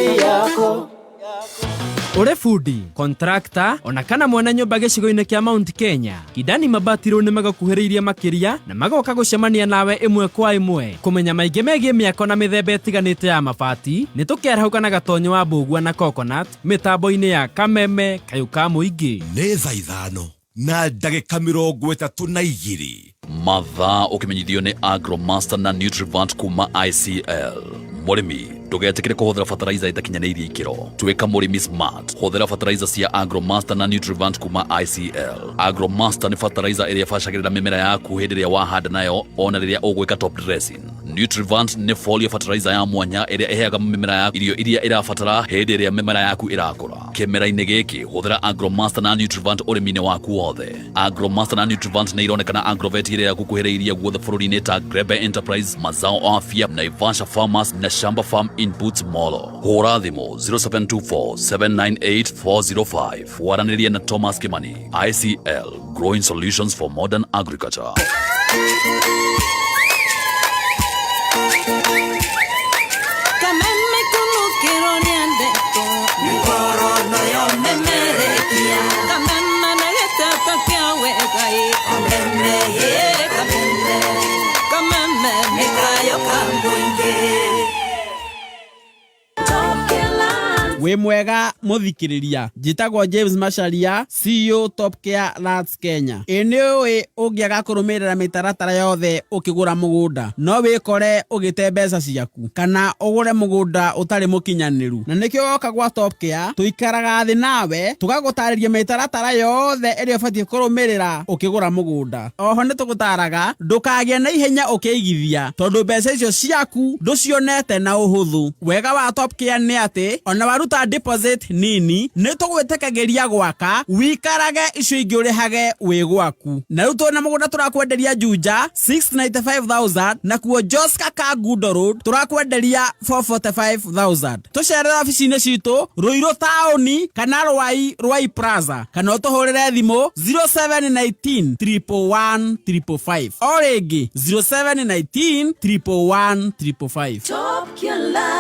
yako. Ũrĩ bundi, kontrakta, ona kana mwene nyũmba gĩcigo-inĩ kĩa Mount Kenya, Kidani Mabati rĩu nĩ magũkuhĩrĩirie makĩria na magoka gũcemania nawe ĩmwe kwa ĩmwe. Kũmenya maingĩ megiĩ mĩako na mĩthemba ĩtiganĩte ya mabati, nĩ tũkĩarahũka na Gatonyo wa Mbũgua na Coconut mĩtambo-inĩ ya Kameme Kayũ ka Mũingĩ. Nĩ thaa 5 na ndagĩka 32. Mathaa ũkĩmenyithio nĩ Agromaster na Nutrivant kuma ICL. Mũrĩmi ndũgetĩkĩre kũhũthĩra fertilizer ĩtakinyanĩirie ikĩro. Tuĩka mũrĩmi smart, hũthĩra fertilizer cia Agromaster na Nutrivant kuma ICL. Agromaster nĩ fertilizer ĩrĩa ĩbacagĩrĩra mĩmera yaku hĩndĩ ĩrĩa wahanda nayo ona rĩrĩa ũgwĩka top dressing. Nutrivant nĩ foliar fertilizer ya mwanya ĩrĩa ĩheaga mĩmera yaku irio iria ĩrabatara hĩndĩ ĩrĩa mĩmera yaku ĩrakũra. Kĩmera-inĩ gĩkĩ hũthĩra Agromaster na Nutrivant ũrĩmi-inĩ waku wothe. Agromaster na Nutrivant nĩ ironekana Agrovet ĩrĩa ĩgũkuhĩrĩirie guothe bũrũri-inĩ ta Grebe Enterprise, Mazao Afya, Naivasha Farmers na Shamba Farm Inputs Molo. Hũra thimũ 0724 798 405 waranĩrie na Thomas Kimani. ICL, Growing Solutions for Modern Agriculture. Kameme kunukirwo nĩ ndeto Mikorono yomemerekia Kameme na gĩteto kĩa wega ĩ Kameme ĩ kameme Kameme nĩ kayũ ka mũingĩ. Wĩ mwega mũthikĩrĩria, njĩtagwo James Macharia, CEO Top Care Lands Kenya. Ĩ nĩ ũĩ ũngĩaga kũrũmĩrĩra mĩtaratara yothe ũkĩgũra mũgũnda no wĩkore ũgĩte mbeca ciaku kana ũgũre mũgũnda ũtarĩ mũkinyanĩru, na nĩkĩo woka gwa Top Care tũikaraga thĩ nawe tũgagũtarĩria mĩtaratara yothe ĩrĩa ũbatiĩ kũrũmĩrĩra ũkĩgũra mũgũnda. Oho nĩ tũgũtaraga ndũkagĩe na ihenya ũkĩigithia tondũ mbeca icio ciaku ndũcionete na ũhũthũ. Wega wa Top Care nĩ atĩ ona waruta deposit nini nĩ tũgwĩtĩkagĩria gwaka wikarage icio ingĩ ũrĩhage wĩ gwaku. Na rĩu twĩna mũgũnda tũrakwenderia Juja 695,000 nakuo Joska Kangundo Road tũrakwenderia 445,000. Tũcerere obici-inĩ citũ Ruiru taũni kana Rwai Rwai Plaza kana ũtũhũrĩre thimũ 0719 111 555. O rĩngĩ 0719 111 555. Top Killer.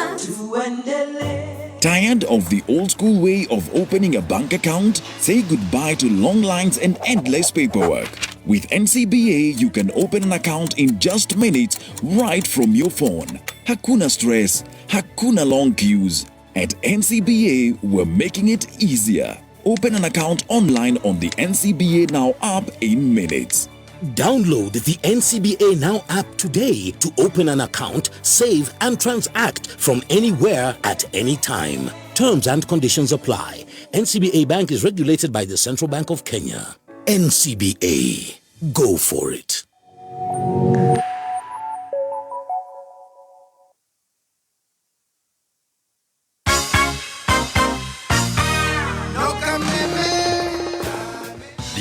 Tired of the old school way of opening a bank account? Say goodbye to long lines and endless paperwork. With NCBA, you can open an account in just minutes right from your phone. Hakuna stress, hakuna long queues. At NCBA, we're making it easier. Open an account online on the NCBA Now app in minutes. Download the NCBA Now app today to open an account, save, and transact from anywhere at any time. Terms and conditions apply. NCBA Bank is regulated by the Central Bank of Kenya. NCBA. Go for it.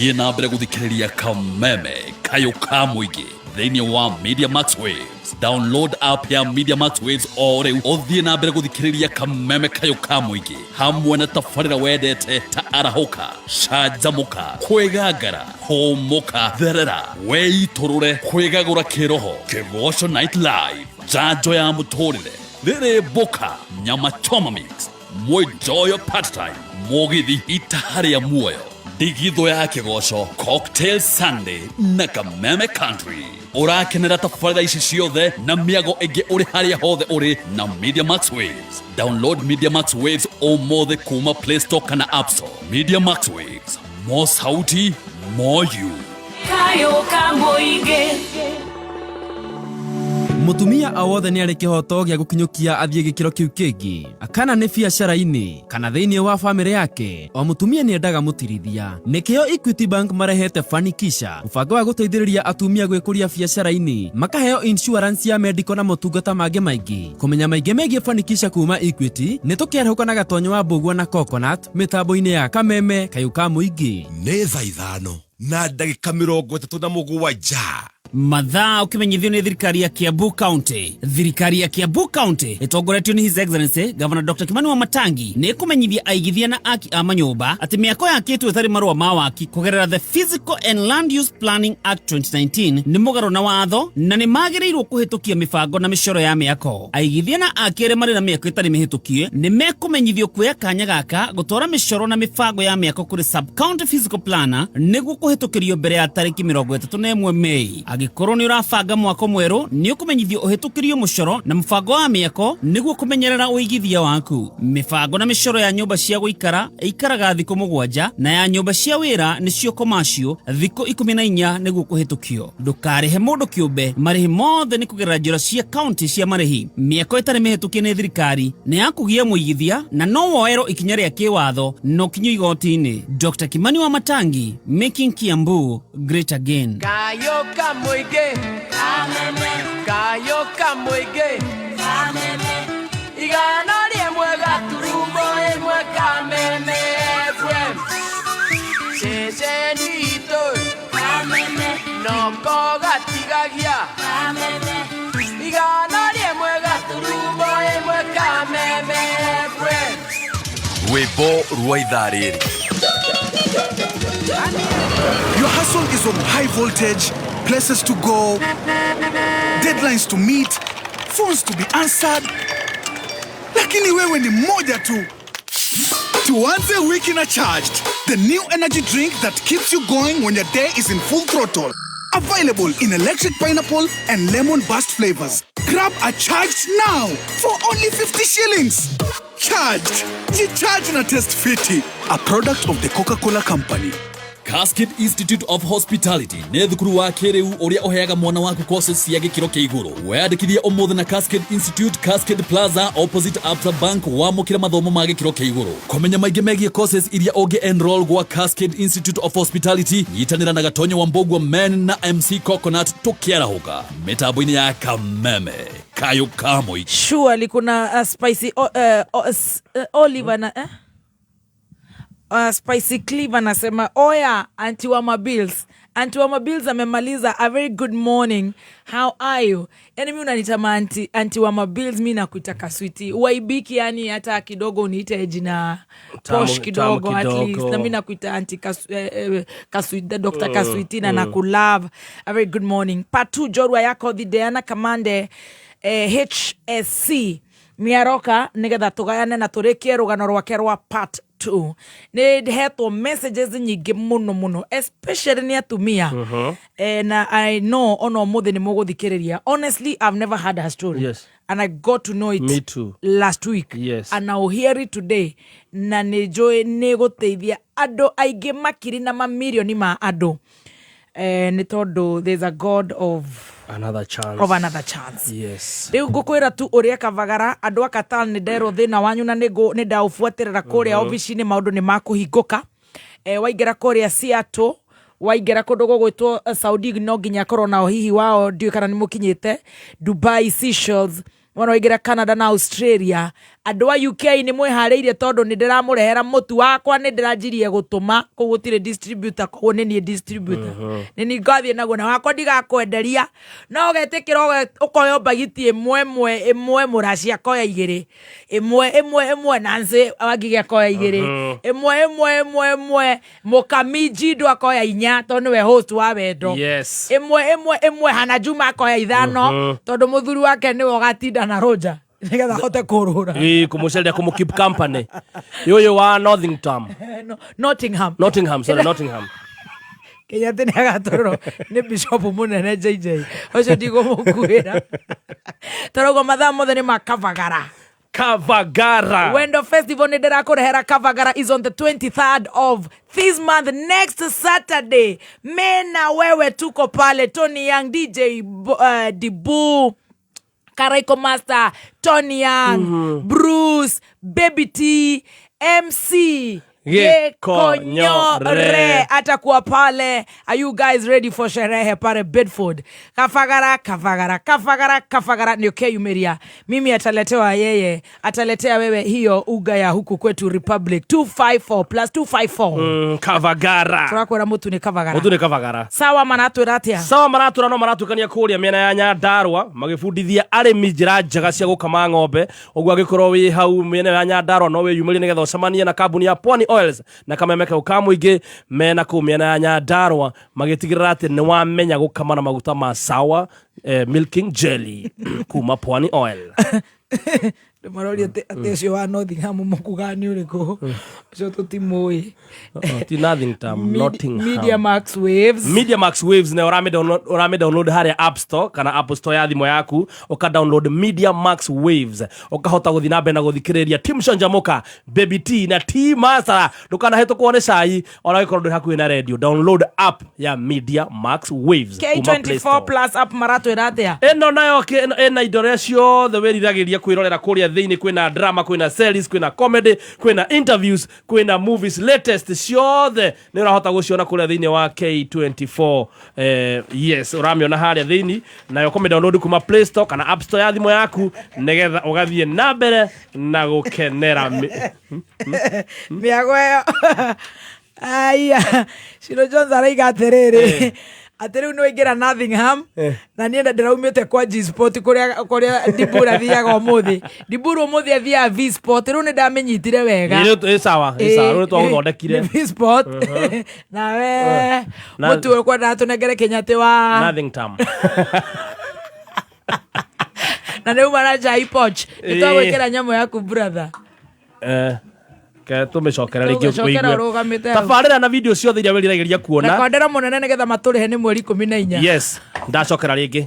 Thiĩ na mbere gũthikĩrĩria Kameme Kayũ ka Mũingĩ thĩinĩ wa Media Max Waves. Download app ya Media Max Waves o rĩu ũthiĩ na mbere gũthikĩrĩria Kameme Kayũ ka Mũingĩ hamwe na tabarĩra wendete ta Arahũka, Canjamũka, Kwĩgangara, Hũmũka, Therera, Wĩitũrũre, Kwĩgagũra Kĩroho, Kĩgoco Night Live, Njanjo ya Mũtũrĩre, Rĩrĩ Mbũka, Nyama Choma Mix, Mwĩnjoyo Part Time, Mũgithi Itaha rĩa Muoyo, Ndigithũ ya Kĩgoco, Cocktail Sunday na Kameme Country. Ũrakenera tabarĩra ici ciothe na mĩago ĩngĩ ũrĩ harĩa hothe ũrĩ na Media Max Waves. Download Media Max Waves ũmũthĩ kuma Play Store kana App Store. Media Max Waves, more sauti, more you. Kayũ ka mũingĩ. Mũtumia o wothe nĩ arĩ kĩhoto gĩa gũkinyũkia athiĩ gĩkĩro kĩu kĩngĩ, kana nĩ biacara-inĩ kana thĩinĩ wa bamĩrĩ yake. O mũtumia nĩ endaga mũtirithia. Nĩkĩo Equity Bank marehete Fanikisha, mũbango wa gũteithĩrĩria atumia gwĩkũria biacara-inĩ, makaheo insurance ya medical na motungata mangĩ maingĩ. Kũmenya maingĩ megiĩ Fanikisha kuma Equity, nĩ tũkĩarahũka na Gatonyo wa Mbũgua na Coconut mĩtambo-inĩ ya Kameme Kayũ ka Mũingĩ. Nĩ thaa 5 na ndagĩka 37. Mathaa ũkĩmenyithio nĩ thirikari ya Kiambu County. Thirikari ya Kiambu County ĩtongoretio nĩ His Excellency Governor Dr. Kimani Wamatangi nĩ ĩkũmenyithia aigithia na aki a manyũmba atĩ mĩako yakĩtwo ĩtarĩ marũa ma waki kũgerera the Physical and Land Use Planning Act 2019 nĩ mũgarũ na watho na nĩ magĩrĩirwo kũhĩtũkia mĩbango na mĩcoro ya mĩako. Aigithia na aki arĩa marĩ na mĩako ĩtarĩ mĩhĩtũkie nĩ mekũmenyithio kuoya kanya gaka gũtwara mĩcoro na mĩbango ya mĩako kũrĩ sub county physical planner nĩguo kũhĩtũkĩrio mbere ya tarĩki 31 Mei. Angĩkorwo nĩ ũrabanga mwako mwerũ nĩ ũkũmenyithio ũhĩtũkĩrio mũcoro na mũbango wa mĩako nĩguo kũmenyerera ũigithia waku. Mĩbango na mĩcoro ya nyũmba cia gũikara ĩikaraga thikũ 7 na ya nyũmba cia wĩra nĩcio commercial thikũ 14 nĩguo kũhĩtũkio. Ndũkarĩhe mũndũ kĩũmbe, marĩhi mothe nĩ kũgerera njĩra cia county cia marĩhi. Mĩako ĩtarĩ mĩhĩtũkie nĩ thirikari nĩ ya kũgia mũigithia na no woerwo ikinya rĩa kĩwatho na ũkinyio igoti-inĩ. Dr. Kimani Wamatangi, making Kiambu great again. Kayo Kamuige, Kayo Kamuige, Igana rĩmwe gaturumo ĩmwe Kameme FM, ceceni itũ noko gatigagia, 101 gaturumo ĩmwe Kameme FM. Rwĩmbo rwa ithaa rĩrĩ. Your hustle is on high voltage, places to go, deadlines to meet, phones to be answered. Lakini wewe ni mmoja tu. Tuanze wiki na Charged, the new energy drink that keeps you going when your day is in full throttle. Available in electric pineapple and lemon burst flavors. Grab a Charged now for only 50 shillings. Charged. Charge na Test Fiti, a product of the Coca-Cola Company. Cascade Institute of Hospitality nĩ thukuru wa kĩrĩu ũrĩa ũheaga mwana waku courses cia gĩkĩro kĩa igũrũ. Weyandĩkithie ũmũthĩ na Cascade Institute, Cascade Plaza opposite Absa Bank, wamũkĩre mathomo ma gĩkĩro kĩa igũrũ. Kũmenya maingĩ megiĩ courses iria ũngĩ enroll gwa Cascade Institute of Hospitality, nyitanĩra na Gatonyo wa Mbogua Men na MC Coconut tũkĩarahũka mĩtambo-inĩ ya Kameme Kayo Kamoi. Surely kuna spicy Oliver na eh? Spicy Cleave anasema oya, anti wa mabills, anti wa mabills amemaliza. A very good morning, how are you? Yani mi unanitama anti wa mabills, mi nakuita kaswiti uaibiki, yani hata kidogo uniite jina posh kidogo, tamu at least kidogo. Na mi nakuita anti kaswiti, Dr. Kaswiti na nakulove. A very good morning, patu jorwa yako Diana Kamande HSC nĩaroka nĩgetha tũgayane na tũrĩkie rũgano rwake rwa part 2. Nĩ ndĩhetwo messages nyingĩ mũno mũno, especially nĩ atumia, na I know ona ũmũthĩ nĩ mũgũthikĩrĩria. Honestly, I've never heard her story and I got to know it Me too. last week and I'll hear it today, na nĩ njũĩ nĩ gũteithia andũ aingĩ makiri na mamirioni ma andũ, nĩ tondũ there's a God of another chance. Of another chance. Rĩu ngũkwĩra tu ũrĩa Kavagara, andũ a Qatar, nĩ nderwo thĩna wanyu na nĩ ndaũbuatĩrĩra kũrĩa obici-inĩ, maũndũ nĩ makũhingũka. Waingĩra kũrĩa Seattle, waingĩra kũndũ gũgwĩtwo Saudi, no nginya korwo nao hihi wao, ndiũĩ kana nĩ mũkinyĩte Dubai, Seychelles, wona waingĩra Canada na Australia. Andũ a UK nĩ mwĩharĩirie tondũ nĩ ndĩramũrehera mũtu wakwa, nĩ ndĩranjirie gũtũma kũu, gũtirĩ distributor, koguo nĩ niĩ distributor, nĩ niĩ ngathiĩ naguo na wakwa ndigakwenderia, no ũgetĩkĩra ũkoya mbagiti ĩmwe ĩmwe ĩmwe, mũraci akoya igĩrĩ, ĩmwe ĩmwe ĩmwe, Nancy Wangigĩ akoya igĩrĩ, ĩmwe ĩmwe ĩmwe ĩmwe, mũkami Jindo akoya inya tondũ nĩwe host wa wendo, ĩmwe ĩmwe ĩmwe, Hana Juma akoya 5 tondũ mũthuri wake nĩwe ũgatinda na Roger nĩgetha ahote kũrũra. Ĩ, kũmũceria, kũmũ keep company yũyũ wa Nottingham. No, Nottingham. Nottingham, sorry, Nottingham. Kenyatta nĩ agatũrwo nĩ bishop mũnene JJ ũcio, ndigũmũkuĩra tondũ mathaa mothe nĩ makavagara. Kavagara. Wendo Festival nĩ ndĩrakũrehera. Kavagara is on the 23rd of this month, next Saturday. Mena wewe tuko pale, Tony Young, DJ Dibu, Karaiko Master, Tony Young, Bruce, Baby T, MC. Gĩkonyore atakuwa pale. Are you guys ready for sherehe pale Bedford? Kafagara, kafagara, kafagara, kafagara nĩ ũkeyumĩria. Mimi ataletewa yeye, ataletea wewe hiyo uga ya huku kwetu Republic 254 plus 254. Kavagara. Tũrakwĩra mũtu nĩ kavagara. Mũtu nĩ kavagara. Sawa maratwĩra atĩa? Sawa maratwĩra no maratukania kũrĩa mĩena ya Nyandarua magĩbundithia arĩmi njĩra njega cia gũkama ng'ombe. Ũguo angĩkorwo wĩ hau mĩena ya Nyandarua no wĩyumĩrie nĩgetha ũcemanie na kambuni ya Pwani Oils na kameme kau ka mũingĩ mena kũu mĩena ya Nyandarua magĩtigĩrĩra atĩ nĩ wamenya gũkama na maguta ma Sawa milking jelly kuma Pwani Oil. Maroria atĩ ũcio wa Nottingham mũkugaga nĩ ũrĩkũ? Ũcio tũtimũĩ. Ti Nottingham, Nottingham. Media Max Waves. Media Max Waves nä ũramĩ download harĩa App Store kana Apple Store ya thimũ yaku, ũka download Media Max Waves, ũkahota gũthiĩ na mbere na gũthikĩrĩria Team Canjamũka, Baby T na T Masara. Ndũkanahĩtũkwo nĩ cai ona gĩkorwo ndũrĩ hakuhĩ na radio. Download app ya Media Max Waves kuma Play K24 Store. Plus app maratwĩra atĩa? Ĩno nayo ĩna indo rĩa ciothe wĩriragĩria kwĩrorera kũrĩa thĩinĩ. Kwĩna drama, kwĩna series, kwĩna comedy, kwĩna interviews, kwĩna movies latest, ciothe nĩ ũrahota gũciona kũrĩa thĩinĩ wa K24. Yes, ũramĩona harĩa thĩinĩ nayo kũmĩ download kuma Play Store kana App Store ya thimũ yaku nĩgetha ũgathiĩ na mbere na gũkenera Mĩago ĩyo aya Shiro Jones araiga atĩrĩrĩ, atĩ rĩu nĩ waingĩra Nottingham na niĩ ndĩraumĩte kwa G Sport kũrĩa kũrĩa Dibura athiaga ũmũthĩ. Dibura ũmũthĩ athiaga V Sport, rĩu nĩ ndamĩnyitire wega. Ĩ, sawa, ĩ sawa, rĩu twagũthondekire. Nĩ V Sport nawe mũtu ũkwendaga tũnengere Kenyatta wa Nottingham. Na nĩ uma na Jai Poch nĩ twagwĩkĩra nyamũ yaku, brother. Ke tũmĩcokere rĩngĩ. Tũgũcokera ũrũgamĩte hau. Tabarĩra na video ciothe iria wĩriragĩria kuona. Rekondera mũnene nĩgetha matũrĩhe nĩ mweri 14. Yes, ndacokera rĩngĩ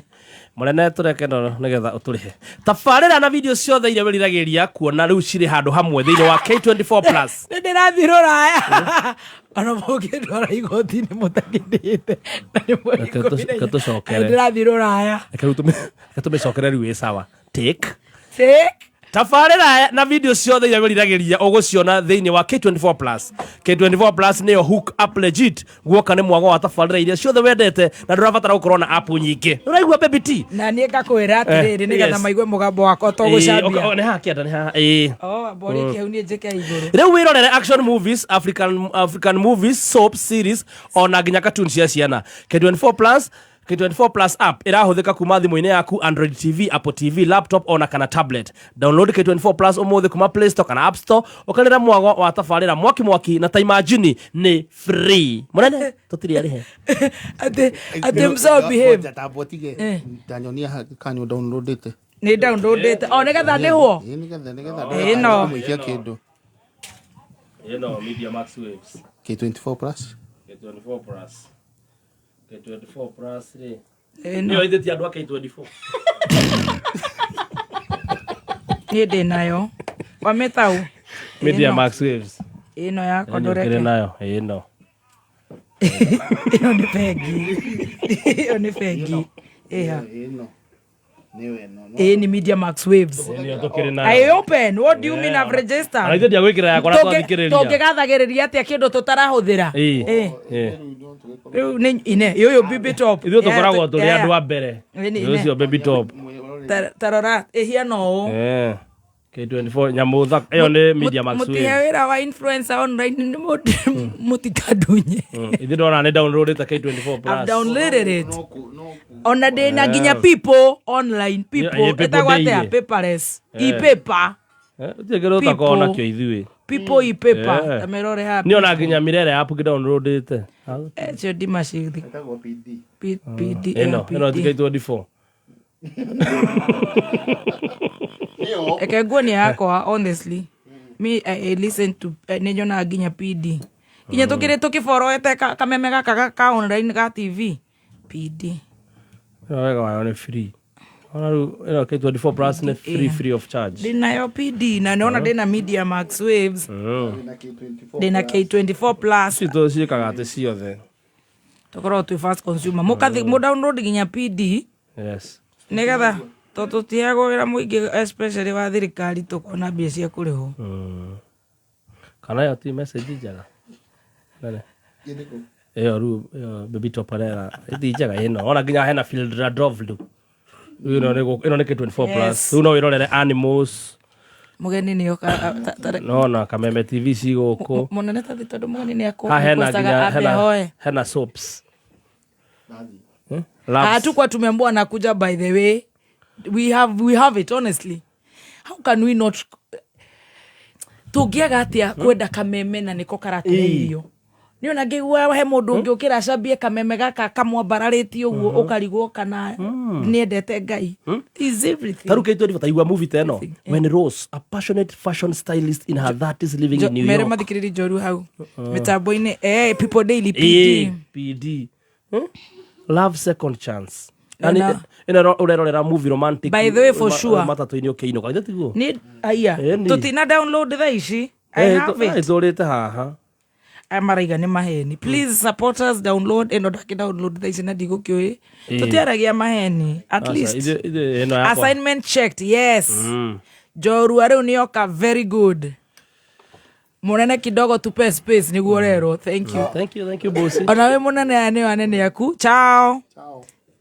mũnene tũreke no nĩgetha ũtũrĩhe. Tabarĩra na video ciothe iria wĩriragĩria kuona rĩu cirĩ handũ hamwe thĩinĩ wa K24 Plus. Nĩ ndĩrathiĩ rũraya ona mũngĩndwara igoti-inĩ mũtangĩndĩte na nĩ mweri Reke 14. reke tũcokere. Nĩ ndĩrathiĩ rũraya. Reke rĩu reke tũmĩcokere rĩu. Ĩ sawa, take Take. Tabarĩra na video ciothe iria wĩriragĩria ũgũciona thĩinĩ wa K24 Plus. K24 Plus nĩyo hook up legit guoka nĩ mwago wa tabarĩra iria ciothe wendete na ndũrabatara gũkorwo na app nyingĩ. Ũraigua, Baby T? Na niĩ ngakwĩra atĩrĩrĩ, nĩgetha maigue mũgambo wakwa to gũcambia. Nĩ haha kĩanda, nĩ haha, ĩĩ. Oh, mborĩtie hau niĩ njĩke igũrũ. Rĩu wĩrorere action movies, African movies, soap series ona nginya cartoon cia ciana. K24 Plus, K24 Plus app ĩrahũthĩka kuma thimũ-inĩ yaku, Android TV, Apple TV, laptop ona kana tablet. Download K24 Plus ũmũthĩ kuma Play Store kana App Store, ũkenere mwago wa tabarĩra mwaki mwaki na ta imagine nĩ free. Mũnene tũtirĩ arĩhe. Atĩ mso behave. Tambotige. Eh. Tanyonia kanyu downloadite. Nĩ downloadĩte o nĩgetha ndĩhwo. Ĩ, nĩgetha Ĩno. kũmũikia kĩndũ. Ĩno Media Max Waves. K24 Plus. K24 Plus, K24 Plus rĩ Ĩno. nĩyo ithĩtie andũ a K24. Niĩ ndĩ nayo wamĩtau. Media Max Waves. Ĩno yakwa Ĩno ũkĩrĩ ndũreke. nayo ĩno. Ĩyo nĩ bengi, ĩyo nĩ bengi ĩha. Ĩno nĩyo ĩno. Ĩĩ, nĩ Media Max Waves. Nĩyo tũkĩrĩ I nayo. open, what do you mean I've registered? Ona ithuĩ ndiagwĩkĩra yakwa na twathikĩrĩria. Tũngĩgathagĩrĩria atĩa kĩndũ tũtarahũthĩra? Ĩĩ. Ĩĩ. Ĩĩ. Rĩu nĩ ine yũyũ Bibi Top. Ithuĩ tũkoragwo tũrĩ andũ a mbere. Ĩĩ, nĩ- Ũcio Baby Top. Tarora ĩhiana ũũ. Eh. K24 nyamũ thaka ĩyo nĩ Media Max Mũtihe Waves. wĩra wa influencer online nĩ mũtikandunye. Ithuĩ ndona nĩ downloadĩte K24 I've Plus. downloaded it ona ndĩna nginya people online people. Yeah, people Ĩtagwo atĩa? daily. Paperless. Eh. E-paper. Gũtirĩ kĩndũ ũtakoragwo People. nakĩo ithuĩ. People e-paper. Eh. Tamerore haha. Niĩ ona nginya Mirere app ngĩ-downloadĩte. Cio ndimacithi. PD. Ĩno ĩno ti K24. Eke nguonia yakwa, honestly me I listen to nĩ nyonaga nginya PD nginya tũkĩrĩ tũkĩboroete kameme gaka ka online ga TV PD. Ĩno wega wayo nĩ free. Ona rĩu ĩno K24 Plus nĩ free, free of charge. Ndĩnayo PD na nĩona ndĩna Media Max Waves, ndĩna K24 Plus. Citũ ciĩkaga atĩ ciothe. Tũkoragwo twĩ first consumer, mũkathi mũ download nginya PD nĩgetha to tũtiheagwo wĩra mũingĩ, especially wa thirikari, tũkona mbia cia kũrĩhwo. Kana ĩyo ti message njega nene ĩyo rĩu ĩyo baby toparera ti njega ĩno ona nginya hena Philadelphia ĩno nĩ ĩno nĩ K24 plus. Yes. Rĩu no wĩrorere animals. Mũgeni nĩ oka nona Kameme TV ci gũkũ. Mũnene tathi tondũ mũgeni nĩ Ha hena nginya akũrequestaga ambe hena ahoe. hena soaps. Eh? Loves. Hatukuwa tumeambiwa anakuja, by the way. We have it, honestly. How can we not tũngĩaga atĩa kwenda Kameme na nĩko karatũhe irio? Nĩ ona ngĩigua he mũndũ ũngĩ ũkĩra acambie Kameme gaka kamwambararĩtie ũguo ũkarigwo kana nĩendete Ngai. Is everything. Taru K24 taigua movie ta ĩno, When Rose, a passionate fashion stylist in her 30s living in New Mere York. mathikĩrĩri njoru hau mĩtambo-inĩ, People Daily Eh, PD. PD. Eh? Love Second Chance. Yani Ena- ĩno ũrerorera movie romantic. By the way, for sure. Matatũ-inĩ ũkĩinũka githĩ tiguo? Nĩ aya Ĩni. tũtina download thaa ici. I have it. Ĩtũrĩte haha. Aya maraiga nĩ maheni. Please support us, download ĩno. Ndakĩ download thaa ici na ndigũkĩũĩ. Tũtiaragia maheni at Aca, least. ĩno yakwa. Assignment checked, yes. Njorua rĩu nĩoka, very good. Mũnene kidogo tupe space nĩguo rerwo. Thank you. Thank you, thank you, boss. Ona wĩ mũnene, aya nĩo anene aku. Ciao,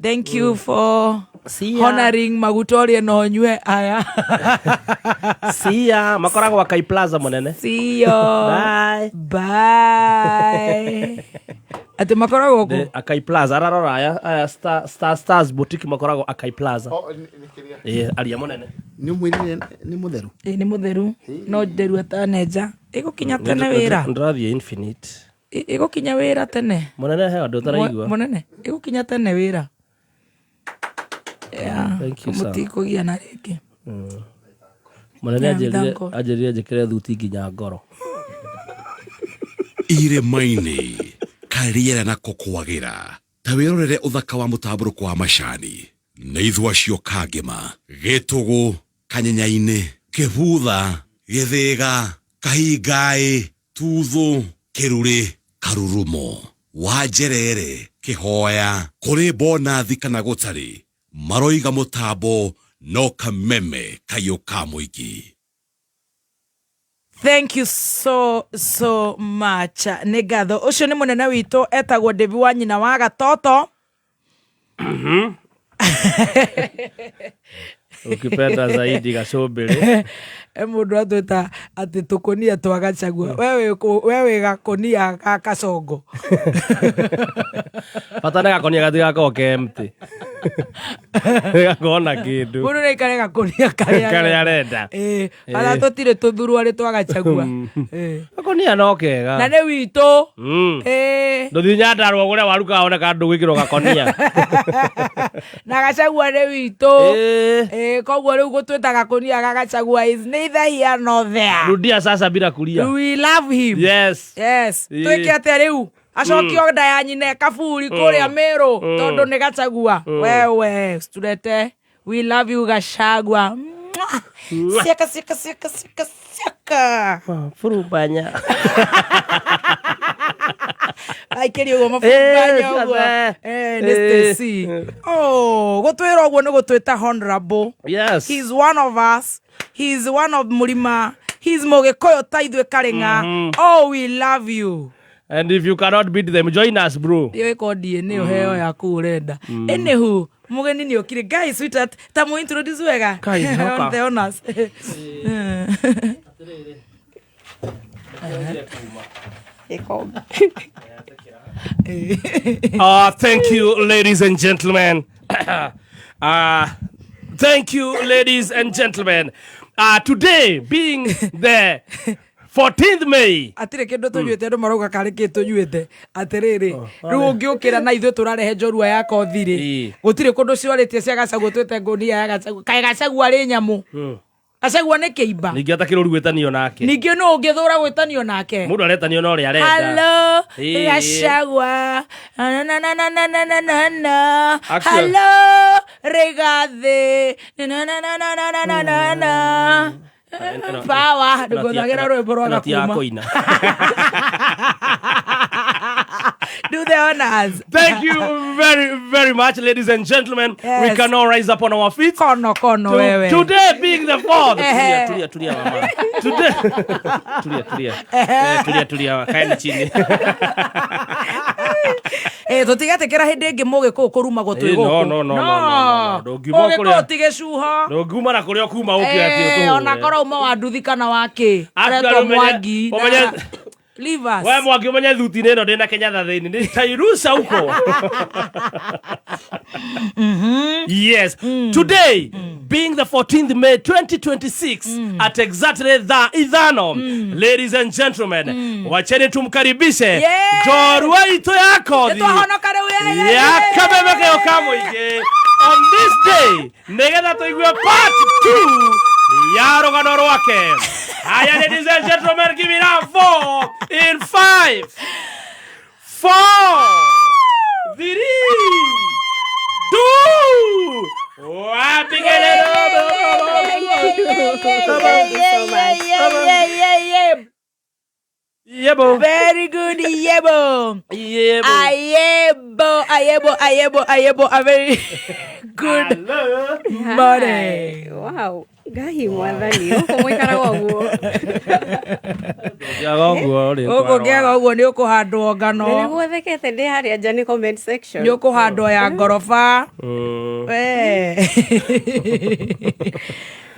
thank you for See ya. honoring maguta ũrĩe no nyue aya. See ya. Makoragwo Akai Plaza mũnene. See you. Bye. Bye. Atĩ makoragwo kũ? Akai Plaza ararora aya Stars Boutique makoragwo Akai Plaza. Eh, aria mũnene. Nĩ ũmwĩrire nĩ mũtheru. Ĩ nĩ mũtheru no nderu atanenja ĩgũkinya tene wĩra. Ndĩrathiĩ Infinite. Ĩgũkinya wĩra tene. Mũnene he andũ ũtaraigua. Mũnene ĩgũkinya tene wĩra. Yeah, Thank you, sir. mũtikũgia na rĩngĩ. Mũnene Yeah, anjĩrire thank God. anjĩrire njĩkĩre thuti nginya ngoro. Irĩma-inĩ karĩera nako kwagĩra ta wĩrorere ũthaka wa mũtambũrũko wa macani nĩ ithua cio kangĩma gĩtũgũ kanyenya-inĩ kĩbutha gĩthĩga kahingaĩ tuthũ kĩrurĩ karurumo wanjerere kĩhoya kũrĩ bonathi kana gũtarĩ maroiga mũtambo no Kameme kayũ ka mũingĩ. Thank you so so much. Nĩ ngatho. Ũcio nĩ mũnene witũ etagwo Devi wa nyina wa gatoto. Ukipenda zaidi gacũmbĩrĩ. E mũndũ atwĩta atĩ tũkũnia twa Gacagua. We wĩ gakũnia ga kacongo. Bata nĩ gakonia gatigakorwo ke empty. Gakorwo na kĩndũ. Mũndũ nĩ aikare gakũnia karĩa Karĩa arenda. Ĩĩ, harĩa tũtirĩ tũthurwo arĩ twa Gacagua. Ĩĩ. Gakonia no kega. Na nĩ witũ. Ĩĩ. Ndũthiĩ Nyandarũa ũgũre waru kaoneka ndũgwĩkĩrwo gakonia. Na Gacagua nĩ witũ. Ĩĩ. Ĩĩ, koguo rĩu gũtwĩta gakũnia ga Gacagua is neither here nor there. Rudia sasa bila kulia. We love him. Yes. Yes. Ĩĩ. Twĩke atĩa rĩu? Acokio nda ya nyina kaburi kũrĩa Mĩrũ tondũ nĩ Gacagua. Wewe studete, we love you Gacagua. Mwah. Ciaka ciaka ciaka ciaka ciaka. Furubanya. Aikĩria ũguo mabumbanya Eh, ũguo. ciothe. Eh, nĩ Stacy. Oh, gũtwĩra ũguo nĩ gũtwĩta honorable. Yes. He's one of us. He's one of Murima. He's Mũgĩkũyũ ta ithuĩ Karĩng'a. Oh, we love you. And if you cannot beat them, join us, bro. Ĩyo ĩkondi nĩyo heo yaku ũrenda. Anywho, mũgeni nĩ okire. Guys, sweetheart, ta mũ introduce wega. Kai, hoka. On the honors. Thank you, ladies and gentlemen. Thank you, ladies and gentlemen. Today being the 14th May. Atirĩ kĩndũ tũnyuĩte andũ marauga karĩ kĩ tũnyuĩte atĩrĩrĩ rĩu ũngĩũkĩra na ithuĩ tũrarehe njorua ya kothi rĩ Ĩĩ. gũtirĩ kũndũ ciorĩtie cia Gacagua twĩte ngũnia ya Gacagua kaĩ Gacagua rĩ nyamũ Gacagua nĩ kĩimba. Ningĩ atakĩrĩ gwĩtanio nake. Ningĩ nũ ũngĩthũra gwĩtanio nake? Mũndũ aretanio na ũrĩa arenda. Hello, Ĩĩ. Gacagua. Na na na na na na na na na. Actually- Hello, Rigathi. Na na na na na na na na na. Power, ndũgũthagĩra rwĩmbo rwa Ĩno ti ya gakuma. kũina. Do the the honors. Thank you very, very much, ladies and gentlemen. Yes. We can all rise up on our feet. Kono kono wewe. Today being the fourth. Ehe. Tulia, tulia, tulia, mama. Today. Tulia, tulia. Eh, tulia, tulia. Kaeni chini. Eh, tutigetikira hindi ingi mugikuyu kurumagwo twi Eh, no, guku. no, no, no, no, no, no. Ndũngiuma Mũgĩkũyũ kũrĩa- ti gĩcuho. Ndũngiuma na kũrĩa ũkuma ũke atĩ Eh, ũtũhũre. ona korwo uma wa nduthi kana wa kĩ Actually, aretwo ũmenye- mwangi na- ũmenye- Leave us. We mwangi ũmenye thuti-inĩ ĩno ndĩna Kenyatta thĩinĩ nĩtairusha huko. Yes. Today being the 14th May 2026 at exactly thaa ithano, ladies and gentlemen, wacheni tumkaribishe Yeah. njorua itũ ya kothi Nĩtwahonoka rĩu, yeah, yeah, ya yeah. kameme kayo ka mũingĩ on this day nĩgetha tũigue part 2 ya rũgano rwake. Haya, ladies and gentlemen, give it up for in 5 4 3 2 1. Yebo. Very good, yebo. Yebo. Ayebo, ayebo, ayebo, ayebo. A very good morning. Wow. Ngai mwathani gũkũ mũikaraga ũguo. Ngĩaga ũguo rĩ, Gũkũ ngĩaga ũguo nĩ ũkũhandwo ngano. Na nĩguo thekete ndĩ harĩa nja nĩ comment section. Nĩ ũkũhandwo ya ngoroba. We.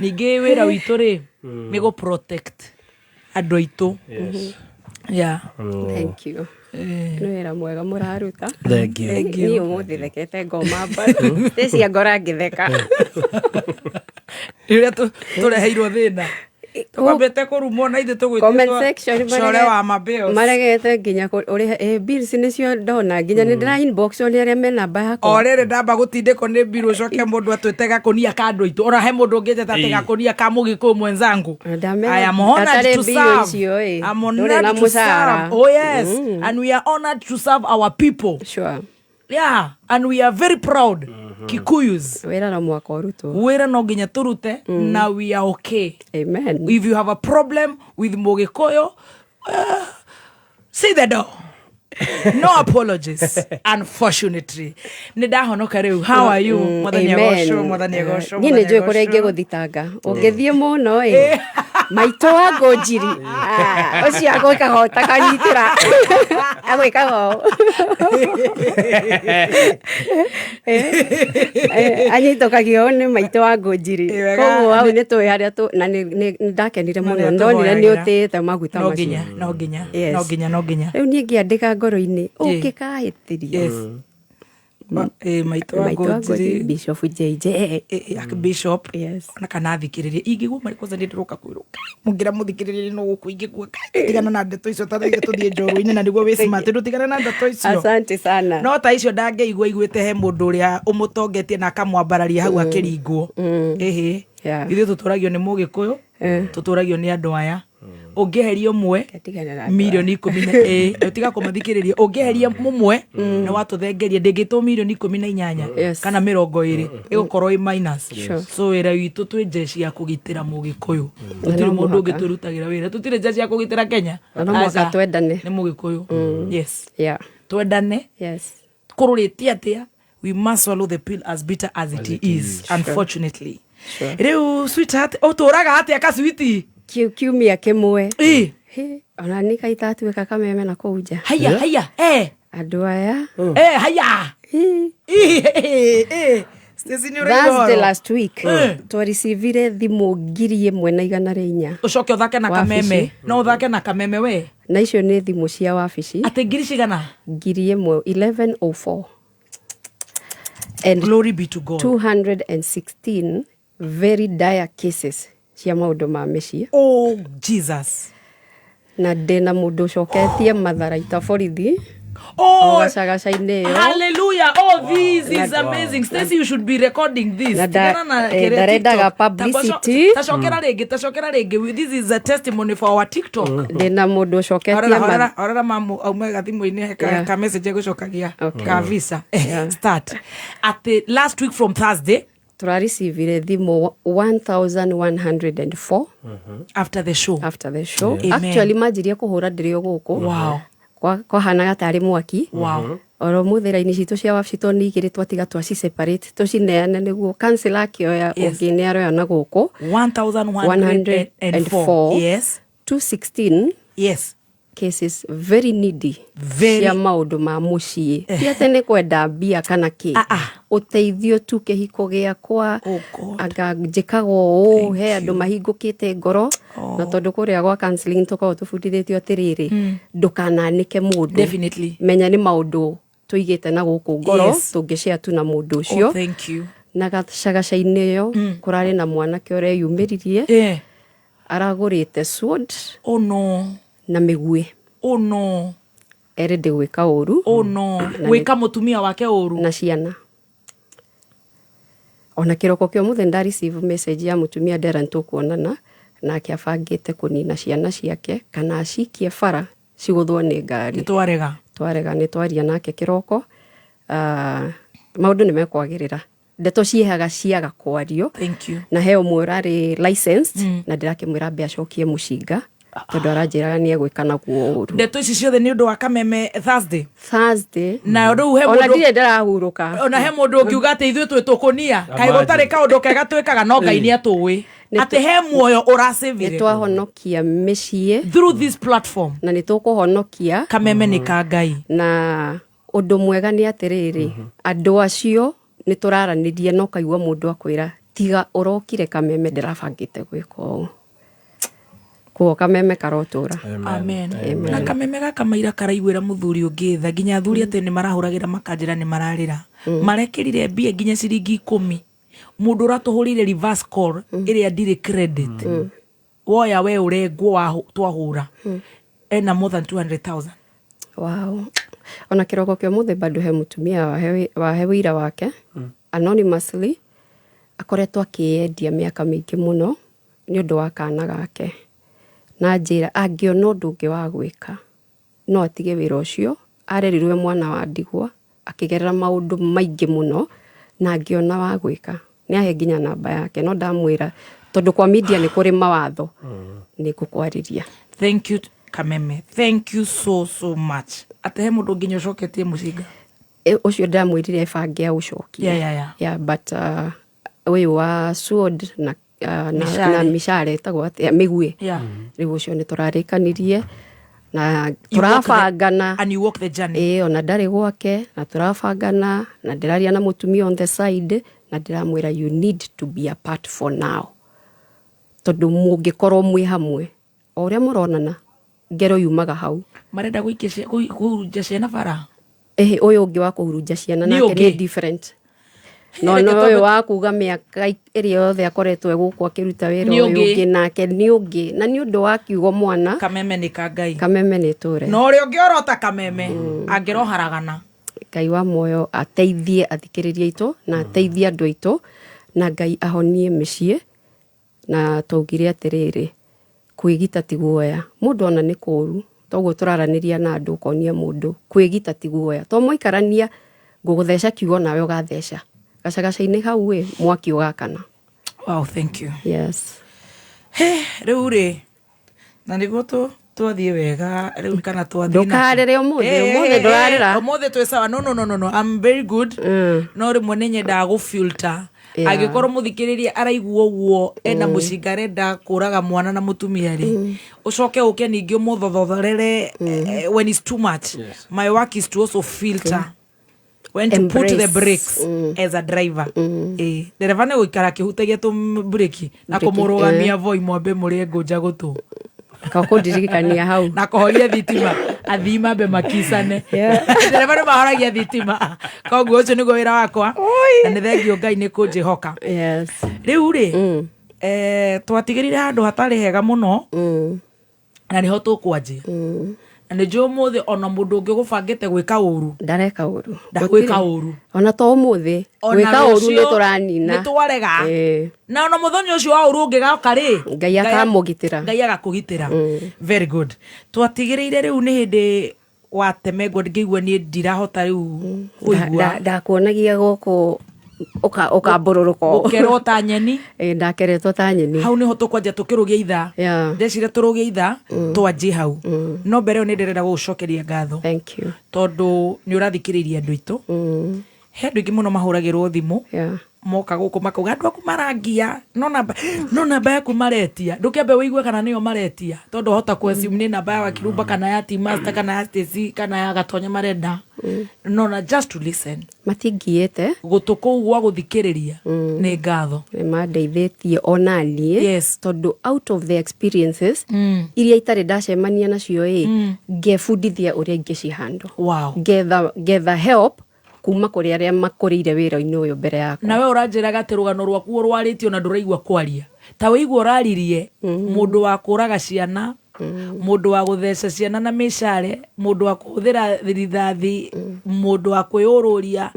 Ningĩ wĩra witũ rĩ nĩ gũ protect andũ aitũ. Yes. Yeah. Thank you. Nĩ wĩra mwega mũraruta. Thank you. Thank you. Niĩ ũmũthĩ thekete ngoma mbaru. Stacy ngora ngĩtheka. Nĩ ũrĩa tũreheirwo thĩna. Tũkwambĩte kũrumwo na ithuĩ Comment tũgwĩtĩtwo section core wa mabills. maregete nginya ũrĩhe bills nĩcio ndona nginya nĩ ndĩra inbox nĩ arĩa me namba yakwa. O rĩrĩ ndamba gũtindĩkwo nĩ mbirũ ũcoke mũndũ atwĩte gakũnia ka andũ aitũ ona he mũndũ ũngĩnjĩta atĩ gakũnia ka mũgĩkũyũ mwenzangu. Ndamera I am honored hatarĩ to mbirũ serve. icio, ĩ. I'm Ndũrĩ na honored to mũcara. serve. Oh yes. And we are honored to serve our people. Sure. Yeah, and we are very proud Kikuyus. Wĩra no mwaka ũrutwo. Wĩra no nginya tũrute na we are okay. Amen. If you have a problem with Mũgĩkũyũ, see the door. No apologies, unfortunately. Nĩ ndahonoka rĩu. How are you? Mwathani Amen. agocwo, mwathani agocwo. Niĩ nĩ mwathani njũĩ kũrĩa agocwo. ingĩgũthitanga ũngĩthiĩ mũno ĩ maitũ wa ngũnjiri Ah, ũcio agwĩkaga ũtakanyitĩra agwĩkaga ũũ anyitũkagio ũũ nĩ maitũ wa ngũnjiri Ĩ, wega. koguo hau nĩ tũĩ harĩa na nĩ ndakenire Na mũno nĩ ndonire nĩ ũtũhoyagĩra. ũtĩĩte maguta No macio nginya, no nginya, Yes. no nginya, no nginya. rĩu niĩ ngĩandĩka ngoro-inĩ ũngĩkahĩtĩrio Yes. Maitũ wa maitũ wa ngũnjiri ngũnjiri Bishop JJ Archbishop Yes. ona kana athikĩrĩrie ingĩgua marĩ kwanza nĩ ndĩroka kwĩrũka mũngĩra mũthikĩrĩrie no gũkũ ingĩgua tigana na ndeto icio tathaire tũthiĩ njorua-inĩ na nĩguo wĩ smart ndũtigane na ndeto icio asante sana no ta icio ndangĩigua iguĩte he mũndũ ũrĩa ũmũtongetie na akamwambararia hau akĩringwo ĩhĩ Yeah. ithuĩ tũtũragio nĩ mũgĩkũyũ Eh. tũtũragio nĩ andũ aya ũngĩeheria ũmwe Tigana na andũ mirioni ikũmi na ĩ tiga kũmathikĩrĩria ũngĩeheria mũmwe nĩ watũthengeria ndĩngĩtwo mirioni 18 Yes. kana 20 ĩgũkorwo ĩ minus Sure. so wĩra witũ twĩ jeshi ya kũgitĩra mũgĩkũyũ Na tũtirĩ no mũndũ mũhaka. ũngĩ twĩrutagĩra wĩra tũtirĩ jeshi ya kũgitĩra Kenya Na no mũhaka Aca, twendane. nĩ mũgĩkũyũ yes Yeah. twendane Yes. kũrũrĩte atĩa we must swallow the pill as bitter as it is unfortunately rĩu sweetheart ũtũraga atĩa kaswiti Kiu kiumia kĩmwe ĩ Hĩ, ona nĩ kaitatuĩka kameme na kũu nja haya haya eh andũ aya eh haya Hĩ. Ĩ, Stacy nĩ ũraigua Thursday ũhoro? last week Eh. twarecivire thimũ 1400 ũcoke ũthake na Wabici. kameme no ũthake na kameme we na icio nĩ thimũ cia wabici atĩ ngiri cigana 1000 1104 and glory be to God 216 very dire cases cia maũndũ ma mĩciĩ oh Jesus na ndĩna mũndũ ũcoketie matharaita borithi oh o gacagaca-inĩ ĩyo Hallelujah. Oh, this is amazing. Stacy, you should be recording this. Na Tigana na kĩrĩa ndarendaga TikTok. publicity. Tacokera rĩngĩ, tacokera rĩngĩ. This is a testimony for our TikTok. ndĩna mũndũ ũcoketie Horera, horera, horera mamu aume gathimũ-inĩ ka, Yeah. ka message egũcokagia Okay. ka visa. Yeah. Start. Atĩ last week from Thursday tũrarecivire thimũ 1104 after the show. after the show Yeah. Amen. actually manjirie kũhũra ndĩrĩ o gũkũ Wow. Kwahanaga tarĩ mwaki. Wow. Oro mũthĩ raini citũ cia wabici to nĩ igĩrĩ, twatiga twaci separate tũcineane nĩguo council akĩoya, ũngĩ nĩ aroya na gũkũ. 1104. 104. 216 cases very needy Very. cia maũndũ ma mũciĩ, ti atĩ nĩ kwenda mbia kana kĩ, ũteithio tu, kĩhiko gĩakwa anga njĩkaga ũũ. He andũ mahingũkĩte ngoro, na tondũ kũrĩa gwa counseling tũkoragwo tũbundithĩtio atĩrĩrĩ, ndũkananĩke mũndũ. Menya nĩ maũndũ tũigĩte na gũkũ ngoro, tũngĩshare tu na mũndũ ũcio. Oh, thank you. Na gacagaca-inĩ ĩyo kũrarĩ na mwanake ũreyumĩririe, aragũrĩte sword. Oh no. Na mĩguĩ. Oh no. Erĩ ndĩ gwĩka ũru. Oh no. Na Gwĩka mũtumia wake ũru. Na ciana. Ona kĩroko kĩa ũmũthĩ nda receive message ya mũtumia ndera nĩtũkuonana nake, abangĩte kũnina ciana ciake kana acikie bara cigũthwo nĩ ngari. Nĩ twarega. Twarega, nĩ twaria nake kĩroko. Ah, maũndũ nĩ mekwagĩrĩra, ndeto ciehaga ciaga kwario. Thank you. Na he ũmwe ũrarĩ licensed, na ndĩrakĩmwĩra ambe acokie mũcinga tondũ aranjĩraga nĩ egwĩka naguo ũru. Ndeto ici ciothe nĩ ũndũ wa Kameme Thursday. Thursday. Na rĩu he Ona mũndũ ndirĩ ndĩrahurũka. Ona he mũndũ ũngiuga atĩ ithuĩ twĩ tũkũnia, kaĩ gũtarĩ kaũndũ kega twĩkaga, no Ngai nĩ atũĩ atĩ he muoyo ũracĩvire. Nĩ twahonokia mĩciĩ through this platform, na nĩ tũkũhonokia. Kameme nĩ ka Ngai. Na ũndũ mwega nĩ atĩrĩrĩ, andũ acio nĩ tũraranĩria, no kaigua mũndũ akwĩra, tiga ũrokire Kameme, ndĩrabangĩte gwĩka ũũ. Koguo Kameme karotũra. Amen. Na Kameme gaka maira karaiguĩra mũthuri ũngĩ tha, nginya athuri atĩ nĩ marahũragĩra makanjĩra nĩ mararĩra, marekĩrire mbia nginya ciringi 10, mũndũ ũratũhũrĩire reverse call ĩrĩa ndirĩ credit, woya we ũrengwo twahũra ena more than 200,000. Wow. Ona kĩroko kĩa ũmũthĩ bado he mũtumia wahe wĩira wake anonymously, akoretwo akĩyendia mĩaka mĩingĩ mũno nĩ ũndũ wa kana gake, na njĩra angĩona ũndũ ũngĩ wa gwĩka no atige wĩra ũcio. Arerirwe mwana wa ndigwa, akĩgerera maũndũ maingĩ mũno, na angĩona wa gwĩka nĩ ahe nginya namba yake, no ndamwĩra tondũ kwa media nĩ kũrĩ mawatho, nĩ ngũkwarĩria. Thank you, Kameme, thank you so so much. Atĩ he mũndũ nginya ũcoketie mũcinga? Ũcio ndamwĩrire ebange aũcokie. Yeah, but ũyũ wa sword na Mĩcare. Na mĩcare ĩtagwo atĩa, mĩguĩ. Rĩu ũcio nĩ tũrarĩkanirie na You walk tũrabangana. And you walk the journey. Ĩĩ, ona ndarĩ gwake, na tũrabangana, na ndĩraria na mũtumia on the side, na ndĩramwĩra you need to be apart for now, tondũ mũngĩkorwo mwĩ hamwe, o ũrĩa mũronana, ngero yumaga hau. Marenda gũikia kũhurunja ciana bara. Ĩhĩ, ũyũ ũngĩ wa kũhurunja ciana Nĩ nake ũngĩ. nĩ different, no Reke no twambe- ũyũ wa kuga mĩaka ĩrĩa yothe akoretwo e gũkũ akĩruta wĩra, Nĩ ũyũ ũngĩ. ũngĩ nake nĩ ũngĩ, na nĩ ũndũ wa kiugo mwana. Kameme nĩ ka Ngai. Kameme nĩ tũre. Na ũrĩa ũngĩ orota Kameme angĩroharagana. Ngai wa muoyo ateithie athikĩrĩria aitũ na ateithie andũ aitũ, na Ngai ahonie mĩciĩ. Na twaugire atĩrĩrĩ, kwĩgita ti guoya, mũndũ ona nĩ kũũru toguo tũraranĩria na andũ, ũkonia mũndũ kwĩgita ti guoya, to mwaikarania ngũgũtheca kiugo nawe ũgatheca gacagaca-inĩ hau ĩ mwaki ũgakana. Wow, thank you. Yes. Rĩu rĩ, na nĩguo twathiĩ wega rĩu kana twathiĩ Ndũkarĩre ũmũthĩ, ũmũthĩ ndũrarĩra. Ũmũthĩ twĩ sawa. No, no, no, no, no. I'm very good, no rĩmwe nĩ nyendaga gũ-filter. Angĩkorwo mũthikĩrĩria araigua ũguo ena mũcinga arenda kũraga mwana na mũtumia rĩ, ũcoke ũke ningĩ ũmũthothorere when it's too much. My work is to also filter when to put the Embrace. Brakes as a driver. Ndereba nĩ gũikara akĩhutagia tũ breki na Breki, kũmũrũgamia voi mwambe mũrĩe ngũnja gũtũ. Kakũndirikania hau. Na kũhoria thitima, athii mambe makicane. Ndereba nĩ mahoragia thitima, koguo ũcio nĩguo wĩra wakwa, na nĩ thengio Ngai nĩ kũnjĩhoka. Rĩu rĩ, twatigĩrire handũ hatarĩ hega mũno, na nĩho tũkwanjia, na nĩ njũĩ ũmũthĩ ona mũndũ ũngĩ ũgũbangĩte gwĩka ũru Ndareka ũru. Ndagwĩka ũru. Ona to ũmũthĩ Ona gwĩka ũru rũciũ nĩ tũranina. nĩ twarega. Na ona mũthenya ũcio wa ũru ũngĩgoka rĩ, Ngai akamũgitĩra. Ngai agakũgitĩra. Very good. Twatigĩrĩire rĩu nĩ hĩndĩ watemengwo, ngĩigua niĩ ndirahota rĩu kũigua. Ndakuonagia gũkũ Ũkambũrũrũka. Gũkerwo ta nyeni. Ĩ, ndakeretwo ta nyeni. Hau nĩho tũkwanjia tũkĩrũgia ithaa. Yeah. Ndeciria tũrũgie ithaa twanjie hau, no mbere ĩyo nĩ ndĩrenda gũgũcokeria ngatho. Thank you. Tondũ nĩ ũrathikĩrĩirie andũ aitũ. He andũ aingĩ mũno mahũragĩrwo thimũ, moka gũkũ makauga andũ aku marangia, no namba yaku maretia. Ndũkĩambe wĩigue kana nĩyo maretia, tondũ hota kũ assume nĩ namba ya Wakirumba kana ya T-Master kana ya Stacy kana ya Gatonya marenda, no na just to listen. Matingiĩte. Gũtũ kũu gwa gũthikĩrĩria nĩ ngatho. Nĩ mandeithĩtie ona niĩ. Yes. Tondũ out of the experiences iria itarĩ ndacemania nacio ĩ, ngebundithia ũrĩa ingĩcihandle. Ngetha help kuma kũrĩ arĩa makũrĩire wĩra-inĩ ũyũ mbere yakwa. Na we ũranjĩraga atĩ rũgano rwaku ũrwarĩtie ona ndũraigua kwaria, ta wĩigua ũraririe mũndũ wa kũraga ciana, mũndũ wa gũtheca ciana na mĩcare, mũndũ wa kũhũthĩra rithathi, mũndũ wa kwĩũrũria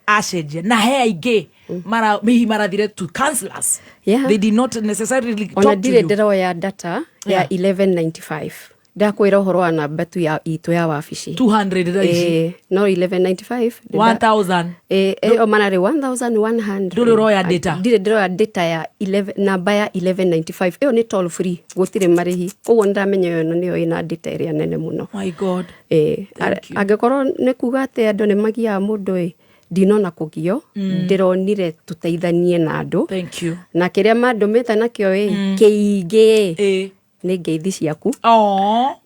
acenjia, na he aingĩ mara hihi marathire to counselors. They did not necessarily Ona talk to ndirĩ you. ndĩroya data ya 1195. Ndakwĩra ũhoro wa namba tu ya itũ ya wabici. 200 thaa ici. Ĩĩ, no 1195. 1000. Ĩĩ, ĩyo mana rĩ 1100. Ndũrĩ ũroya data? Ndirĩ ndĩroya data ya 11, namba ya 1195 ĩyo nĩ toll free, gũtirĩ marĩhi, koguo nĩndamenya ĩyo nĩyo ĩna data ĩrĩa nene mũno. My God. Ĩĩ, angĩkorwo nĩ kuga atĩ andũ nĩ magiaga mũndũ ĩ, ndinona kũgio. Ndĩronire tũteithanie na andũ. Thank you. Na kĩrĩa mandũmĩte nakĩo ĩ kĩingĩ ĩ nĩ ngeithi ciaku.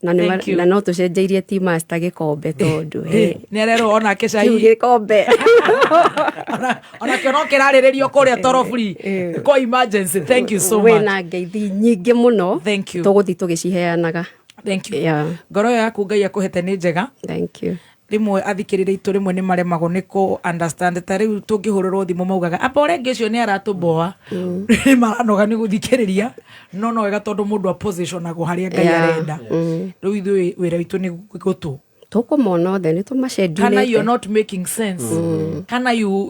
Na Thank you. Na no tũcenjeirie T-Master gĩkombe tondũ Nĩ arerwo onake cai. Kĩu gĩkombe. Onakĩo no kĩrarĩrĩrio kũrĩa toroburi ko emergency. Thank you so much. Wĩna ngeithi nyingĩ mũno. Thank you. Tũgũthiĩ tũgĩciheanaga. Thank you. Yeah. Ngoro ĩyo yaku Ngai akũhete nĩ njega. Thank you. Rĩmwe athikĩrĩria itũ rĩmwe nĩ maremagwo nĩ kũ understand. Ta rĩu tũngĩhũrĩrwo thimũ maugaga amba ũrĩa ũngĩ ũcio nĩ aratũmboa, nĩ maranoga nĩ gũthikĩrĩria, no wega tondũ mũndũ apositionagwo harĩa Ngai arenda. Rĩu ithuĩ wĩra witũ nĩ gũtũ. Tũkũmona othe, nĩ tũmacenjurĩte. Kana you're not making sense, kana you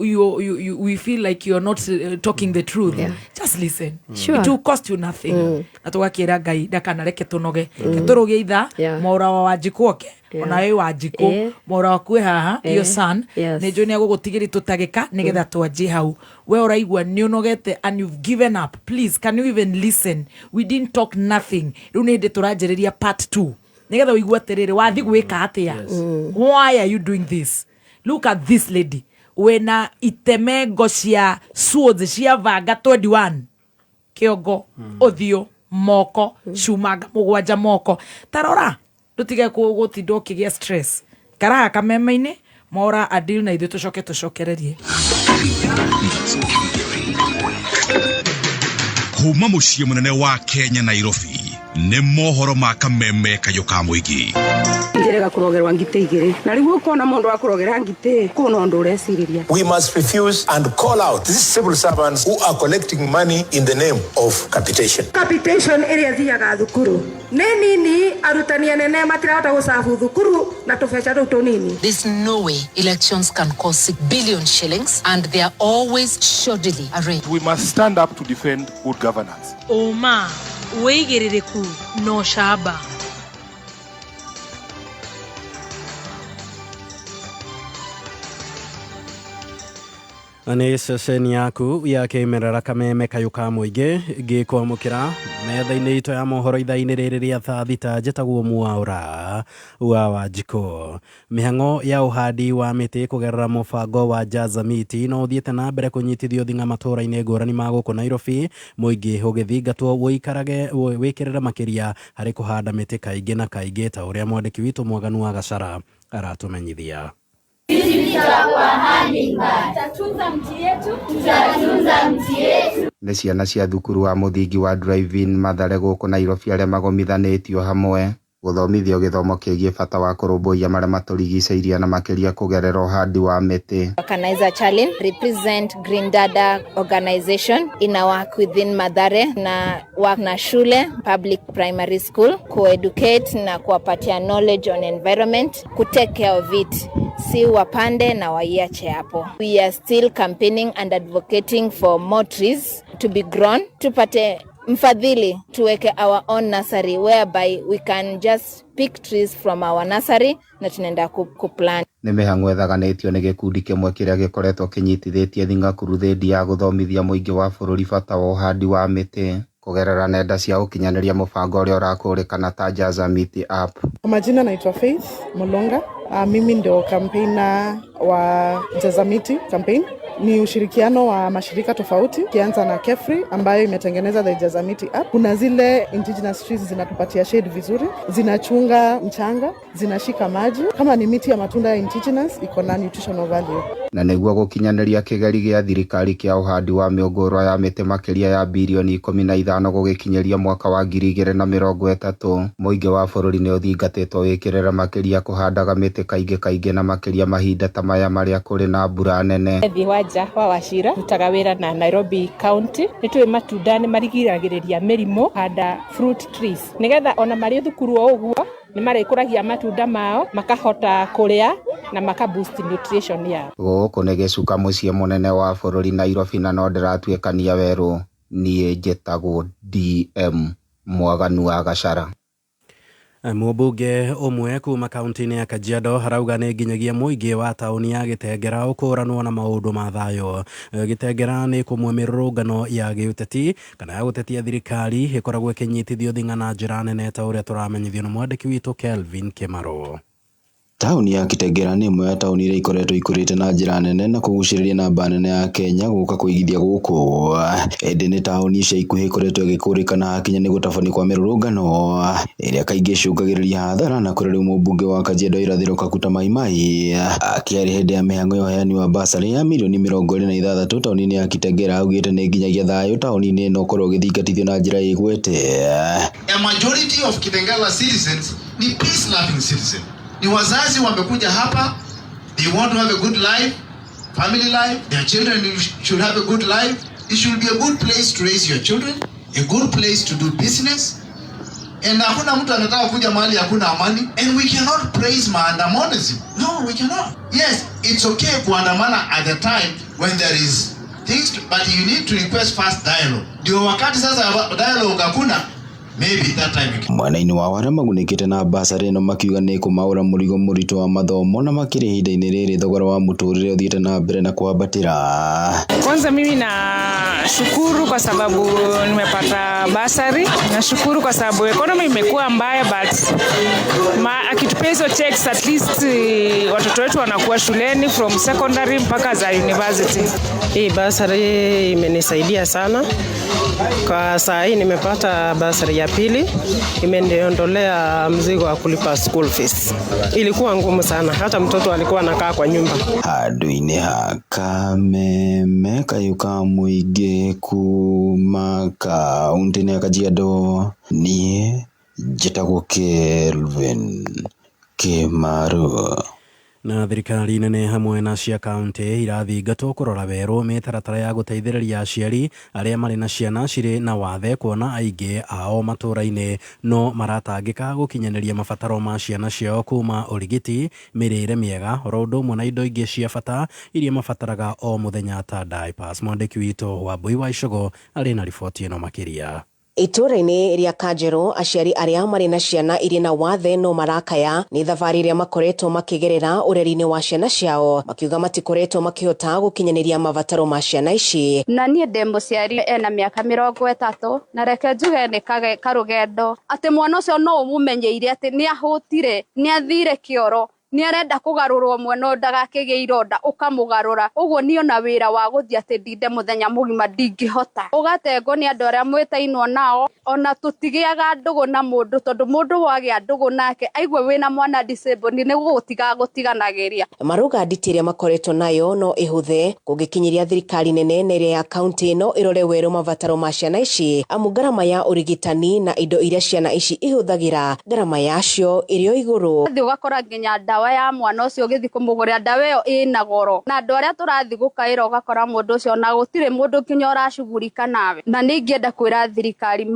we feel like you're not talking the truth, just listen. It will cost you nothing. Na tũgakĩra Ngai ndakanareke tũnoge. Ke tũrũgie ithaa. Mwaũra wa Wanjikũ oke. Ona wĩ Wanjikũ, mwaũra waku ĩ haha. Your son. Nĩ njũĩ nĩ agũgũtigĩri tũtagĩka nĩgetha twanjie hau. We ũraigua nĩ ũnogete and you've given up, please, can you even listen? We didn't talk nothing. Rĩu nĩ hĩndĩ tũranjĩrĩria part 2 nĩgetha ũigue atĩrĩrĩ, wathi gwĩka atĩa? Why are you doing this? Look at this lady wĩna itemengo cia swords cia banga 21 kĩongo, ũthiũ, moko, cumanga mũgwanja moko. Tarora, ndũtige gũtinda ũkĩgĩa stress. Karaha kameme-inĩ mora adil na ithuĩ tũcoke tũcokererie. Kuma mũciĩ mũnene wa Kenya, Nairobi, nĩ mohoro ma Kameme kayũ ka mũingĩ. Njĩrĩga kũrogerwa ngitĩ igĩrĩ, na rĩu ũkona mũndũ wa kũrogera ngitĩ kũna ũndũ ũrecirĩria. We must refuse and call out these civil servants who are collecting money in the name of capitation. Capitation ĩrĩa ĩthiaga thukuru nĩ nini, arutani anene matirahota gũcabu thukuru na tũbeca tũu tũnini. There's no way elections can cost 6 billion shillings and they are always shoddily arranged. We must stand up to defend good governance. Ũma, wĩigĩrĩrĩku na ũcamba. Nĩ ceceni yaku ya kĩmerera Kameme kayũ ka mũingĩ, ngĩkwamũkĩra metha-inĩ itũ ya mohoro ithaa-inĩ rĩrĩ rĩa thaa 6. Njĩtagwo Mwaũra wa Wanjikũ. Mĩhang'o ya ũhandi wa mĩtĩ kũgerera mũbango wa Jaza Miti no ũthiĩte na mbere kũnyitithio thing'a matũũra-inĩ ngũrani ma gũkũ Nairobi, mũingĩ ũgĩthingatwo ũikarage wĩkĩrĩre makĩria harĩ kũhanda mĩtĩ kaingĩ na kaingĩ, ta ũrĩa mwandĩki witũ Mwaganu wa Gacara aratũmenyithia. Tutatunza mti yetu, tutatunza mti yetu. Nĩ ciana cia thukuru wa mũthingi wa Drive-In Mathare gũkũ Nairobi arĩa magomithanĩtio hamwe gũthomithio gĩthomo kĩgiĩ bata wa kũrũmbũiya marĩa matũrigicĩirie na makĩria kũgerera ũhandi wa mĩtĩ. Kanaiza Charlin represent Green Dada organization ina work within Mathare na work na shule public primary school kueducate na kuwapatia knowledge on environment, ku take care of it, si wapande na waiache hapo. We are still campaigning and advocating for more trees to be grown, tupate Mfadhili tuweke our own nursery whereby we can just pick trees from our nursery na tunaenda kuplant. Nĩ mĩhang'o ĩthaganĩtio nĩ gĩkundi kĩmwe kĩrĩa gĩkoretwo kĩnyitithĩtie thing'a thĩndi ya gũthomithia mũingĩ wa bũrũri bata wa ũhandi wa mĩtĩ kũgerera nenda cia ũkinyanĩria, mũbango ũrĩa ũrakũrĩkana ta Jaza Miti App. Kwa majina naitwa Faith Molonga. Mimi ndio campaigner wa Jaza Miti campaign. Ni ushirikiano wa mashirika tofauti, ukianza na KEFRI ambayo imetengeneza the Jaza Miti app. Kuna zile indigenous trees zinatupatia shade vizuri, zinachunga mchanga, zinashika maji. Kama ni miti ya matunda ya indigenous, iko na nutritional value. Na nĩguo gũkinyanĩria kĩgeri gĩa thirikari kĩa ũhandi wa mĩũngũrwa ya mĩtĩ makĩria ya birioni 15 gũgĩkinyĩria mwaka wa 2030, mũingĩ wa bũrũri nĩ ũthingatĩtwo wĩkĩrĩre makĩria kũhandaga mĩtĩ kaingĩ kaingĩ na makĩria mahinda ta maya marĩa kũrĩ na mbura nene. Thiĩ wanja wa Wachira rutaga wĩra na Nairobi County. Nĩ tũĩ matunda nĩ marigiragĩrĩria mĩrimũ, handa fruit trees nĩgetha ona marĩ thukuru o ũguo nĩ marĩkũragia matunda mao, makahota kũrĩa na maka boost nutrition yao. Gũkũ nĩ gĩcuka mũciĩ mũnene wa bũrũri Nairobi, na no ndĩratuĩkania werũ. Niĩ njĩtagwo DM Mwaganu wa Gachara. Mũmbunge ũmwe kuma kaunti-inĩ ya Kajiado arauga nĩ nginyagia mũingĩ wa taũni ya Gĩtengera ũkũranwo na maũndũ ma thayũ. Gĩtengera nĩ kũmwe mĩrũrũngano ya gĩũteti kana ya gũtetia thirikari ĩkoragwo ĩkĩnyitithio thing'a na njĩra nene ta ũrĩa tũramenyithio nĩ mwandĩki witũ Kelvin Kĩmaro. Taũni ya Kitengela nĩ ĩmwe ya taũni iria ikoretwo ikũrĩte na njĩra nene na kũgucĩrĩria namba nene ya Kenya gũka kũigithia gũkũ. Ĩndĩ nĩ taũni ica ikuhĩ ikoretwo ĩgĩkũrĩkana hakinya nĩ gũtabania kwa mĩrũrũngano ĩrĩa kaingĩ ĩcũngagĩrĩria hathara, na kũrĩ rĩu mũmbunge wa Kajiado Irathĩro Kakuta Maimai akĩaria hĩndĩ ya mĩhang'o ya ũheani wa basarĩ ya mirioni 26 taũni-inĩ ya Kitengela augĩte nĩ nginyagia thayũ taũni-inĩ ĩno ũkorwo ũgĩthingatithio na njĩra ĩgwete. A majority of Kitengela citizens ni peace loving citizens. Ni wazazi wamekuja hapa, they want to have a good life, family life, their children should have a good life. It should be a good place to raise your children, a good place to do business. And hakuna mtu anataka kuja mahali hakuna amani. And we cannot praise maandamanism. No, we cannot. Yes, it's okay kuandamana at the time when there is things, but you need to request first dialogue. Ndio wakati sasa dialogue hakuna, maybe that time you can. Mwena-inĩ wa arĩa magunĩkĩte na basarĩ ĩno makiuga nĩ kũmaũra mũrigo mũritũ wa mathomo, na makĩria ihinda-inĩ rĩrĩ thogora wa mũtũrĩre ũthiĩte na mbere na kwambatĩra. Kwanza mimi nashukuru kwa sababu nimepata basari. Nashukuru kwa sababu economy imekuwa mbaya, but akitupea hizo checks at least watoto wetu wanakuwa shuleni from secondary mpaka za university. Hii basari imenisaidia sana. Kwa saa hii nimepata basari ya pili, imeniondolea mzigo wa kulipa school fees. Ilikuwa ngumu sana, hata mtoto alikuwa anakaa kwa nyumba. Handũ-inĩ ha Kameme kayũ ka mũingĩ kuma kaũntĩ-inĩ ya Kajiado, niĩ njĩtagwo Kelvin Kĩmaru. Na thirikari nene hamwe na cia kaunti irathingatwo kũrora werũ mĩtaratara ya gũteithĩrĩria aciari arĩa marĩ na ciana cirĩ na wathe, kuona aingĩ ao matũũra-inĩ no maratangĩka gũkinyanĩria mabataro ma ciana ciao kuma ũrigiti, mĩrĩre mĩega, oro ũndũ ũmwe na indo ingĩ cia bata iria mabataraga o mũthenya ta diapers. Mwandĩki witũ Wambui wa Icogo arĩ na riboti ĩno makĩria. Itũũra-inĩ rĩa Kanjerũ, aciari arĩa marĩ na ciana irĩ na wathe no marakaya nĩ thabarĩ ĩrĩa makoretwo makĩgerera ũreri-inĩ wa ciana ciao, makiuga matikoretwo makĩhota gũkinyanĩria mabataro ma ciana ici. Na niĩ ndĩ mũciari ena mĩaka 30, na reke njuge nĩ karũgendo atĩ mwana ũcio no ũmũmenyeire atĩ nĩ ahũtire, nĩ athire kĩoro, nĩ arenda kũgarũrwo mwena ũyũ ndagakĩgĩe ironda, ũkamũgarũra. Ũguo niĩ ona wĩra wa gũthiĩ atĩ ndinde mũthenya mũgima ndingĩhota. Ũgatengwo nĩ andũ arĩa mwĩtainwo nao, ona tũtigĩaga ndũgũ na mũndũ, tondũ mũndũ wagĩa ndũgũ nake aigue wĩna mwana disabled nĩ gũgũtiga gũtiganagĩria. Marauga nditi ĩrĩa makoretwo nayo no ĩhũthe kũngĩkinyĩria thirikari nene na ĩrĩa ya kaunti no ĩrore werũ mabataro ma ciana ici, amu ngarama ya ũrigitani na indo iria ciana ici ihũthagĩra ngarama yacio ĩrĩ o igũrũ. Ũgathiĩ ũgakora nginya ndawa Ndawa ya mwana ũcio ũgĩthiĩ kũmũgũrĩra ndawa ĩyo ĩna goro, na andũ arĩa tũrathiĩ gũkaĩra ũgakora mũndũ ũcio na gũtirĩ mũndũ nginya ũracugurika nawe. Na nĩ ingĩenda kwĩra thirikari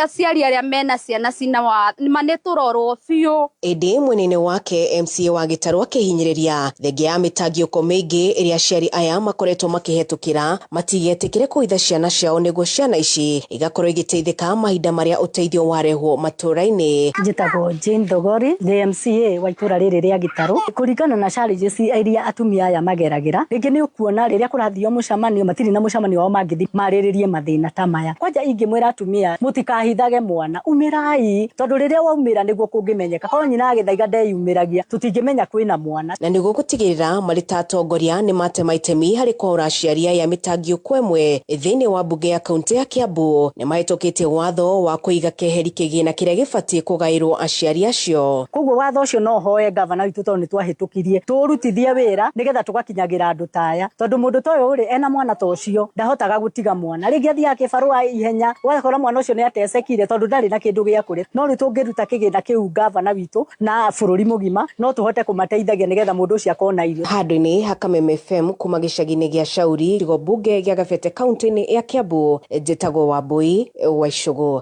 aciari arĩa mena ciana cina wathe ma nĩ tũrorwo biũ. Ĩndĩ mwena-inĩ wake MCA wa Gĩtarũ akĩhinyĩrĩria thengia ya mĩtangiũko mĩingĩ ĩrĩa aciari aya makoretwo makĩhetũkĩra matigetĩkĩre kũhitha ciana ciao nĩguo ciana ici igakorwo igĩteithĩka mahinda marĩa ũteithio warehwo matũũra-inĩ. Njĩtagwo Jane Thogori, ndĩ MCA wa itũra rĩrĩ rĩa Gĩtarũ. Kũringana na challenges iria atumia aya mageragĩra, rĩngĩ nĩ ũkuona rĩrĩa kũrathio mũcemanio matirĩ na mũcemanio wao mangĩthiĩ marĩrĩrie mathĩna ta maya. Kwanja ingĩmwĩra atumia mũtikahithage mwana, umĩrai, tondũ rĩrĩa waumĩra nĩguo kũngĩmenyeka. Korwo nyina agĩthaiga ndeyumĩragia, tũtingĩmenya kwĩna mwana. Na nĩguo gũtigĩrĩra marĩ ta atongoria nĩ matema itemi harĩ kwaũra aciari aya mĩtangiũko ĩmwe thĩinĩ wa mbunge ya kaunti ya Kiambu, nĩ mahĩtũkĩtie watho wa kũiga keheri kĩgĩna kĩrĩa gĩbatiĩ kũgaĩrwo aciari acio. Koguo watho ũcio no hoe gavana witũ tondũ nĩ twahĩtũkirie tũũrutithie wĩra nĩgetha tũgakinyagĩra andũ ta aya, tondũ mũndũ ta ũyũ rĩ ena mwana ta ũcio ndahotaga gũtiga mwana, rĩngĩ athiaga kĩbarũa ihenya ũgakora mwana ũcio nĩ atecekire tondũ ndarĩ na kĩndũ gĩa kũrĩa. No rĩu tũngĩruta kĩgĩna kĩu gavana witũ na bũrũri mũgima no tũhote kũmateithagia nĩgetha mũndũ ũcio akona irio. Handũ-inĩ ha Kameme FM kuma gĩcagi-inĩ gĩa Shauri gĩcigo mbunge gĩa Gabete kaunti-inĩ ya Kiambu, njĩtagwo Wambui wa Icũgũ.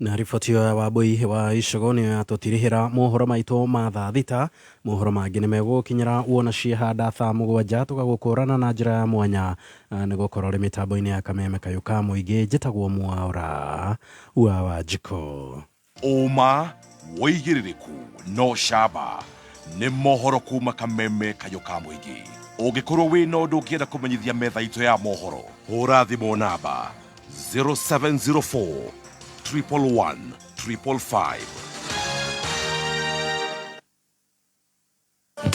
Na riboti ĩyo ya Wambui wa Icũgũ nĩyo yatũtirihĩra mohoro maitũ ma thaa thita. Mohoro mangĩ nĩ megũgũkinyĩra wona ciehanda thaa mũgwanja tũgagũkũrana na njĩra ya mwanya nĩ gũkorwo ũrĩ mĩtambo-inĩ ya Kameme Kayũ ka Mũingĩ. Njĩtagwo Mwaũra wa Wanjikũ. Ũma wĩigĩrĩrĩku no camba nĩ mohoro kuma Kameme Kayũ ka Mũingĩ. Ũngĩkorwo wĩna ũndũ ũngĩenda kũmenyithia metha itũ ya mohoro, hũra thimũ namba 0704 111 555.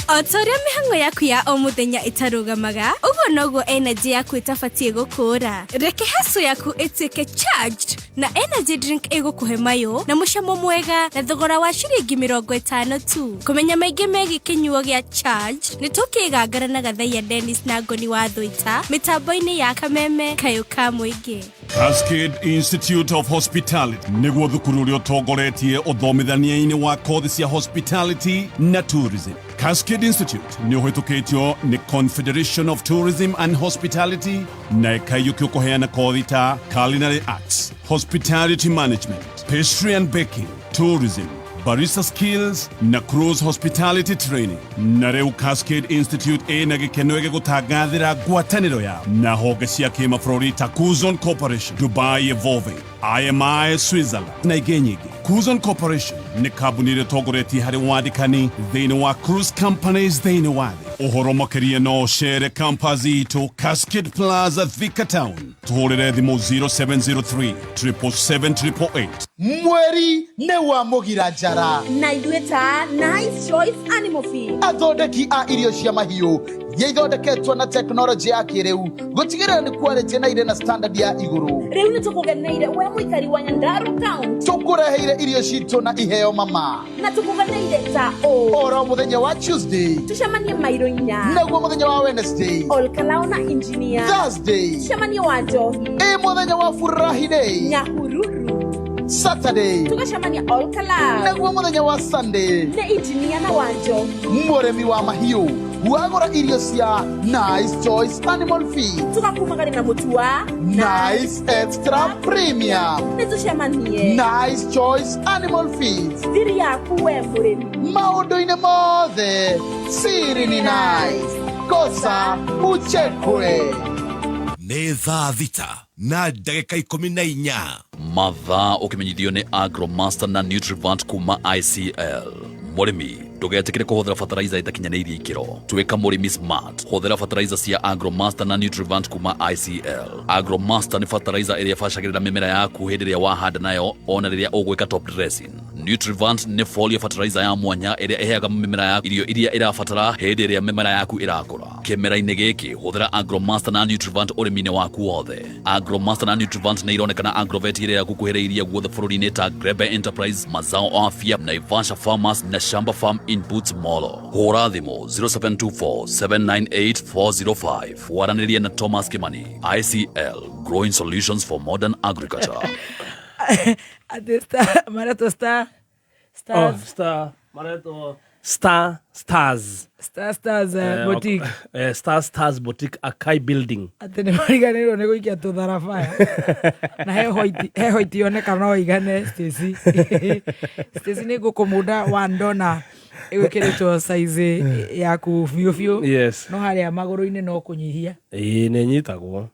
O ta ũrĩa mĩhang'o yaku ya o mũthenya ĩtarũgamaga, ũguo noguo energy yaku ĩtabatiĩ gũkũra. Reke hustle yaku ĩtuĩke charged na energy drink ĩgũkũhe mayũ na mũcamo mwega na thogora wa ciringi 50 tu. Kũmenya maingĩ megiĩ kĩnyuo gĩa charged nĩ tũkĩgangara na Gathaiya Dennis na Ngoni wa Thũita mĩtambo-inĩ ya Kameme Kayũ ka Mũingĩ. Cascade Institute of Hospitality nĩguo thukuru ũrĩa ũtongoretie ũthomithania-inĩ wa kothi cia hospitality na tourism. Cascade Institute nĩ ũhĩtũkĩtio nĩ Confederation of Tourism and Hospitality na ĩkaiyũkio kũheana kothi ta culinary arts, hospitality management, pastry and baking, tourism, barista skills na cruise hospitality training. Na rĩu Cascade Institute ĩna gĩkeno ĩgĩgũtangathĩra ngwatanĩro yao na honge cia kĩmabũrũri ta Kuzon Corporation, Dubai Evolving, IMI Switzerland na ingĩ nyingĩ. Kuzon Corporation nĩ kambuni ĩrĩa ĩtongoretie harĩ wandĩkani thĩinĩ wa cruise companies thĩinĩ wa thĩ. Ũhoro makĩria no ũcere campus itũ Cascade Plaza, Thika Town. Tũhũrĩre thimũ 0703 777 888. Mweri nĩ wa mũgira njara na ithuĩ ta Nice Choice Animal Feed, athondeki a irio cia mahiũ iria ithondeketwo na tekinoronjĩ ya kĩrĩu gũtigĩrĩra nĩ quality na irĩ na standard ya igũrũ. Rĩu nĩ tũkũgeneire we mũikari wa Nyandarua County. Tũkũreheire irio citũ na iheo mama. Na tũkũgeneire ta ũũ: oro mũthenya wa Tuesday tũcemanie mairo 4, naguo mũthenya wa Wednesday Olkalao na Engineer, Thursday tũcemanie wa Njohi, ĩ mũthenya wa Friday Nyahururu, Saturday tũgacemania Olkalao, naguo mũthenya wa Sunday nĩ Engineer na wa Njohi. Mũrĩmi wa mahiũ wagũra irio cia Nice Choice Animal Feed tũgakumagari na mũtu wa Nice Extra Premium. Nĩ tũcemanie Nice Choice Animal Feed, thiri yaku we mũrĩmi. Maũndũ-inĩ mothe siri ni nice, kosa uchekwe. Nĩ thaa thita na ndagĩka 14. Mathaa ũkĩmenyithio nĩ Agromaster na Nutrivant kuma ICL. Mũrĩmi ndũgetĩkĩre kũhũthĩra fertilizer ĩtakinyanĩirie ikĩro. Tuĩka mũrĩmi smart, hũthĩra fertilizer cia Agromaster na Nutrivant kuma ICL. Agromaster nĩ fertilizer ĩrĩa ĩbacagĩrĩra mĩmera yaku hĩndĩ ĩrĩa wahanda nayo ona rĩrĩa ũgwĩka top dressing. Nutrivant nĩ foliar fertilizer ya mwanya ĩrĩa ĩheaga mĩmera yaku irio iria ĩrabatara hĩndĩ ĩrĩa mĩmera yaku ĩrakũra. Kĩmera-inĩ gĩkĩ hũthĩra Agromaster na Nutrivant ũrĩmi-inĩ waku wothe. Agromaster na Nutrivant nĩ ironekana Agrovet ĩrĩa ĩgũkuhĩrĩirie guothe bũrũri-inĩ ta Grebe Enterprise, Mazao Afya, Naivasha Farmers na Shamba Farm Inputs Molo. Hũra thimũ 0724 798 405 waranĩrie na Thomas Kimani. ICL, growing solutions for modern agriculture. Atĩ star maretwo star Oh, stars star maretwo Star Stars. Star Stars Boutique. Star Stars Boutique Akai Building. Atä nä mariganä irwo nä gå ikia tå tharabaya na he hoiti yoneka no igane Stacy. Stacy nä ngå kå munda wa ndona ä gwä kä rä two size yaku biå biå. Yes. No harä a magå rå-inä no kå nyihia. Ĩĩ nĩ nyitagwo.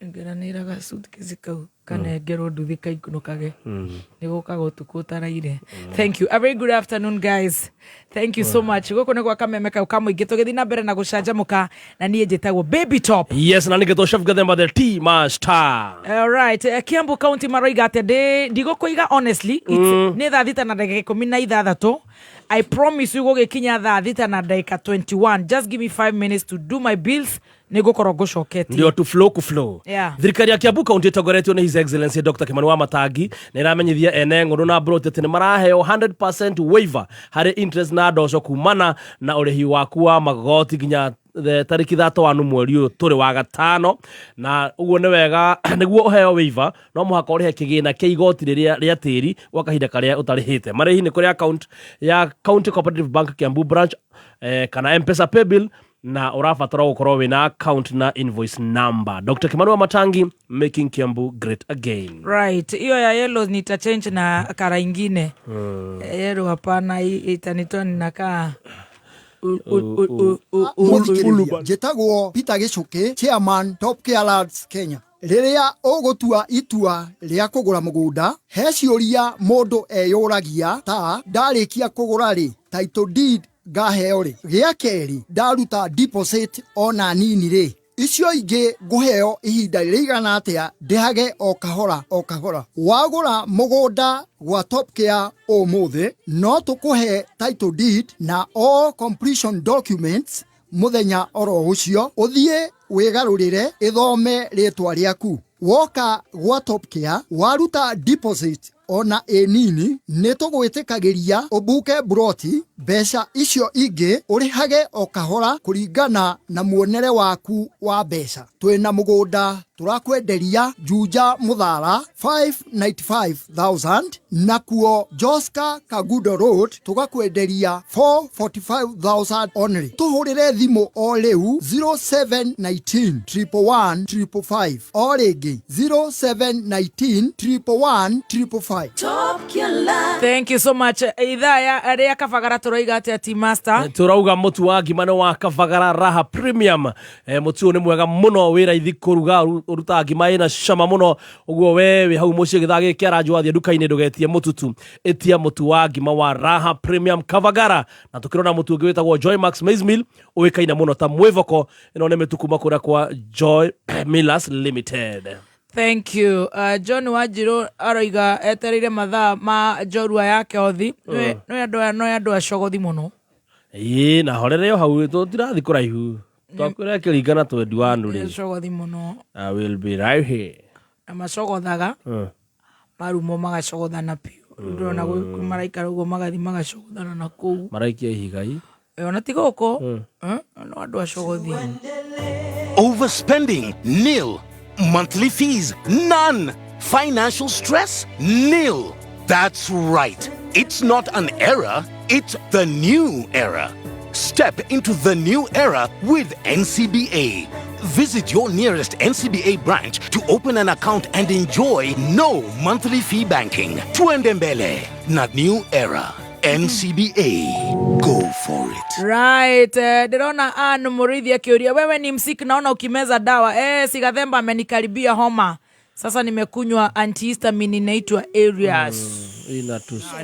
Ngeranä raga suitcase kau kanengerwo nduthi kaikunukage nä gå kaga å tukå taraire. Thank you, a very good afternoon guys, thank you so much. Gå kå nä gwa kameme kau ka må ingä tå gä thiä na mbere na gå canjamå na niä njä tagwo Baby Top. Yes, na nĩngĩtwo Chef Gathemba the Tea Master. Alright, Kiambu County maroiga atä ndä ndigå honestly nä thaa 6 na ndagä ka 16. I promise you gå gä kinya thaa 6 na ndagä ka 21, just give me 5 minutes to do my bills, nä ngå korwo ngå coketie. Ndio tu flow ku flow. Yeah. Thirikari ya Kiambu County ĩtongoretio nĩ His Excellency Dr. Kimani wa Matangi nĩ ĩramenyithia ene ng'ũndũ na mburoti atĩ nĩ maraheo 100% waiver harĩ interest na ndoco kumana na ũrĩhi waku wa magoti nginya tarĩki 31 mweri ũyũ tũrĩ wa gatano. Na ũguo nĩ wega, nĩguo ũheo waiver no mũhaka ũrĩhe kĩgĩna kĩa igoti rĩrĩa rĩa tĩri gwa kahinda karĩa ũtarĩhĩte. Marĩhi nĩ kũrĩ account ya County Cooperative Bank Kiambu branch, kana M-Pesa paybill, na ũrabatara gũkorwo wĩna account na invoice number. Dr. Kimani wa Matangi, making Kiambu great again. Right, hiyo ya yellow nitachange na kara ingine. Yellow hapana, hii itanitoa ninakaa Mũthikĩrĩria, njĩtagwo Peter Gĩcũkĩ, chairman Top Care Lads Kenya. Rĩrĩa ũgũtua itua rĩa kũgũra mũgũnda, he ciũria mũndũ eyũragia ta ndarĩkia kũgũra rĩ, title deed ngaheo rĩ, gĩa kerĩ ndaruta deposit ona nini rĩ, icio ingĩ ngũheo ihinda rĩigana atĩa ndĩhage o kahora o kahora. Wagũra mũgũnda gwa Top Care ũmũthĩ, no tũkũhe title deed na all completion documents mũthenya oro ũcio, ũthiĩ wĩgarũrĩre ĩthome rĩtwa rĩaku. Woka gwa Top Care waruta deposit ona ĩ nini, nĩ tũgwĩtĩkagĩria ũbuke mburoti, mbeca icio ingĩ ũrĩhage o kahora kũringana na muonere waku wa mbeca. Twĩna mũgũnda tũrakwenderia Juja Mũthara 595,000, nakuo Joska Kagudo Road tũgakwenderia 445,000 only. Tũhũrĩre thimũ o rĩu 0719 111 555, o rĩngĩ 0719 111 555. Thank you so much. Ithaa ya rĩa Kabagara tũroiga atĩa Tea Master? Tũrauga mũtu wa ngima nĩ wa Kabagara Raha Premium. Mũtu ũyũ nĩ mwega mũno, wĩ raithi kũruga, ũrutaga ngima ĩna cama mũno. Ũguo we wĩ hau mũciĩ gĩthaa gĩkĩ kĩaranjwo, wathiĩ nduka-inĩ ndũgetie mũtutu, ĩtia mũtu wa ngima wa Raha Premium Kabagara. Na tũkĩrona mũtu ũngĩ wĩtagwo Joy Max Maize Meal, ũĩkaine mũno ta mwĩvoko. Ĩno nĩ mĩtu kuma kũrĩa kwa Joy Millers Limited. Thank you. John Wanjiru aroiga etereire mathaa ma njorua yake othi. Nĩ andũ aya no andũ acogothi mũno. Ĩĩ, na horere o hau, tũtirathi kũraihu, twakwĩra kĩringana 21 rĩ. Acogothi mũno. I will be right here. Na macogothaga marumo magacogothana biũ. Ndĩrona maraikara ũguo magathi magacogothana na kũu. Maraikia ihigai. Ona ti gũkũ. No andũ acogothi. Overspending, nil. Monthly fees, none. Financial stress, nil. That's right. It's not an error, it's the new era. Step into the new era with NCBA. Visit your nearest NCBA branch to open an account and enjoy no monthly fee banking. Tuendembele, not new era. NCBA. Go for it. Right, ndĩrona Ann Mũrĩithi akĩũria wewe ni msik, naona ukimeza dawa. Sigathemba amenikaribia homa. Sasa nimekunywa antihistamine inaitwa Arias.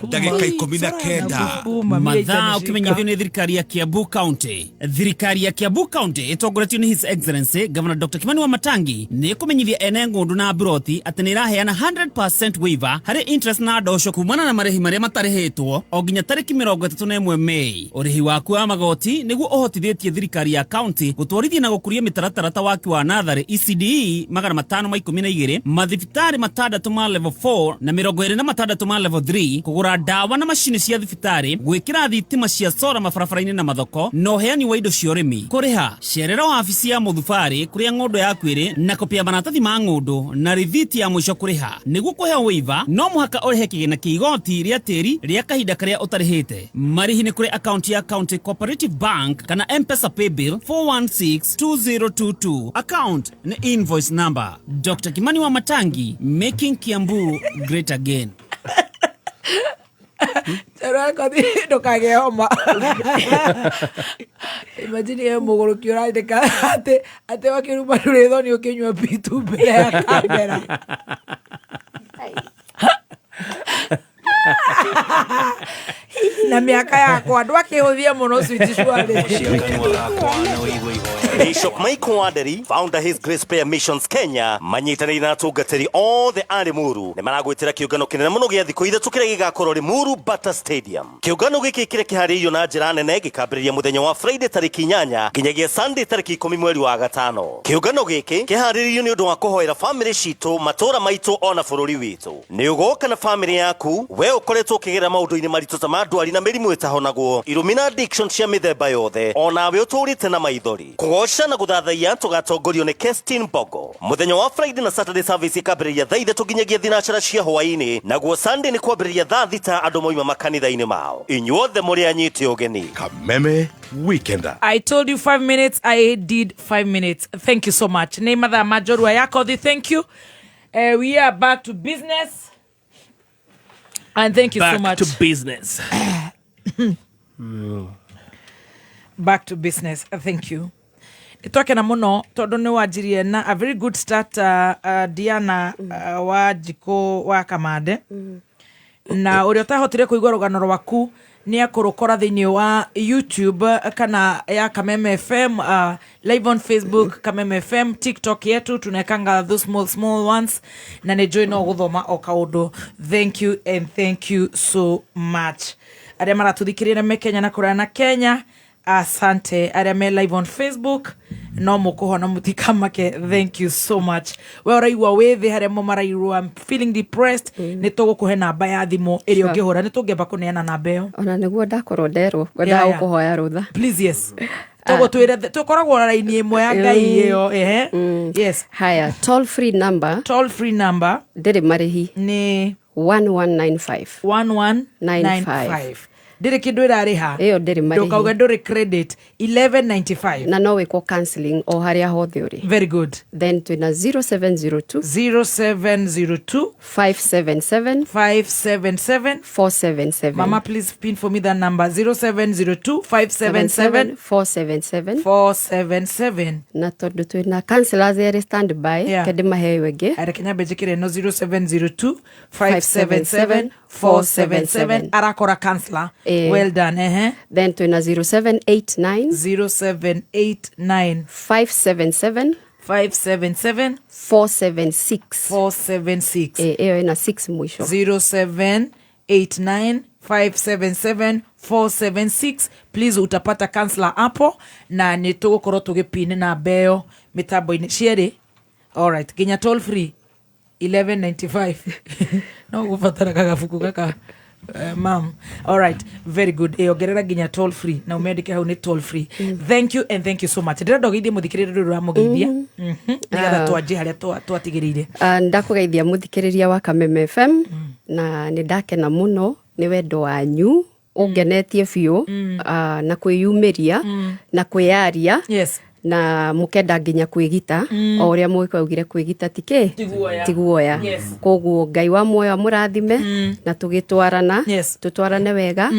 Ndagĩka 19. Mathaa ũkĩmenyithio nĩ thirikari ya Kiambu County. Thirikari ya Kiambu County ĩtongoretio nĩ His Excellency Governor Dr. Kimani wa Matangi nĩ ĩkũmenyithia ene ng'ũndũ na mburoti atĩ nĩ ĩraheana 100% waiver harĩ interest na ndoco kumana na marĩhi marĩa matarĩhĩtwo o nginya tarĩki 31 Mei. Ũrĩhi waku wa magoti nĩguo ũhotithĩtie thirikari ya county gũtwarithia na gũkũria mĩtaratara ta waki wa natharĩ ECDE 512, mathibitarĩ 6 ma level 4 na 26 ma level level 3, kũgũra ndawa na macini cia thibitarĩ, gwĩkĩra thitima cia sora mabarabara-inĩ na mathoko, na ũheani wa indo cia ũrĩmi. Kũrĩha, cerera wabici ya mũthubarĩ kũrĩa ng'ũndũ yaku ĩrĩ na kopi ya maratathi ma ng'ũndũ na rithiti ya mũico kũrĩha. Nĩguo kũheo waiver, no mũhaka ũrĩhe kĩgĩna kĩa igoti rĩa tĩri rĩa kahinda karĩa ũtarĩhĩte. Marĩhi nĩ kũrĩ akaunti ya County Cooperative Bank kana M-Pesa Paybill 4162022. Account nĩ invoice number. Dr. Kimani wa Matangi, making Kiambu great again. Njoroge ndũkagĩe homa. Imagine he mũgũrũki ũrandĩka atĩ atĩ wakĩruma ndũrĩ thoni ũkĩnyua pitu mbere ya kamera. Na mĩaka yakwa ndwakĩhũthia mũno sweet surely. Bishop Mike Wanderi, founder His Grace Prayer Missions Kenya, manyitanĩire na atungatĩri othe a Limuru nĩ maragwĩtĩra kĩũngano kĩnene mũno gĩa thikũ ithatũ kĩrĩa gĩgakorwo Limuru Bata Stadium. Kĩũngano gĩkĩ kĩrĩa kĩharĩirio na njĩra nene gĩkambĩrĩria mũthenya wa Friday tarĩki 8 nginyagia Sunday tarĩki 10 mweri wa gatano. Kĩũngano gĩkĩ kĩharĩrĩirio nĩ ũndũ wa kũhoera famĩlĩ citũ, matũũra maitũ ona bũrũri witũ. Nĩ ũgoka na famĩlĩ yaku, we ũkoretwo ũkĩgerera maũndũ-inĩ maritũ ta ma ndwari na mĩrimũ ĩtahonagwo, irumi na addiction cia mĩthemba yothe, onawe ũtũrĩte na maithori. Kũgoca na gũthathaiya tũgatongorio nĩ Kestin Bogo. Mũthenya wa Friday na Saturday service ĩkambĩrĩria thaa 3 nginyagia thinacara cia hwaĩ-inĩ, naguo Sunday nĩ kwambĩrĩria thaa 6 andũ moima makanitha-inĩ mao. Inyuothe mũrĩ anyite ũgeni. Kameme Weekender. I told you 5 minutes, I did 5 minutes. Thank you so much. Nĩ mathaa ma njorua ya kothi, thank you. We are back to business. And thank you so Back much. to business. Back to business. Thank you. Nĩtwakena mũno tondũ nĩ wanjirie na a very good start, Diana, wa Njikũ wa Kamande. Na ũrĩa ũtahotire kũigua rũgano rwaku nĩ akũrũkora thĩinĩ wa YouTube kana ya Kameme FM, live on Facebook Kameme FM, TikTok yetu tunekanga those small small ones, na nĩ njũĩ no gũthoma o kaũndũ. Thank you and thank you so much. Arĩa maratũthikĩrĩria me Kenya na kũraya na Kenya, asante. Arĩa me live on Facebook no mũkũhona mũtikamake. Thank you so much. We ũraigua wĩ thĩ harĩa mo maraigua I'm feeling depressed, nĩ tũgũkũhe namba ya thimũ ĩrĩa ũngĩhũra. Nĩ tũngĩamba kũneana namba ĩyo. Ona nĩguo ndakorwo nderwo ngwendaga gũkũhoya rũtha. Please, yes. Tũgũtwĩre tũkoragwo raini ĩmwe ya Ngai ĩyo, ehe. Yes. Haya, toll free number. Toll free number. Ndĩrĩ marĩhi. Nĩ 1195. 1195. Ndĩrĩ kĩndũ ĩrarĩha. Ĩyo ndĩrĩ marĩhi. Ndũkauge ndũrĩ credit. 1195. Na no wĩkwo counseling o harĩa hothe ũrĩ. Very good. Then twĩna 0702 0702 577 577 477. Mama, please pin for me that number. 0702 577 477 477. Na tondũ twĩna counselors erĩ stand by, kende maheo ĩngĩ. Reke nyambe njĩkĩre ĩno 0702 577 477. Arakora counselor. Well done. Ehe. Then twĩna 0789 0789 577 577 476 476. Ĩyo ĩna 6 mũico. 0789 577 476. Please, utapata counselor hapo na nĩ tũgũkorwo tũgĩpin namba ĩyo mĩtambo-inĩ cierĩ. Alright, nginya toll free 1195. No gũbatara kagabuku gaka. Mam, alright, very good. Ongerera nginya toll free na ũmĩandĩke hau nĩ toll free. Thank you and thank you so much. Ndĩrenda ũgeithie mũthikĩrĩria rũrũ ũramũgeithia, nĩgetha twanjie harĩa twatigĩrĩire. Ndakũgeithia mũthikĩrĩria wa Kameme FM, na nĩ ndakena mũno nĩ wendo wanyu ũngenetie biũ, na kwĩyumĩria na kwĩyaria. Yes. Na mũkenda nginya kwĩgita, o ũrĩa mũgĩkũyũ augire kwĩgita ti kĩ? Ti guoya. Ti guoya. Yes. Koguo Ngai wa muoyo amũrathime, na tũgĩtwarana, tũtwarane wega.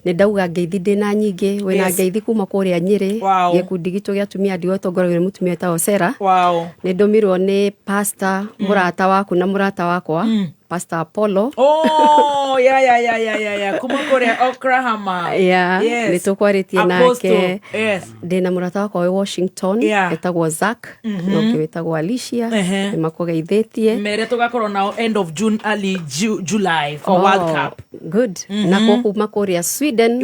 Nĩ ndauga ngeithi ndĩna nyingĩ, wĩna ngeithi kuma kũrĩa Nyĩrĩ. Wow. Gĩkundi gitũ gĩa atumia ndigwa gĩtongoragio nĩ mũtumia wĩtagwo Sarah. Wow. Nĩ ndũmirwo nĩ pastor, mũrata waku na mũrata wakwa, Pastor Apollo. Oh, yeah, yeah, yeah, yeah, yeah, yeah. Kuma kũrĩa Oklahoma. Yeah, Yes. nĩ tũkwarĩtie Apostle. nake. Yes. Ndĩna mũrata wakwa wĩ Washington, etagwo Zack, na ũngĩ wĩtagwo Alicia. Ehe. Nĩ makũgeithĩtie. Mere tũgakorwo nao end of June, early July for World Cup. Good. Nakuo kuma kũrĩa Sweden,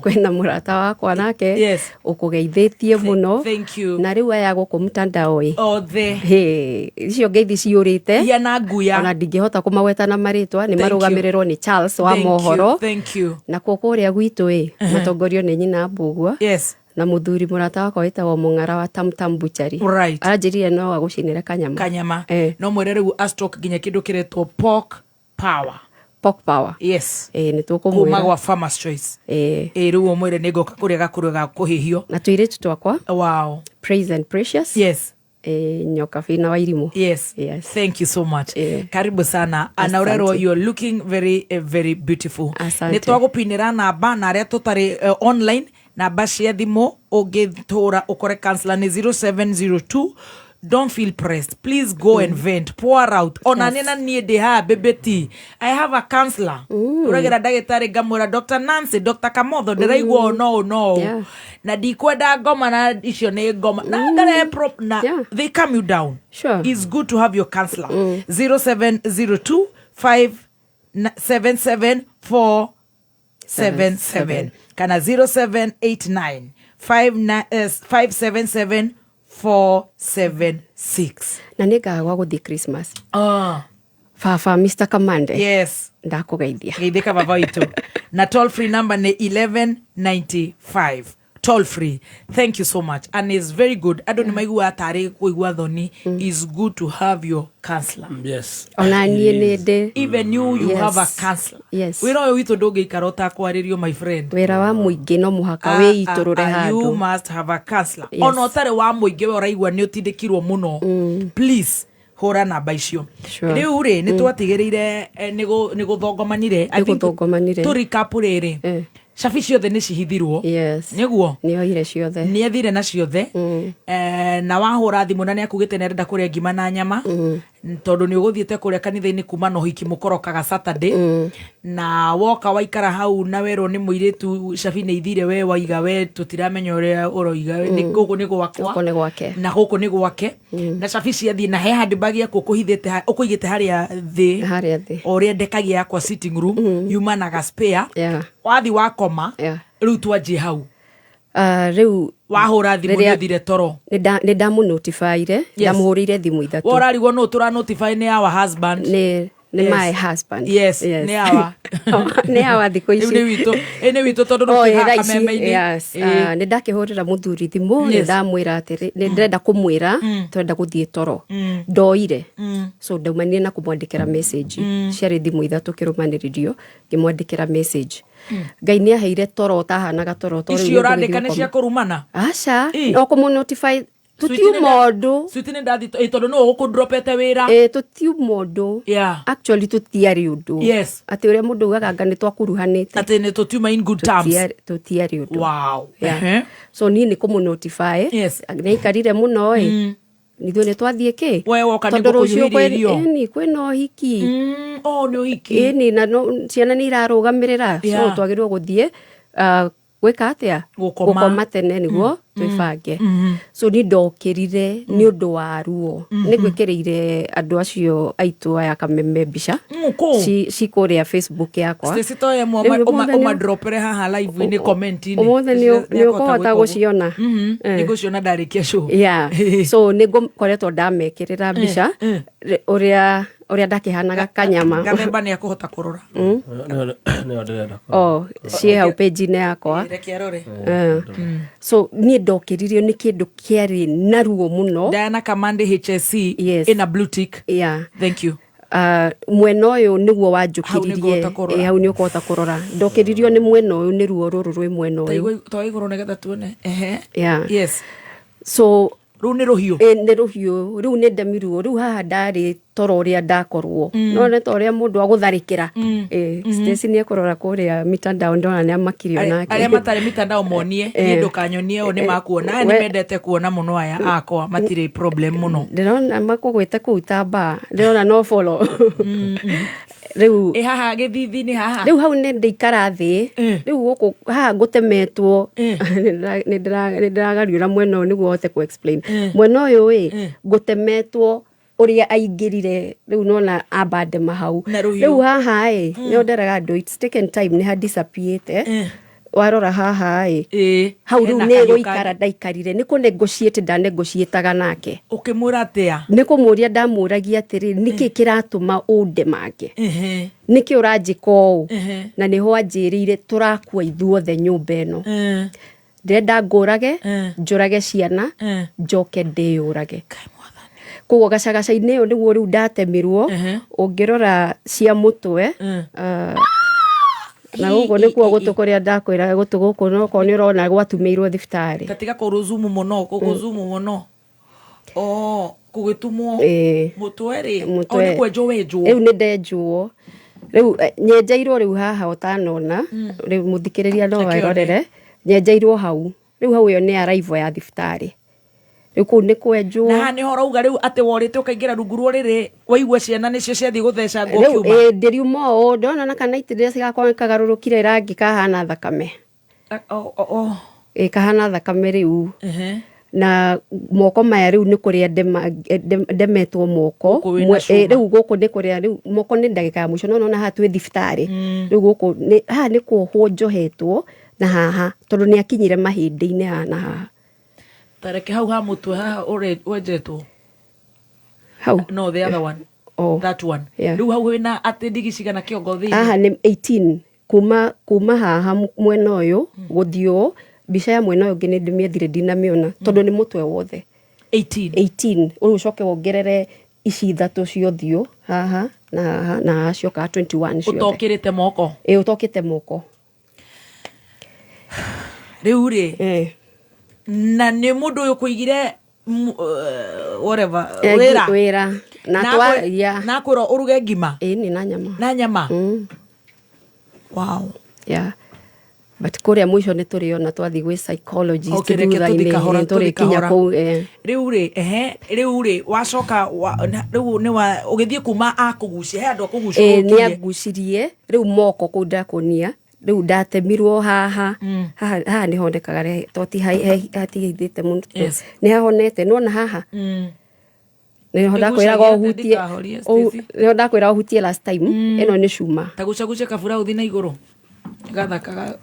kwĩna mũrata wakwa nake Yes. ũkũgeithĩtie mũno. Thank you. Na rĩu aya gũkũ mtandao ĩ. Othe. Hĩ, icio ngeithi ciyũrĩte. Ia na nguya. Ona ndingĩhota kũmagweta na marĩtwa nĩ Thank you. marũgamĩrĩrwo nĩ Charles wa Thank you, mohoro thank you. Nakuo kũrĩa gwitũ ĩ matongorio nĩ nyina Mbũgua yes na mũthuri mũrata wakwa wĩtagwo Mũng'ara wa Tamtam Butchery. Right. Aranjĩrire no agũcinĩre kanyama. Kanyama. Eh. No mwĩre rĩu astroke nginya kĩndũ kĩretwo pork power. Pork power. Yes. Ĩ nĩ kuma tũkũmwĩra. gwa Farmers Choice. Ĩ. Ĩ rĩu ũmwĩre nĩ ngoka kũrĩa gakũrĩa ga kũhĩhio. Na tũirĩtu twakwa. Wow. Praise and Precious. Yes. Ĩ Nyokabi na Wairimũ. Yes. Yes. Thank you so much. Karibu sana. Na ũrerwo you're looking very very beautiful. Asante. Nĩ twagũpinĩra namba na arĩa tũtarĩ online, namba cia thimũ ũngĩtũra ũkore counselor nĩ 0702. Don't feel pressed, please go and vent, pour out. Ona Yes. nĩ na niĩ ndĩ haha bĩbĩti, I have a counselor ũragĩra ndagĩtarĩ ngamwĩra Dr Nancy, Dr Kamotho, ndĩraigua ũũ no ũũ no ũũ na ndikwenda ngoma na icio nĩ ngoma na ngarehe na they calm you down. Sure. It's good to have your counselor. 0702 577 477 kana 0789 577 476. Na nĩ ngaga gwa gũthiĩ Christmas. Ah. Baba Mr. Kamande. Yes. Ndakũgeithia. Geithĩka baba witũ. Na toll free number nĩ 1195, toll free. Thank you so much, and it's very good andũ nĩ maiguaga tarĩ kũigua thoni. It's good to have your counselor. Yes. Ona niĩ nĩ ndĩ. Even you Yes. have a counselor. Yes. Wĩra ũyũ witũ ndũngĩikara ũtakwarĩrio, my friend. Wĩra wa mũingĩ no mũhaka Ah, wĩitũrũre ah, ah, you handũ. must have a counselor. Yes. Ona ũtarĩ wa mũingĩ, we ũraigua nĩ ũtindĩkirwo mũno, please hũra namba icio. Sure. Rĩu rĩ, nĩ twatigĩrĩire nĩ gũthongomanire. Nĩ gũthongomanire. Tũ recap rĩrĩ, cabi ciothe nĩ cihithirwo. Yes. Nĩguo. Nĩ oire ciothe. Nĩ athire na ciothe. Na wahũra thimũ na nĩ akugĩte nĩ arenda kũrĩa ngima na nyama tondũ nĩ ũgũthiĩte kũrĩa kanitha-inĩ kuma na ũhiki mũkorokaga Saturday na woka waikara hau na werwo nĩ mũirĩtu cabi nĩ ithire, we waiga we tũtiramenya ũrĩa ũroiga. Nĩ gũkũ nĩ gwakwa. Gũkũ nĩ gwake. Na gũkũ nĩ gwake na cabi ciathiĩ na he handbag yaku ũkũhithĩte ũkũigĩte harĩa thĩ. Harĩa thĩ. O ũrĩa ndekagia yakwa sitting room yumanaga spare. Wathi wakoma. Rĩu twanjie hau. Rĩu wahũra thimũ nĩ rĩrĩa- ũthire toro. Nĩ ndamũnotifyire, ndamũhũrĩire thimũ ithatũ. We ũrarigwo nũ tũranotify? Nĩ our husband. Nĩ nĩ Yes. my husband. Yes, nĩ our. Nĩ awa thikũ ici. Rĩu nĩ witũ. Ĩ nĩ witũ tondũ Oh, rĩu ĩ, twĩ thaa haha ici, kameme-inĩ. yes. Ĩ. Ah, nĩ ndakĩhũrĩra mũthuri thimũ, nĩ Yes. ndamwĩra atĩrĩ nĩ ndĩrenda kũmwĩra tũrenda gũthiĩ toro. Ndoire. So ndaumanire na kũmwandĩkĩra message. Ciarĩ thimũ ithatũ kĩrũmanĩrĩrio ngĩmwandĩkĩra message. Ngai nĩ aheire toro ũtahanaga toro toro. Icio ũrandĩka nĩ cia kũrumana? Aca. Ĩ. No kũmũ-notify tũtiuma ũndũ. Switi nĩ ndathi ĩ, tondũ nĩwe ũgũkũndropete wĩra. Ĩ, tũtiuma ũndũ. Yeah. Actually tũtiarĩ ũndũ. Yes. Atĩ ũrĩa mũndũ augaga anga nĩ twakuruhanĩte. Atĩ nĩ tũtiuma in good terms. Tũtiarĩ ũndũ. Wow. Yeah. Ehe. So niĩ nĩ kũmũ-notify. Yes. Nĩ aikarire mũno ĩ, ithuĩ nĩ twathiĩ kĩ. We woka nĩ Tondũ rũciũ gũkũhiũhĩria irio. ĩni kwĩna ũhiki. Oh, nĩ ũhiki. Ĩni na ciana nĩ irarũgamĩrĩra. So Yeah. twagĩrĩirwo gũthiĩ gwĩka atĩa? Gũkoma. Gũkoma tene nĩguo twĩbange. So niĩ ndokĩrire nĩ ũndũ wa ruo. Nĩ ngwĩkĩrĩire andũ acio aitũ aya Kameme mbica. Kũ? Ci kũrĩa Facebook yakwa. Stacy Toye mwe Rĩu ũmũthĩ nĩ- ũmadropere haha live-inĩ comment-inĩ. Ũmũthĩ nĩ ũkũhota gũciona. Nĩ ngũciona ndarĩkia show. Yeah. So nĩ ngũkoretwo ndamekĩrĩra mbica ũrĩa ũrĩa ndakĩhanaga kanyama. Gathemba nĩ akũhota kũrora. Nĩyo ndĩrenda. Oh, ciĩ hau page-inĩ yakwa. Reke arore. So niĩ ndokĩririo nĩ kĩndũ kĩarĩ na ruo mũno. Diana Kamande HSC. Yes. Ĩna blue tick. Yeah. Thank you. Mwena ũyũ nĩguo Hau wanjũkĩririe. nĩngũhota kũrora. Hau nĩ ũkũhota kũrora. Ndokĩririo nĩ mwena ũyũ, nĩ ruo rũrũ rwĩ mwena ũyũ. Ta igũrũ nĩgetha tuone. Ehe. Yeah. Yes. So rĩu nĩ rũhiũ. Nĩ rũhiũ rĩu nĩ ndemirwo rĩu haha ndarĩ toro ũrĩa ndakorwo. No nĩ ta ũrĩa mũndũ agũtharĩkĩra. Stacy nĩ ekũrora kũrĩa mitandao, ndona nĩ amakirio nake. Arĩa matarĩ mitandao monie. Niĩ ndũkanyonie ũũ nĩ makuona. Aya nĩ mendete kuona mũno, aya akwa matirĩ problem mũno. Ndĩrona makũgwĩte kũu ta mbaa, ndĩrona no follow rĩu. Ĩ haha gĩthithi-inĩ haha. Rĩu hau nĩ ndĩikara thĩ rĩu gũkũ haha ngũtemetwo. Nĩ ndĩragariũra mwena ũyũ nĩguo hote kũ explain mwena ũyũ ĩ ngũtemetwo ũrĩa aingĩrire rĩu nona amba ndema hau. Na rũhiũ. Rĩu haha ĩ nĩ nderaga andũ it's taken time, nĩ ha disappearĩte. Warora haha ĩ, hau rĩu Hena nĩ kayũ gũikara ndaikarire, nĩ kũ negotiate ndanegotiataga nake. Ũkĩmwĩra atĩa? Nĩ kũmũria ndamũragia atĩrĩ, nĩkĩ kĩratũma ũndemange, nĩkĩ ũranjĩka ũũ? Na nĩho anjĩrĩire tũrakua ithuothe nyũmba ĩno, ndĩrenda ngũrage, njũrage ciana, njoke ndĩyũrage. Koguo gacagaca-inĩ ĩyo nĩguo rĩu ndatemirwo. Ũngĩrora cia mũtwe, ah, na gũkũ nĩkuo gũtũ kũrĩa ndakwĩra, gũtũ gũkũ nokorwo nĩ ũrona gwatumĩirwo thibitarĩ. Tatiga kũrũzumu mũno, kũgũzumu mũno. Oh, kũgĩtumwo. Ĩĩ. Mũtwe rĩ? Mũtwe. O nĩ kwenjwo wenjwo? Rĩu nĩ ndenjwo, rĩu nyenjeirwo rĩu haha ũtanona. Rĩu mũthikĩrĩria no Akĩone. erorere, nyenjeirwo hau rĩu, hau ĩyo nĩ arrival ya thibitarĩ, rĩu kũu nĩ kwenjwo. Na haha nĩho ũrauga rĩu atĩ worĩte ũkaingĩra rungu rwa ũrĩrĩ, waigua ciana nĩcio ciathiĩ gũthecangwo. Rĩu kiuma. Ĩ, ndĩriuma ũũ ndona na kana itĩ gakwa kagarũrũkire rangi kahana thakame. Oh. Ĩ, kahana thakame rĩu. Na moko maya rĩu nĩ kũrĩa ndemetwo moko. Gũkũ wĩna ĩ, cuma. Rĩu gũkũ nĩ kũrĩa rĩu moko nĩ ndagĩka ya mũico, no nona haha twĩ thibitarĩ. Rĩu gũkũ haha nĩ kuohwo njohetwo na haha, tondũ nĩ akinyire mahĩndĩ-inĩ haha na haha. Tareke hau ha mũtwe haha wenjetwo. Hau. No, the other one. Oh. That one. Yeah. Rĩu hau wĩna atĩ ndigi cigana kĩongo thĩinĩ? Haha nĩ 18 kuma haha mwena ũyũ gũthiĩ ũũ. Mbica ya mwena ũyũ ũngĩ nĩ ndĩmĩethire, ndinamĩona, tondũ nĩ mũtwe wothe. 18. 18. Rĩu ũcoke wongerere ici ithatũ cia ũthiũ haha na haha na haha, ciokaga 21 ciothe. Ũtokĩrĩte moko? Ĩ, ũtokĩte moko. Rĩu rĩ, na nĩ mũndũ ũyũ kũigire whatever, wĩra. Wĩra na twaria. Na akwĩra ũruge ngima? Ĩ, nĩ na nyama. Na nyama. Wow. Yeah. But kũrĩa mũico nĩ tũrĩona twathiĩ gwĩ psychologist. Okay, reke tũthiĩ thutha-inĩ, kahora, ĩ, tũthiĩ tũrĩkinya kahora. kũu, eh. Rĩu rĩ, ehe, rĩu rĩ wacoka rĩu nĩ wa ũgĩthiĩ kuma akũgucia, he andũ Ĩ, nĩ akũgucũrũkirie? Angucirie rĩu moko kũu ndakuonia, rĩu ndatemirwo haha. Haha haha nĩ honekaga to ti hatihithĩte mũno. Nĩ hahonete, nĩwona haha nĩho ndakwĩraga Ĩgucagia atĩ ũhutie. ndikahorie, Stacy. Nĩho ndakwĩraga ũhutie last time. Ĩno nĩ cuma. Ta gucagucia kaburauthi na igũrũ gathakaga.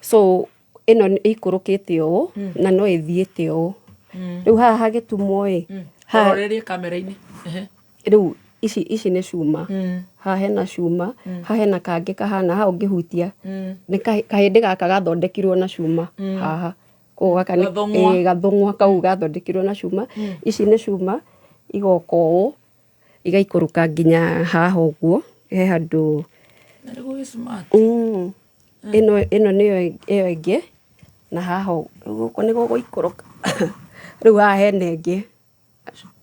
So ĩno ĩikũrũkĩte ũũ na no ĩthiĩte ũũ. Rĩu haha hagĩtumwo ĩ, haha Ũrorerie kamera-inĩ. Rĩu ici nĩ cuma. Haha hena cuma, haha hena kangĩ kahana haha ũngĩhutia nĩ kahĩndĩ gaka gathondekirwo na cuma haha. Koguo gaka nĩ Gathũng'wa. Ĩ, gathũng'wa kau gathondekirwo na cuma. Ici nĩ cuma igoka ũũ igaikũrũka nginya haha ũguo he handũ. Na nĩguo wĩ smart. Ĩno nĩyo ĩyo ĩngĩ na haha gũkũ nĩ gũgũikũrũka. Rĩu haha hena ĩngĩ.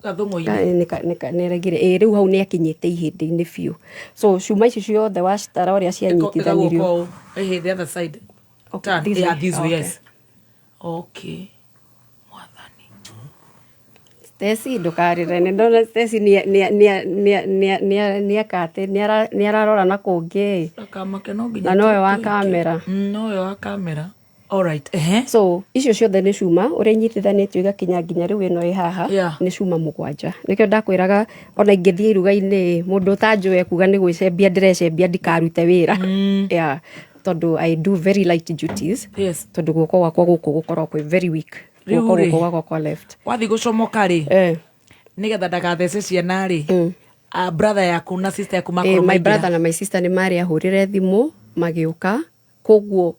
Gathũng'wa-inĩ. Nĩregire. Ĩ, rĩu hau nĩ akinyĩte ihĩndĩ-inĩ biũ. So cuma ici ciothe wacitara ũrĩa cianyitithanirio. Ĩgaguoka ũũ. Ehe, the other side. Okay, Turn. this Yeah, way. this way. Okay. Yes, okay. Stacy, ndũkarĩre, nĩ ndona Stacy nĩekate nĩararora na kũngĩ. Ndakamake, no nginya Na nowe wa tũike. kamera. Nowe wa kamera. Alright, ehe. So icio ciothe nĩ cuma ũrĩa inyitithanĩtio igakinya nginya rĩu ĩno ĩ haha. Nĩ cuma 7. Nĩkĩo ndakwĩraga ona ingĩthiĩ iruga-inĩ, mũndũ ũtanjũĩ ekuga nĩ gwĩcembia ndĩrecembia ndikarute wĩra. Yeah, tondũ I do very light duties. Tondũ guoko gwakwa gũkũ gũkoragwo kwĩ very weak. Rĩu Guoko rĩ, gũkũ gwakwa kwa left. Wathiĩ gũcomoka rĩ, nĩgetha ndagathece ciana rĩ, brother yaku na sister yaku makorwo My maingĩra? brother na my sister nĩ marĩ ahũrĩre thimũ magĩũka, koguo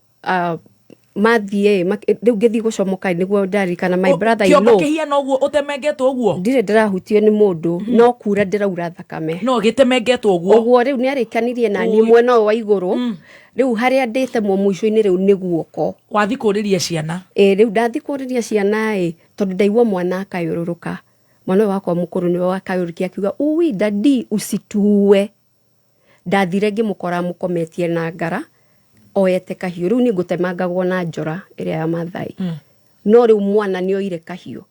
mathiĩ rĩu ngĩthiĩ gũcomoka nĩguo ndarikana my brother in Kĩongo law. kĩhiana ũguo ũtemengetwo ũguo? Ndirĩ ndĩrahutio nĩ mũndũ, no kura ndĩraura thakame. No gĩtemengetwo ũguo? Ũguo rĩu nĩ arĩkanirie na niĩ mwena ũyũ wa igũrũ. Rĩu harĩa ndĩtemwo mũico-inĩ rĩu nĩ guoko. Wathiĩ kũrĩria ciana? Ĩ, rĩu ndathiĩ kũrĩria ciana ĩ, tondũ ndaigua mwana akayũrũrũka, mwana ũyũ wakwa mũkũrũ nĩwe wakayũrũkia akiuga, "Ui daddy, usituue." Ndathire ngĩmũkora mũkometie na ngara oete kahiũ. Rĩu niĩ ngũtemangagwo na njora ĩrĩa ya Mathai, no rĩu mwana nĩ oire kahiũ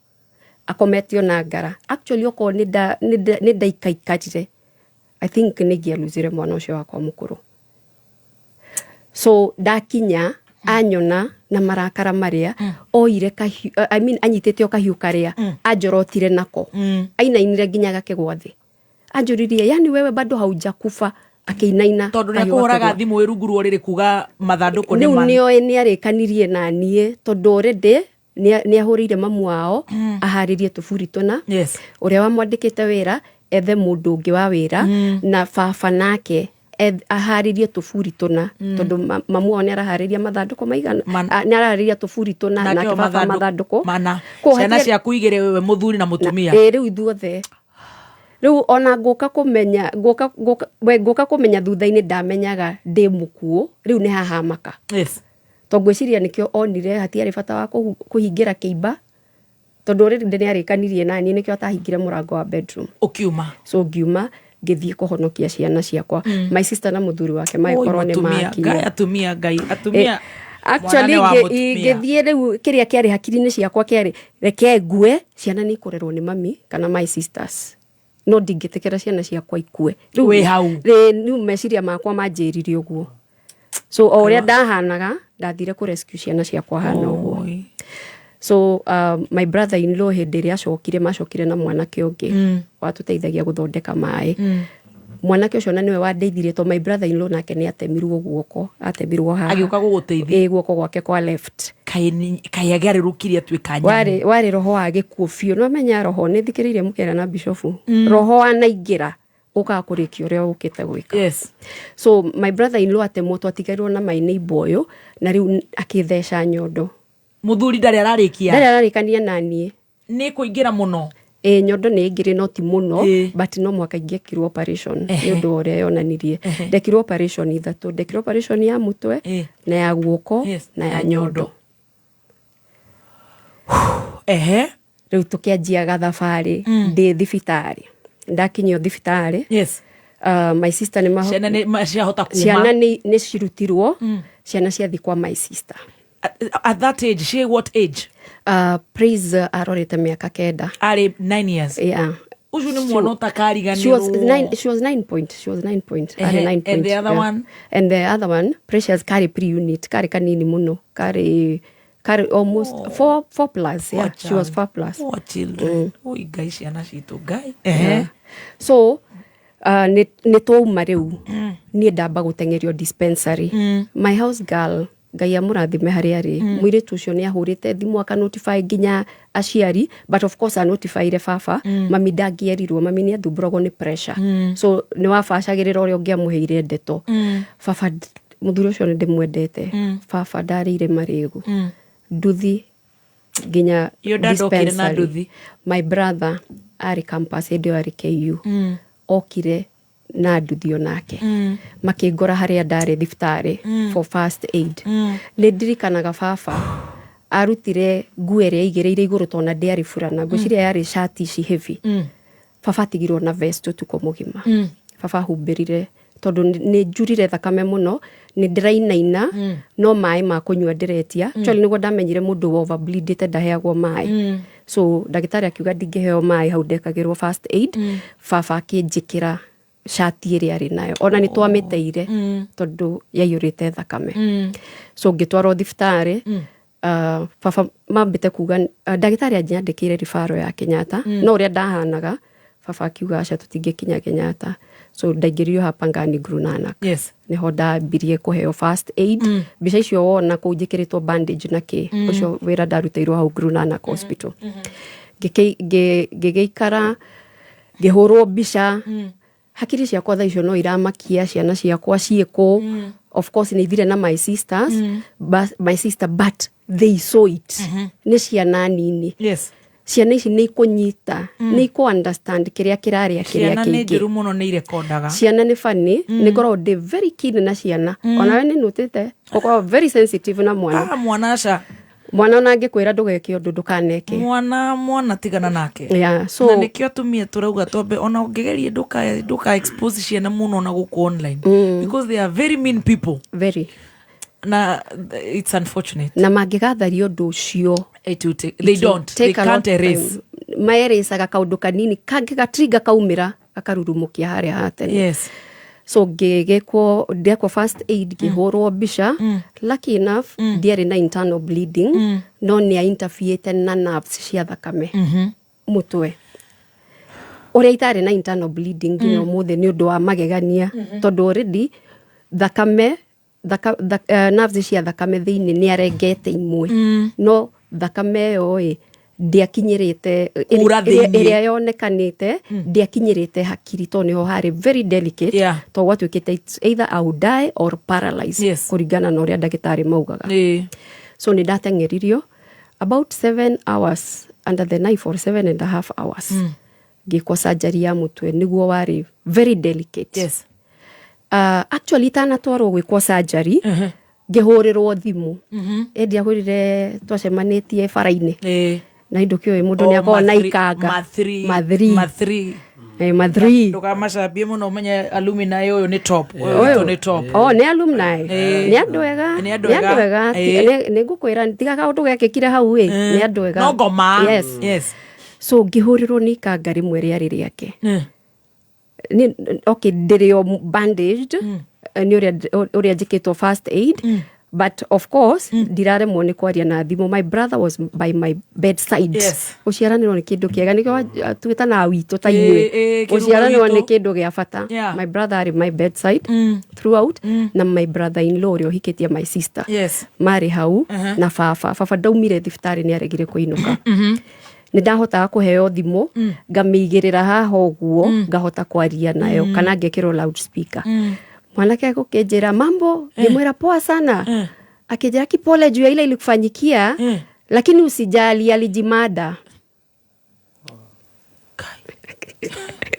akometio na ngara. Actually, okorwo nĩ ndaikaikarire, I think nĩ ingĩaruzire mwana ũcio wakwa mũkũrũ. So ndakinya anyona na marakara marĩa oire kahiũ, I mean, anyitĩte o kahiũ karĩa anjorotire nako, ainainire nginya gakĩgwa thĩ. Anjũririe, "Yani wewe bado haujakufa?" Akĩinaina. Tondũ nĩ kahiũ akũhũraga gakĩgwa. Thimũ wĩ rungu rwa ũrĩrĩ kuga mathandũkũ nĩ Rĩu mana. Nĩoĩ nĩ arĩkanirie na niĩ tondũ already nĩ ahũrĩire mamu wao aharĩrie tũburi tũna. Ũrĩa wamwandĩkĩte wĩra ethe mũndũ ũngĩ wa wĩra na baba nake aharĩrie tũburi tũna tondũ mamu wao nĩ araharĩria mathandũkũ maigana. Ah, nĩ araharĩria tũburi tũna Nake nake o baba mathandũkũ mana. Koguo Ciana ciaku igĩrĩ, we mũthuri na mũtumia. Ĩ, rĩu ithuothe rĩu ona ngũka kũmenya ngũka ngũka we ngũka kũmenya thutha-inĩ ndamenyaga ndĩ mũkuũ. Rĩu nĩ hahamaka tondũ ngwĩciria nĩkĩo onire hatiarĩ bata wa kũhingĩra kĩimba tondũ already nĩ arĩkanirie na niĩ, nĩkĩo atahingire mũrango wa bedroom. Ũkiuma. So ngiuma ngĩthiĩ kũhonokia ciana ciakwa. My sister na mũthuri wake Oi, magĩkorwo nĩ mũtumia ngai. makinya. Atumia, ngai, atumia. Eh, actually Mwana nĩ wa mũtumia. Ingĩthiĩ rĩu kĩrĩa kĩarĩ hakiri-inĩ ciakwa kĩarĩ reke ngue, ciana nĩ ikũrerwo nĩ mami kana my sisters, no ndingĩtĩkĩra ciana ciakwa ikue. Wĩ hau. Rĩu meciria makwa manjĩrire ũguo, so o ũrĩa ndahanaga ndathire kũ rescue ciana ciakwa hana ũguo. So my brother in law hĩndĩ ĩrĩa acokire, macokire na mwanake ũngĩ watũteithagia gũthondeka maĩ. Mwanake ũcio na nĩwe wandeithirie to my brother in law nake nĩ atemirwo guoko, atemirwo haha. Agĩũka gũgũteithia. Ĩ, guoko gwake kwa left. Kaĩ agĩarĩrũkire atuĩka nyamũ. Warĩ roho wa gĩkuũ biũ. No menya roho nĩ thikĩrĩirie mũkĩaria na bishofu. Roho wanaingĩra ũkaga kũrĩkia ũrĩa ũkĩte gwĩka. So my brother in law atemwo, twatigairwo na my neighbor ũyũ na rĩu akĩtheca nyondo. Mũthuri ndarĩ ararĩkia. Ndarĩ ararĩkania na niĩ. Nĩ kũingĩra mũno. Ĩ, nyondo nĩ ĩingĩrĩ no ti mũno, but no mũhaka ingĩekirwo operation nĩ ũndũ wa ũrĩa yonanirie. Ndekirwo operation ithatũ, ndekirwo operation ya mũtwe na ya guoko na ya nyondo. Rĩu tũkĩanjia gathabarĩ ndĩ thibitarĩ, ndakinyio thibitarĩ my sister nĩ Ciana nĩ ciahota kuma. Ciana nĩ cirutirwo, ciana ciathi kwa my sister. At that age she what age? Praise arorete mĩaka 9. Arĩ 9 years. Yeah. Ũcio nĩ mwana She was ũtakariganĩrwo. nine, she was 9 point. She was 9 point. Arĩ 9 And point. the other one? And the other one, Precious, karĩ pre-unit, karĩ kanini mũno, karĩ almost 4 plus. Yeah, she was 4 plus. Poor children. Oi ngai, ciana citũ ngai. Yeah. So nĩ twauma rĩu niĩ ndamba gũteng'erio dispensary. My house girl, ngai amũrathime harĩa arĩ, mũirĩtu ũcio nĩ ahũrĩte thimũ akanotify nginya aciari, but of course anotifyire baba. Mami ndangĩerirwo, mami nĩ athumbũragwo nĩ pressure. So nĩ wabacagĩrĩra ũrĩa ũngĩamũheire ndeto. Baba mũthuri ũcio nĩ ndĩmwendete. Baba ndarĩire marĩgu. Nduthi nginya Your dad okire na dispensary. nduthi? My brother arĩ campus hĩndĩ ĩyo, arĩ KU. Okire na nduthi onake. Makĩngora harĩa ndarĩ thibitarĩ for first aid. Nĩ ndirikanaga baba arutire nguo ĩrĩa aigĩrĩire igũrũ tondũ ona ndĩarĩ burana, ngwĩciria yarĩ cati ici heavy. Baba atigirwo na vest ũtukũ mũgima. Baba ahumbĩrire tondũ nĩ njurire thakame mũno, nĩ ndĩrainaina no maĩ ma kũnyua ndĩretia. Actually nĩguo ndamenyire mũndũ wa overbleedĩte ndaheagwo maĩ. So ndagĩtarĩ akiuga ndingĩheo maĩ hau ndekagĩrwo first aid. Baba akĩnjĩkĩra cati ĩrĩa arĩ nayo, ona nĩ twamĩteire tondũ yaiyũrĩte thakame. So ngĩtwarwo thibitarĩ. Baba mambĩte kuga ndagĩtarĩ anjandĩkĩire ribaro ya Kenyatta. No ũrĩa ndahanaga baba akiuga aca, tũtingĩkinya Kenyatta, so ndaingĩririo Hapangani Guru Nanak. Nĩho ndambirie kũheo first aid. Mbica icio wona kũu njĩkĩrĩtwo bandage na kĩ, ũcio wĩra ndarutĩirwo hau Guru Nanak Hospital. Ngĩgĩikara ngĩhũrwo mbica. Hakiri ciakwa thaa icio no iramakia ciana ciakwa ciĩkũ. Of course nĩ ithire na my sisters, but, my sister, but they saw it. Nĩ ciana nini. Ciana ici nĩ ikũnyita, nĩ ikũ understand kĩrĩa kĩrarĩa kĩrĩa Ciana nĩ kĩngĩ. njũru mũno, nĩ irekondaga. Ciana nĩ funny. Nĩ ngoragwo ndĩ very keen na ciana. Onawe nĩ nũtĩte gũkorwo very sensitive na mwana. Ah, mwana aca. Mwana ona angĩkwĩra ndũgeke ũndũ, ndũkaneke. Mwana tigana nake. Yeah, so na nĩkĩo atumia tũrauga twambe ona ũngĩgeria ndũka expose ciana mũno na gũkũ online because they are very mean people. Very. Na it's unfortunate. Na mangĩgatharia ũndũ ũcio, It will take, they it will don't they take a lot can't erase. time. Maerecaga kaũndũ kanini kangĩgatriga kaumĩra gakarurumũkia harĩa hatene. So ngĩgĩkwo, ndekwo first aid, ngĩhũrwo mbica. Lucky enough ndiarĩ na internal bleeding, no nĩ interferete na nerves cia thakame mũtwe. Ũrĩa itarĩ na internal bleeding nginya ũmũthĩ nĩ ũndũ wa magegania, tondũ already thakame nerves cia thakame thĩinĩ nĩ arengete imwe, no thakame ĩyo ĩ ndĩakinyĩrĩte Kura thĩinĩ. Ĩrĩa yonekanĩte ndĩakinyĩrĩte hakiri, tondũ nĩho harĩ very delicate, tondũ gwatuĩkĩte it's either I would die or paralyze, kũringana na ũrĩa ndagĩtarĩ maugaga. So nĩ ndateng'eririo about 7 hours under the knife or 7.5 hours, ngĩkwo surgery ya mũtwe nĩguo warĩ very delicate. Actually itanatwarwo gwĩkwo surgery, ngĩhũrĩrwo thimũ. Ĩndĩ ahũrire twacemanĩtie bara-inĩ na indo kĩũĩ mũndũ nĩ akoragwo na ikanga. Mathri. Mathri. Mathri. Mathri. Ndũkamacambie mũno, ũmenye alumni ũyũ nĩ top, ũyũ Ũyũ. witũ nĩ top. Oh, nĩ alumni. Nĩ andũ ega. Nĩ andũ Nĩ andũ ega. ega. Nĩ ngũkwĩra tiga kaũndũ gekĩkire hau ĩ, nĩ andũ ega. No ngoma. Yes. So ngĩhũrĩrwo nĩ ikanga rĩmwe rĩarĩ rĩake. Okay, ndĩrĩ o bandaged, nĩ ũrĩa njĩkĩtwo first aid, but of course ndiraremwo nĩ kwaria na thimũ. My brother was by my bedside. Gũciaranĩrwo nĩ kĩndũ kĩega, nĩkĩo twĩtanaga witũ ta inyuĩ. Ĩ, kĩruga Gũciaranĩrwo nĩ witũ. kĩndũ gĩa bata. My brother arĩ my bedside throughout, na my brother in law ũrĩa ũhikĩtie my sister marĩ hau, na baba. Baba ndaumire thibitarĩ, nĩ aregire kũinũka. Nĩ ndahotaga kũheo thimũ, ngamĩigĩrĩra haha ũguo, ngahota kwaria nayo, kana ngekĩrwo loudspeaker. Mwanake gũkĩnjĩra mambo, ngĩmwĩra poa sana. Akĩnjĩra kipole juu ya ile ilikufanyikia, lakini usijali, alijimada.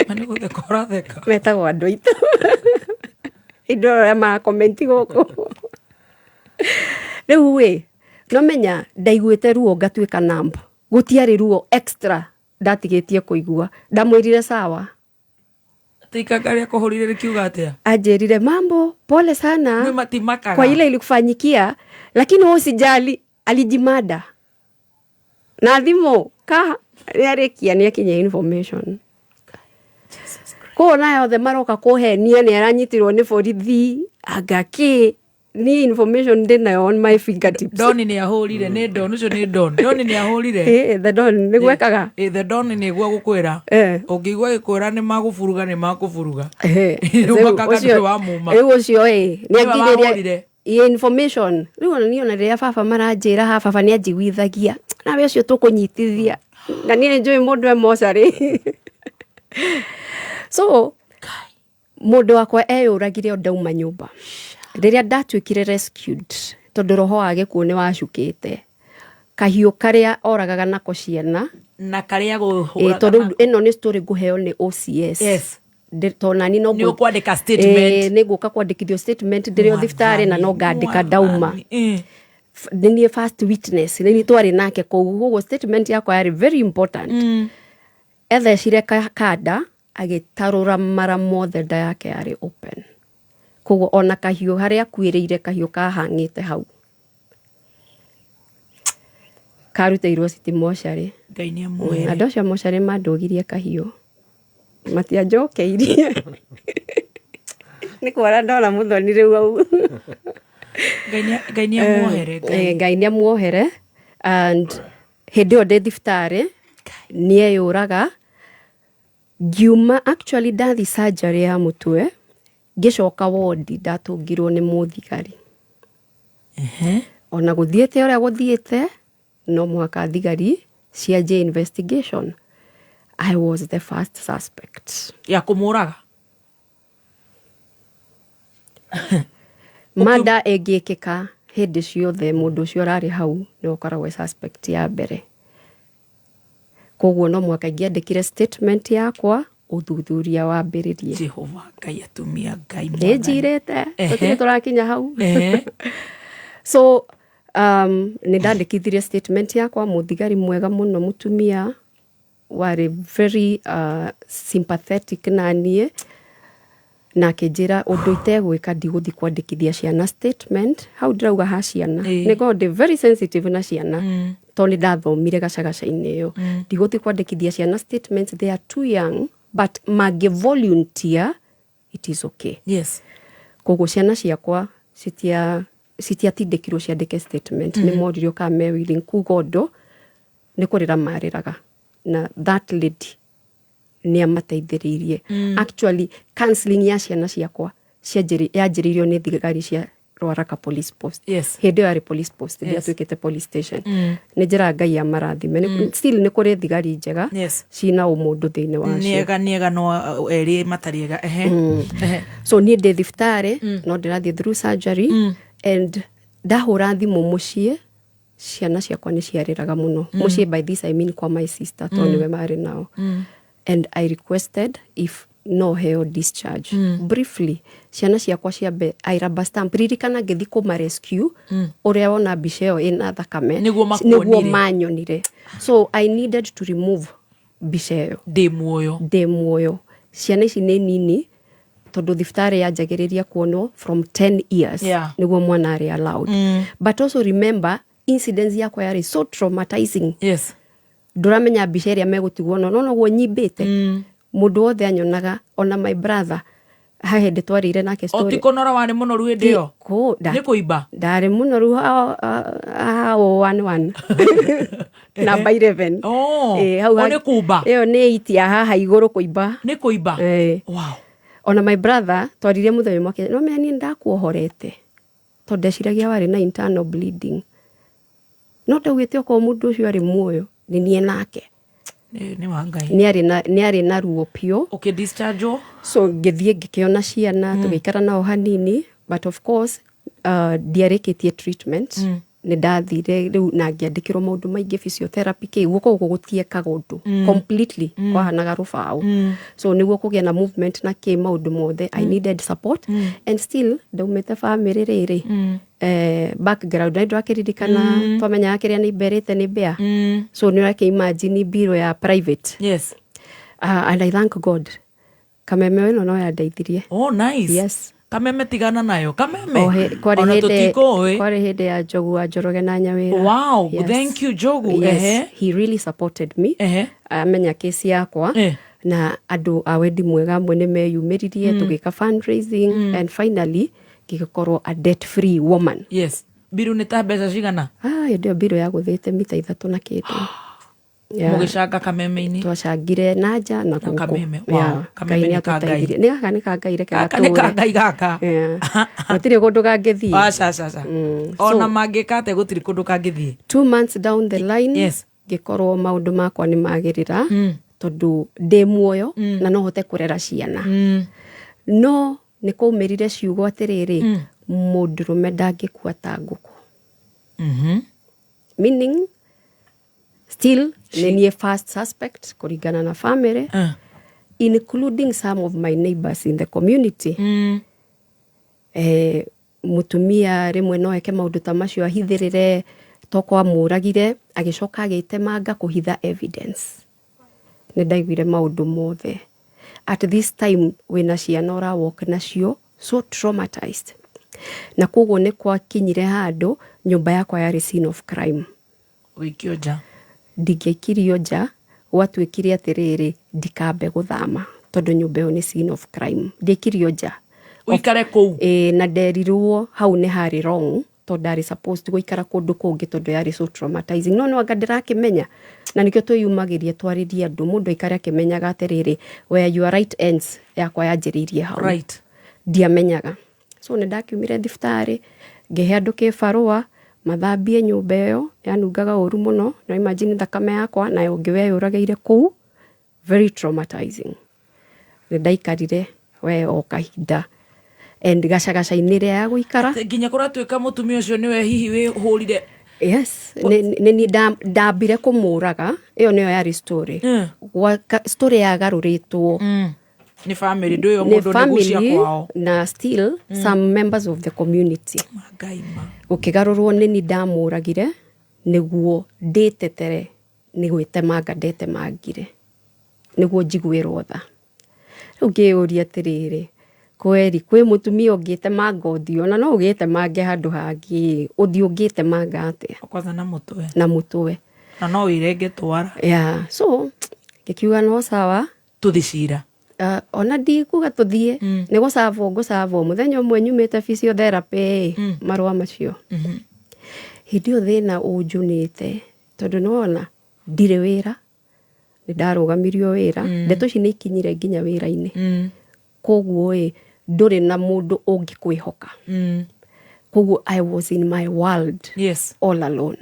Ma nĩ gũtheka ũratheka. Metagwo andũ aitũ indo arĩa marakomenti gũkũ rĩu ĩ. No menya ndaiguĩte ruo ngatuĩka numb, gũtiarĩ ruo extra ndatigĩtie kũigua. Ndamwĩrire sawa. Atĩ ikanga rĩa kũhũrire rĩkiuga atĩa? Anjĩrire mambo pole sana Nĩ matimakaga. kwa ile ilikufanyikia, lakini wewe usijali, alijimada. Na thimũ ka nĩarĩkia nĩakinyia information kũu, na yothe maroka kũhenia nĩ aranyitirwo nĩ borithi anga kĩ. Ni information ndĩnayo on my fingertips. Doni nĩ ahũrire, nĩ don ũcio, nĩ don, doni nĩ ahũrire. The don nĩ gwekaga. The don nĩ guo gũkwĩra, ũngĩigua gĩkwĩra nĩ magũburuga, nĩ magũburuga. Rĩu Ũmakaga ndũrĩ wa muma. Rĩu ũcio ĩ nĩ Nĩwe anginyĩria wahũrire. Ĩ information rĩu ona niĩ, ona rĩrĩa baba maranjĩra ha, baba nĩ anjiguithagia nawe ũcio tũkũnyitithia, na niĩ nĩ njũĩ mũndũ e mocarĩ. So mũndũ wakwa eyũragire o ndauma nyũmba rĩrĩa ndatuĩkire rescued, tondũ roho wa gĩkuũ nĩ wacukĩte kahiũ karĩa oragaga nako ciana. Na karĩa Ĩ, gũhũraga. Tondũ ĩno nĩ story ngũheo nĩ OCS. Tondũ nani no Nĩ ũkwandĩka statement. Ĩ, nĩ ngũka kwandĩkithio statement ndĩrĩ o thibitarĩ, na no ngandĩka ndauma. Nĩ niĩ first witness, nĩ niĩ twarĩ nake kũu, koguo statement yakwa yarĩ very important. Ethecire kanda agĩtarũra mara mothe, nda yake yarĩ open, koguo ona kahiũ harĩa akuĩrĩire, kahiũ kahang'ĩte hau karutĩirwo city mocarĩ. Ngai nĩ amuoere. Andũ acio a mocarĩ mandũgirie kahiũ, matianjokeirie, nĩ kwara ndona mũthoni rĩu hau. Ngai nĩ amuohere, Ngai. Ngai nĩ amuohere. And hĩndĩ ĩyo ndĩ thibitarĩ nĩ eyũraga. Ngiuma, actually ndathi surgery ya mũtwe, ngĩcoka wondi, ndatũngirwo nĩ mũthigari. Ona gũthiĩte ũrĩa gũthiĩte, no mũhaka thigari cianjie investigation. I was the first suspect ya kũmũraga. Mada ĩngĩkĩka hĩndĩ ciothe, mũndũ ũcio ũrarĩ hau nĩwe ũkoragwo e suspect ya mbere, koguo no mũhaka ingĩandĩkire statement yakwa, ũthuthuria wambĩrĩrie. Jehova Ngai, atumia, Ngai Nĩ Mwathani. njirĩte tũtirĩ tũrakinya hau. So nĩ ndandĩkithirie statement yakwa. Mũthigari mwega mũno, mũtumia warĩ very sympathetic na niĩ, na akĩnjĩra ũndũ itegwĩka, ndigũthiĩ kwandĩkithia ciana statement hau. Ndĩrauga ha ciana, nĩ ngoragwo ndĩ very sensitive na ciana, tondũ nĩ ndathomire gacagaca-inĩ ĩyo. Ndigũthiĩ kwandĩkithia ciana statements, they are too young, but mangĩ volunteer it is okay. Koguo ciana ciakwa citiatindĩkirwo ciandĩke statement. Nĩ moririo kana me willing kuga ũndũ, nĩ kũrĩra marĩraga, na that lady Nĩ amateithĩrĩirie. Actually, counseling ya ciana ciakwa yanjĩrĩirio nĩ thigari cia Ruaraka Police Post. Hĩndĩ ĩyo yarĩ police post, ndiatuĩkĩte police station. Nĩ njĩra Ngai amarathime. Still nĩ kũrĩ thigari njega cina ũmũndũ thĩinĩ wacio. Nĩega nĩega, no erĩ matarĩ ega, ehe. So niĩ ndĩ thibitarĩ, no ndĩrathiĩ through surgery, and ndahũra thimũ mũciĩ, ciana ciakwa nĩ ciarĩraga mũno. Mũciĩ, by this I mean kwa my sister, tondũ nĩwe marĩ nao. And I requested if no heo discharge briefly, ciana ciakwa ciambe I rubber stamp. Ririkana ngĩthi kũma rescue, ũrĩa wona mbica ĩyo ĩna thakame. Nĩguo nĩguo makuonire. Manyonire. So I needed to remove mbica ĩyo. Ndĩ muoyo. Ndĩ muoyo. Ciana ici nĩ nini, tondũ thibitarĩ yanjagĩrĩria kuonwo from 10 years. Nĩguo mwana arĩ allowed. But also remember, incidents yakwa yarĩ so traumatizing. Ndũramenya mbica ĩrĩa megũtigwo, no noguo nyimbĩte, mũndũ wothe anyonaga, ona my brother, ha hĩndĩ twarĩire nake O story. ti kũnora warĩ mũnoru hĩndĩ ĩyo? Nĩ kũimba. Ndarĩ mũnoru hao one one namba 11. Oh, Ĩ, hau o nĩ kumba. Ĩyo nĩ itia haha igũrũ kũimba. Nĩ kũimba. Ĩ. Wow. Ona my brother twaririe mũthenya ũmwe, no menya niĩ ndakuohorete tondũ ndeciragia warĩ na internal bleeding, no ndaugĩte okorwo mũndũ ũcio arĩ muoyo nĩ niĩ nake. Nĩ wa Ngai. Nĩ arĩ na ruo biũ. Ũkĩ discharge? So ngĩthiĩ ngĩkĩona ciana, tũgĩikara nao hanini, but of course ndiarĩkĩtie treatment. Nĩ ndathire rĩu na ngĩandĩkĩrwo maũndũ maingĩ, physiotherapy, kĩ guoko gũkũ gũtiekaga ũndũ. Completely kwahanaga rũbaũ. So nĩguo kũgĩa na movement na kĩ maũndũ mothe, I needed support. And still ndaumĩte family rĩrĩ background na ndwakĩririkana, twamenyaga kĩrĩa nĩ imberĩte nĩ mbĩa. So nĩ ũrakĩ imagine mbirũ ya private. And I thank God kameme ĩno no yandeithirie. Oh, nice. Yes. Kameme, tigana nayo kameme. O kwarĩ Ona hĩndĩ tũtikũĩ. Kwarĩ hĩndĩ ya Njogu wa Njoroge na Nyawĩra. Wow, Yes. thank you, Njogu. Yes, he really supported me. Amenya kesi yakwa, na andũ a wendi mwega amwe nĩ meyumĩririe, tũgĩka fundraising, and finally ngĩgĩkorwo a debt free woman. Yes, mbiru nĩ ta mbeca cigana? Ah, hĩndĩ ĩyo mbirũ yagũthĩte mita 3 na kĩndũ. Yeah. Mũgĩcanga kameme-inĩ? Twacangire na nja na gũkũ. Kameme, wow. Yeah, Kameme Ngai nĩ ka Ngai. nĩatũteithirie. Nĩ gaka nĩ ka Ngai, reke Gaka nĩ ka gatũre. Ngai gaka. Yeah. Gũtirĩ kũndũ kangĩthiĩ. Aca, aca, aca. Ona mangĩka atĩa gũtirĩ kũndũ kangĩthiĩ. 2 months down the line, ngĩkorwo maũndũ makwa nĩ magĩrĩra, tondũ ndĩ muoyo na no hote kũrera ciana. No nĩ kwaumĩrire ciugo atĩrĩrĩ, mũndũrũme ndangĩkua ta ngũkũ. Meaning still nĩ niĩ first suspect kũringana na family, including some of my neighbors in the community. Mũtumia rĩmwe no eke maũndũ ta macio ahithĩrĩre, toko amũragire agĩcoka agĩtemanga kũhitha evidence. Nĩ ndaiguire maũndũ mothe. At this time wĩna ciana ũra walk nacio, so traumatized, na koguo nĩ kwakinyire handũ nyũmba yakwa yarĩ scene of crime. Ũikio nja? Ndingĩaikirio nja, gwatuĩkire atĩrĩrĩ, ndikambe gũthama tondũ nyũmba ĩyo nĩ scene of crime. Ndiaikirio nja. Ũikare kũu? Ĩĩ, na nderirwo hau nĩ harĩ wrong, tondũ ndarĩ supposed gũikara kũndũ kũngĩ tondũ yarĩ so traumatizing. No anga ndĩrakĩmenya, na nĩkĩo twĩyumagĩria twarĩrie andũ, mũndũ aikare akĩmenyaga atĩrĩrĩ, where your right ends. Yakwa yanjĩrĩirie hau. Ndiamenyaga. So nĩ ndakiumire thibitarĩ, ngĩhe andũ kĩbarũa mathambie nyũmba ĩyo yanungaga ũru mũno. No imagine thakame yakwa na ũngĩ weyũragĩire kũu, very traumatizing. Nĩ ndaikarire we o kahinda and gacagaca-inĩ ĩrĩa ya gũikara. Nginya kũratuĩka mũtumia ũcio nĩwe hihi wĩhũrire? Yes, nĩ niĩ ndambire kũmũraga. Ĩyo nĩyo yarĩ story. Story yagarũrĩtwo Nĩ family ndũyũ, nĩ mũndũ nĩ gucia family kwao. Na still some members of the community. Ngai ma. Gũkĩgarũrwo nĩ ni ndamũragire nĩguo ndĩtetere nĩ gwĩtemanga ndetemangire nĩguo njiguĩrwo tha. Rĩu ngĩyũria atĩrĩrĩ, kweri kwĩ mũtumia ũngĩtemanga ũthiũ? Ona no ũgĩtemange handũ hangĩ, ũthiũ ũngĩtemanga atĩa? Kwanza na mũtwe. Na mũtwe. Na no wĩrenge twara. Yeah. So ngĩkiuga no sawa. Tũthi cira. Ona ndikuga tũthiĩ, nĩ gũcabwo ngũcabwo. Mũthenya ũmwe nyumĩte physiotherapy, marũa macio. Hĩndĩ ĩyo thĩna ũnjũnĩte, tondũ nĩwona ndirĩ wĩra, Nĩ ndarũgamirio wĩra. Ndeto ici nĩ ikinyire nginya wĩra-inĩ. Koguo ĩ ndũrĩ na mũndũ ũngĩkwĩhoka. Koguo I was in my world all alone.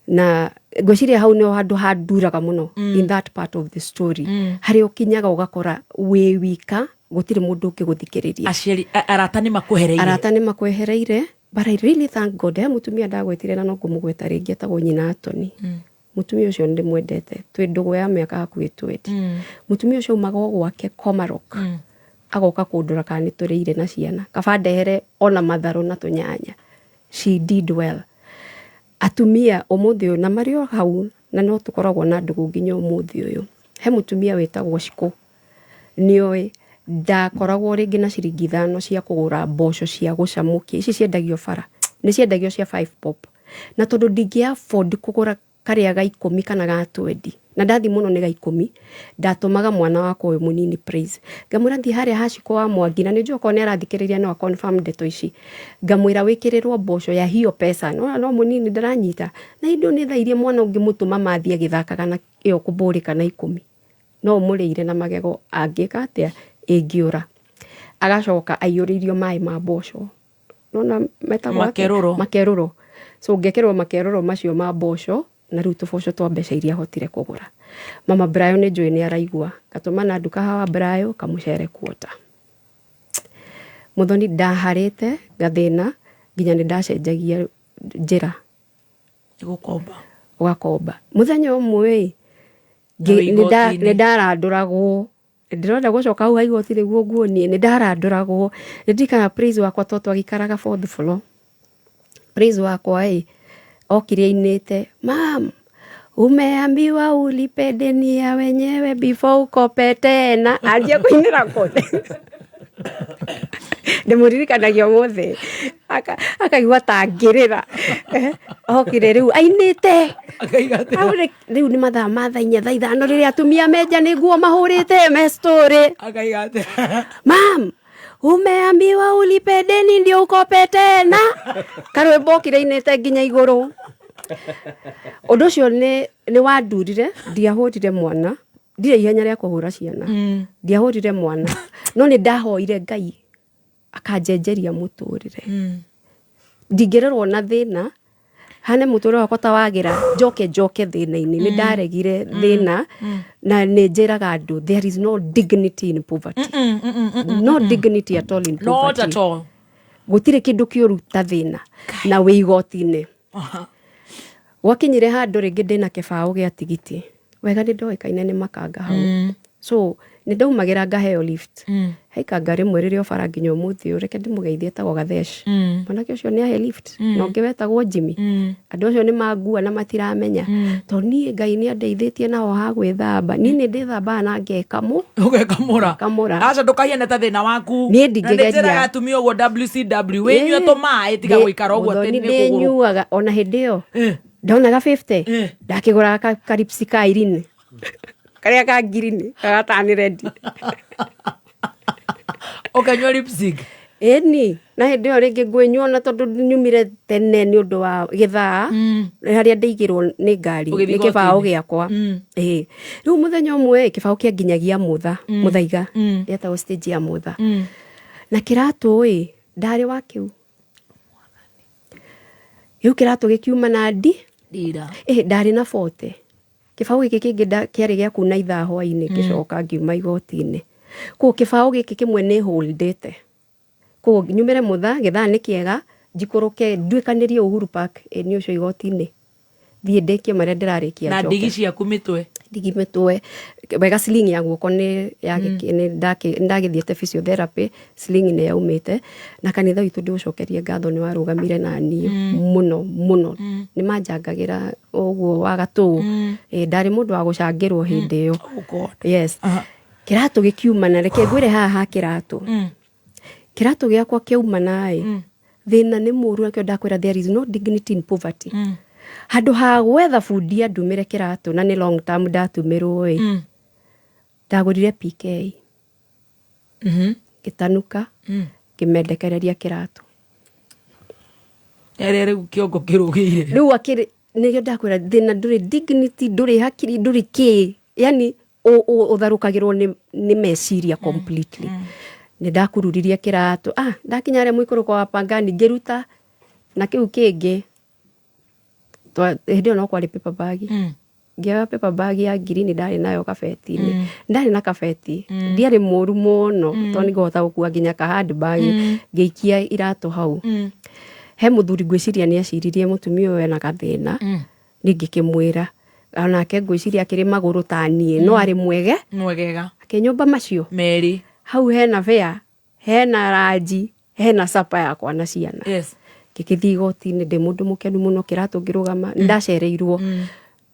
Na ngwĩciria hau nĩho handũ handuraga mũno in that part of the story. Harĩa ũkinyaga ũgakora wĩ wika, gũtirĩ mũndũ ũngĩgũthikĩrĩria. Aciari, arata nĩ makwehereire. Arata nĩ makwehereire, but I really thank God. He mũtumia ndagwetire na no ngũmũgweta rĩngĩ, etagwo nyina Atoni. Mũtumia ũcio nĩ ndĩmwendete, twĩ ndũgũ ya mĩaka hakuhĩ 20. Mũtumia ũcio aumaga o gwake Komarok. Agoka kũndora kana nĩ tũrĩire na ciana, kaba ndehere ona matharũ na tũnyanya. She did well. Atumia ũmũthĩ ũyũ na marĩ o hau, na no tũkoragwo na ndũgũ nginya ũmũthĩ ũyũ. He mũtumia wĩtagwo Cikũ, nĩoĩ ndakoragwo rĩngĩ na ciringi 5 cia kũgũra mboco cia gũcamũkia, ici ciendagio bara, nĩ ciendagio cia 5 bob, na tondũ ndingĩ afford kũgũra karĩa ga 10 kana ga 20, na ndathi mũno nĩ ga 10, ndatũmaga mwana wakwa ũyũ mũnini Praise, ngamwĩra thiĩ harĩa ha Cikũ wa Mwangi, na nĩ njũĩ okorwo nĩ arathikĩrĩria no confirm ndeto ici, ngamwĩra wĩkĩrĩrwo mboco ya hiyo pesa, no no mũnini ndaranyita, na hĩndĩ ĩyo nĩ thaa iria mwana ũngĩmũtũma mathiĩ agĩthakaga na ĩyo kũmbũrĩka na 10, no ũmũrĩire na magego angĩka atĩa ĩngĩũra. Agacoka aiyũrĩirio maĩ ma mboco, nona metagwo atĩa? Makerũro. Makerũro. So ngekĩrwo makerũro macio ma mboco na rĩu tũboco twa mbeca iria hotire kũgũra. Mama Brayo nĩ njũĩ nĩ araigua, ngatũma na nduka hawa Brayo kamũcere kuota. Mũthoni ndaharĩte ngathĩna nginya nĩ ndacenjagia njĩra. Gũkomba. Ũgakomba. Mũthenya ũmwe ĩ, Na wĩ igoti-inĩ. nĩ ndarandũragwo. Ndĩrona gũcoka hau ha igoti nĩguo nguonie, nĩ ndarandũragwo. Nĩ ndirikanaga Praise wakwa to twagĩikaraga fourth floor. Praise wakwa ĩ, okire ainĩte, mam, umeambiwa ulipe deni ya wenyewe before ukope tena. Anjia kũinĩra kũndĩ. Ndĩmũririkanagia ũmũthĩ. Akaigua ta ngĩrĩra. Okire rĩu ainĩte. Hau rĩu nĩ mathaa ma thaa 4, thaa 5 rĩrĩa atumia menja nĩ nguo mahũrĩte me story. Akaiga atĩa? Mam, umeambiwa ulipe deni ndio ukope tena. Karwĩmbo okire ainĩte nginya igũrũ. Ũndũ ũcio nĩ wandurire, ndiahũrire mwana, ndirĩ ihenya rĩa kũhũra ciana. Ndiahũrire mwana, no nĩ ndahoire Ngai akanjenjeria mũtũrĩre. Ndingĩrerwo na thĩna, hane mũtũrĩre wakwa ta wagĩra, njoke njoke thĩna-inĩ. Nĩ ndaregire thĩna, na nĩ njĩraga andũ, there is no dignity in poverty. No dignity at all in Not poverty. at all. Gũtirĩ kĩndũ kĩũru ta thĩna na wĩ igoti-inĩ. Gwakinyire handũ rĩngĩ ndĩna kĩbaũ gĩa tigiti. Wega nĩ ndoĩkaine nĩ makanga hau. So nĩ ndaumagĩra ngaheo lift. He ikanga rĩmwe rĩrĩ o bara nginya ũmũthĩ ũyũ, reke ndĩmũgeithie, etagwo Gathesh. Mwanake ũcio nĩ ahe lift. Na ũngĩ wetagwo Jimmy. Andũ acio nĩ mangua na matiramenya. Tondũ niĩ Ngai nĩ andeithĩtie naho ha gwĩthamba. Niĩ nĩ ndĩthambaga na ngekamũ. Ũgekamũra. Ngekamũra. Aca ndũkahiane ta thĩna waku. Niĩ ndingĩgeria. Na nĩ njĩraga atumia ũguo WCW, wĩnyue tũmaĩ tiga gũikara ũguo atĩ Mũthoni nĩ kũgũrũ. ndĩnyuaga ona hĩndĩ ĩyo. Ndonaga 50. Ndakĩgũraga karipsi ka irini. Karĩa ka ngirini, gagatani rendi. Ũkanyua lipstick? Ĩni, na hĩndĩ ĩyo rĩngĩ ngwĩnyua ona tondũ nyumire tene nĩ ũndũ wa gĩthaa, harĩa ndaigĩrwo nĩ ngari, Ũgĩthiĩ nĩ kĩbaũ igoti-inĩ. gĩakwa. Ĩĩ. Rĩu mũthenya ũmwe kĩbaũ kĩanginyagia Mutha, Muthaiga, gĩetagwo stage ya Mutha. Na kĩratũ ĩ, ndarĩ wa kĩu. Rĩu kĩratũ gĩkiuma na ndi. Ndira. Ĩ, ndarĩ na 40. Kĩbaũ gĩkĩ kĩngĩ kĩarĩ gĩa kuna ithaa hwainĩ, ngĩcoka ngiuma igoti-inĩ. Koguo kĩbaũ gĩkĩ kĩmwe nĩ holdĩte. Koguo nyumĩre Mutha, gĩthaa nĩ kĩega, njikũrũke nduĩkanĩrie Uhuru Park, ĩ nĩ ũcio igoti-inĩ. Thiĩ ndĩkie marĩa ndĩrarĩkia Na njoke. ndigi ciaku mĩtwe. Ndigi mĩtwe. Wega sling ya guoko nĩ ya nĩ ndagĩthiĩte physiotherapy, sling nĩ yaumĩte. Na kanitha witũ ndĩũcokerie ngatho nĩ warũgamire na niĩ mũno, mũno. Nĩ manjangagĩra ũguo wa gatũ. Ĩ, ndarĩ mũndũ wa gũcangĩrwo hĩndĩ ĩyo. Oh God. Yes. Kĩratũ gĩkiumana, reke ngwĩre haha ha kĩratũ. Kĩratũ gĩakwa kĩaumana ĩ, thĩna nĩ mũru, nakĩo ndakwĩra there is no dignity in poverty. Handũ ha gwetha bundi andumĩre kĩratũ na nĩ long term ndatumĩrwo ĩ, ndagũrire PK. Ngĩtanuka, ngĩmendekereria kĩratũ. Ere rĩu kĩongo kĩrũgĩire. Rĩu akĩrĩ, nĩkĩo ndakwĩra thĩna ndũrĩ dignity, ndũrĩ hakiri, ndũrĩ kĩ. Yani ũtharũkagĩrwo nĩ meciria completely. Nĩ ndakururirie kĩratũ, ndakinya harĩa mũikũrũko wa Pangani, ngĩruta na kĩu kĩngĩ. Hĩndĩ ĩyo no kwarĩ paper bag. Ngĩoya paper bag ya green ndarĩ nayo kabeti-inĩ. Ndarĩ na kabeti, ndiarĩ mũru mũno, tondũ nĩngũhota gũkua nginya ka handbag. Ngĩikia iratũ hau. He mũthuri ngwĩciria nĩ aciririe mũtumia ũyũ ena gathĩna. Niĩ ngĩkĩmwĩra, onake ngwĩciria akĩrĩ magũrũ ta niĩ, no arĩ mwege. Mwegega. Akĩnyũmba macio merĩ. Hau hena fare, hena ranji, hena sapa yakwa na ciana. Ngĩgĩthiĩ igoti-inĩ ndĩ mũndũ mũkenu mũno, kĩratũ ngĩrũgama. Nĩndacereirwo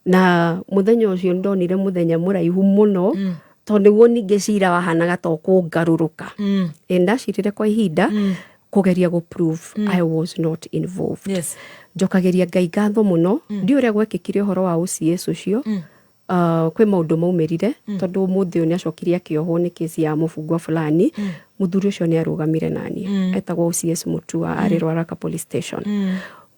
na mũthenya ũcio ndonire mũthenya mũraihu mũno, tondũ nĩguo ningĩ cira wahanaga ta ũkũngarũrũka. Ĩ ndacirire kwa ihinda kũgeria gũ prove I was not involved. Njokagĩria Ngai ngatho mũno. Ndiũĩ ũrĩa gwekĩkire ũhoro wa OCS ũcio. Kwĩ maũndũ maumĩrire, tondũ ũmũthĩ ũyũ nĩ acokire akĩohwo nĩ kesi ya mũbungwa fulani. Mũthuri ũcio nĩ arũgamire naniĩ. Etagwo OCS Mutua, arĩ Ruaraka Police Station.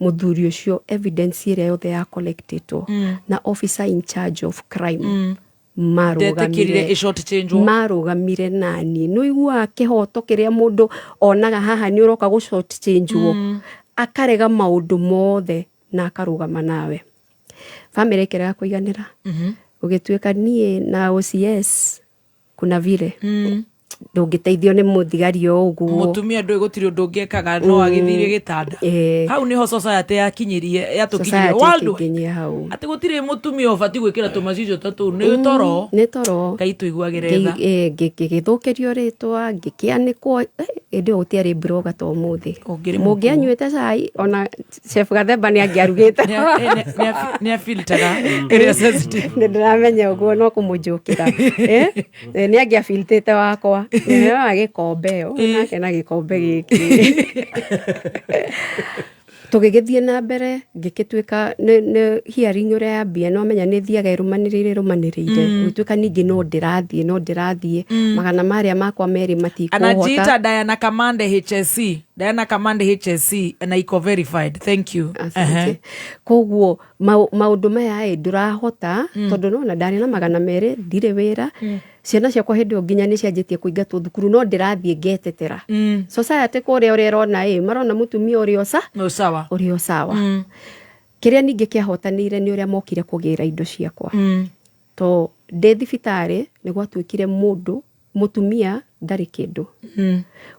Mũthuri ũcio, evidence ĩrĩa yothe ya collectĩtwo na officer in charge of crime Ndetĩkĩrire marũgamire ĩ short change-wo. Marũgamire naniĩ. Nĩ ũiguaga kĩhoto kĩrĩa mũndũ onaga haha nĩ ũroka gũ short change-wo, akarega maũndũ mothe na akarũgama nawe. Bamĩrĩ ĩkĩrega kũiganĩra, gũgĩtuĩka niĩ na OCS kuna vile ndũngĩteithio nĩ mũthigari o ũguo. Mũtumia ndũĩ gũtirĩ ũndũ ũngĩekaga no agĩthirie gĩtanda. Hau nĩho society yakinyirie, yatũkinyirie Society worldwide. ĩkĩnginyia hau. Atĩ gũtirĩ mũtumia ũbatiĩ gwĩkĩra tũmacicio ta tũu, nĩ toro. Nĩ toro. Ngai tũiguagĩre tha. Ngĩgĩthũkĩrio rĩtwa, ngĩkĩanĩkwo. Hĩndĩ ĩyo gũtiarĩ blogger ta ũmũthĩ. Ũngĩrĩ mũkuo. Mũngĩanyuĩte cai, ona chef Gathemba nĩ angĩarugĩte. Nĩ afiltaga ĩrĩa sensitive. Nĩ ndĩramenya ũguo, no kũmũnjũkĩra. Nĩ angĩafiltĩte wakwa. Nĩoya gĩkombe ĩyo nake na gĩkombe gĩkĩ. Tũgĩgĩthiĩ na mbere, ngĩgĩtuĩka nĩ hearing ũrĩa yambia, no menya nĩ thiaga ĩrũmanĩrĩire ĩrũmanĩrĩire. Gũtuĩka ningĩ no ndĩrathiĩ magana marĩa makwa merĩ matikũhota. Anajiita Diana Kamande HSC, Diana Kamande HSC, na iko verified, thank you. Asante. Koguo maũndũ maya ĩ ndũrahota, tondũ nona ndarĩ na 200, ndirĩ wĩra. Ciana ciakwa hĩndĩ ĩyo nginya nĩ cianjĩtie kũingatwo thukuru, no ndĩrathiĩ ngetetera. Society kũrĩa ũrĩa ĩrona ĩ marona mũtumia ũrĩa ũca No sawa. Ũrĩa ũcawa. Kĩrĩa ningĩ kĩahotanĩire nĩ ũrĩa mokire kũgĩra indo ciakwa. To ndĩ thibitarĩ nĩ gwatuĩkire mũndũ mũtumia ndarĩ kĩndũ.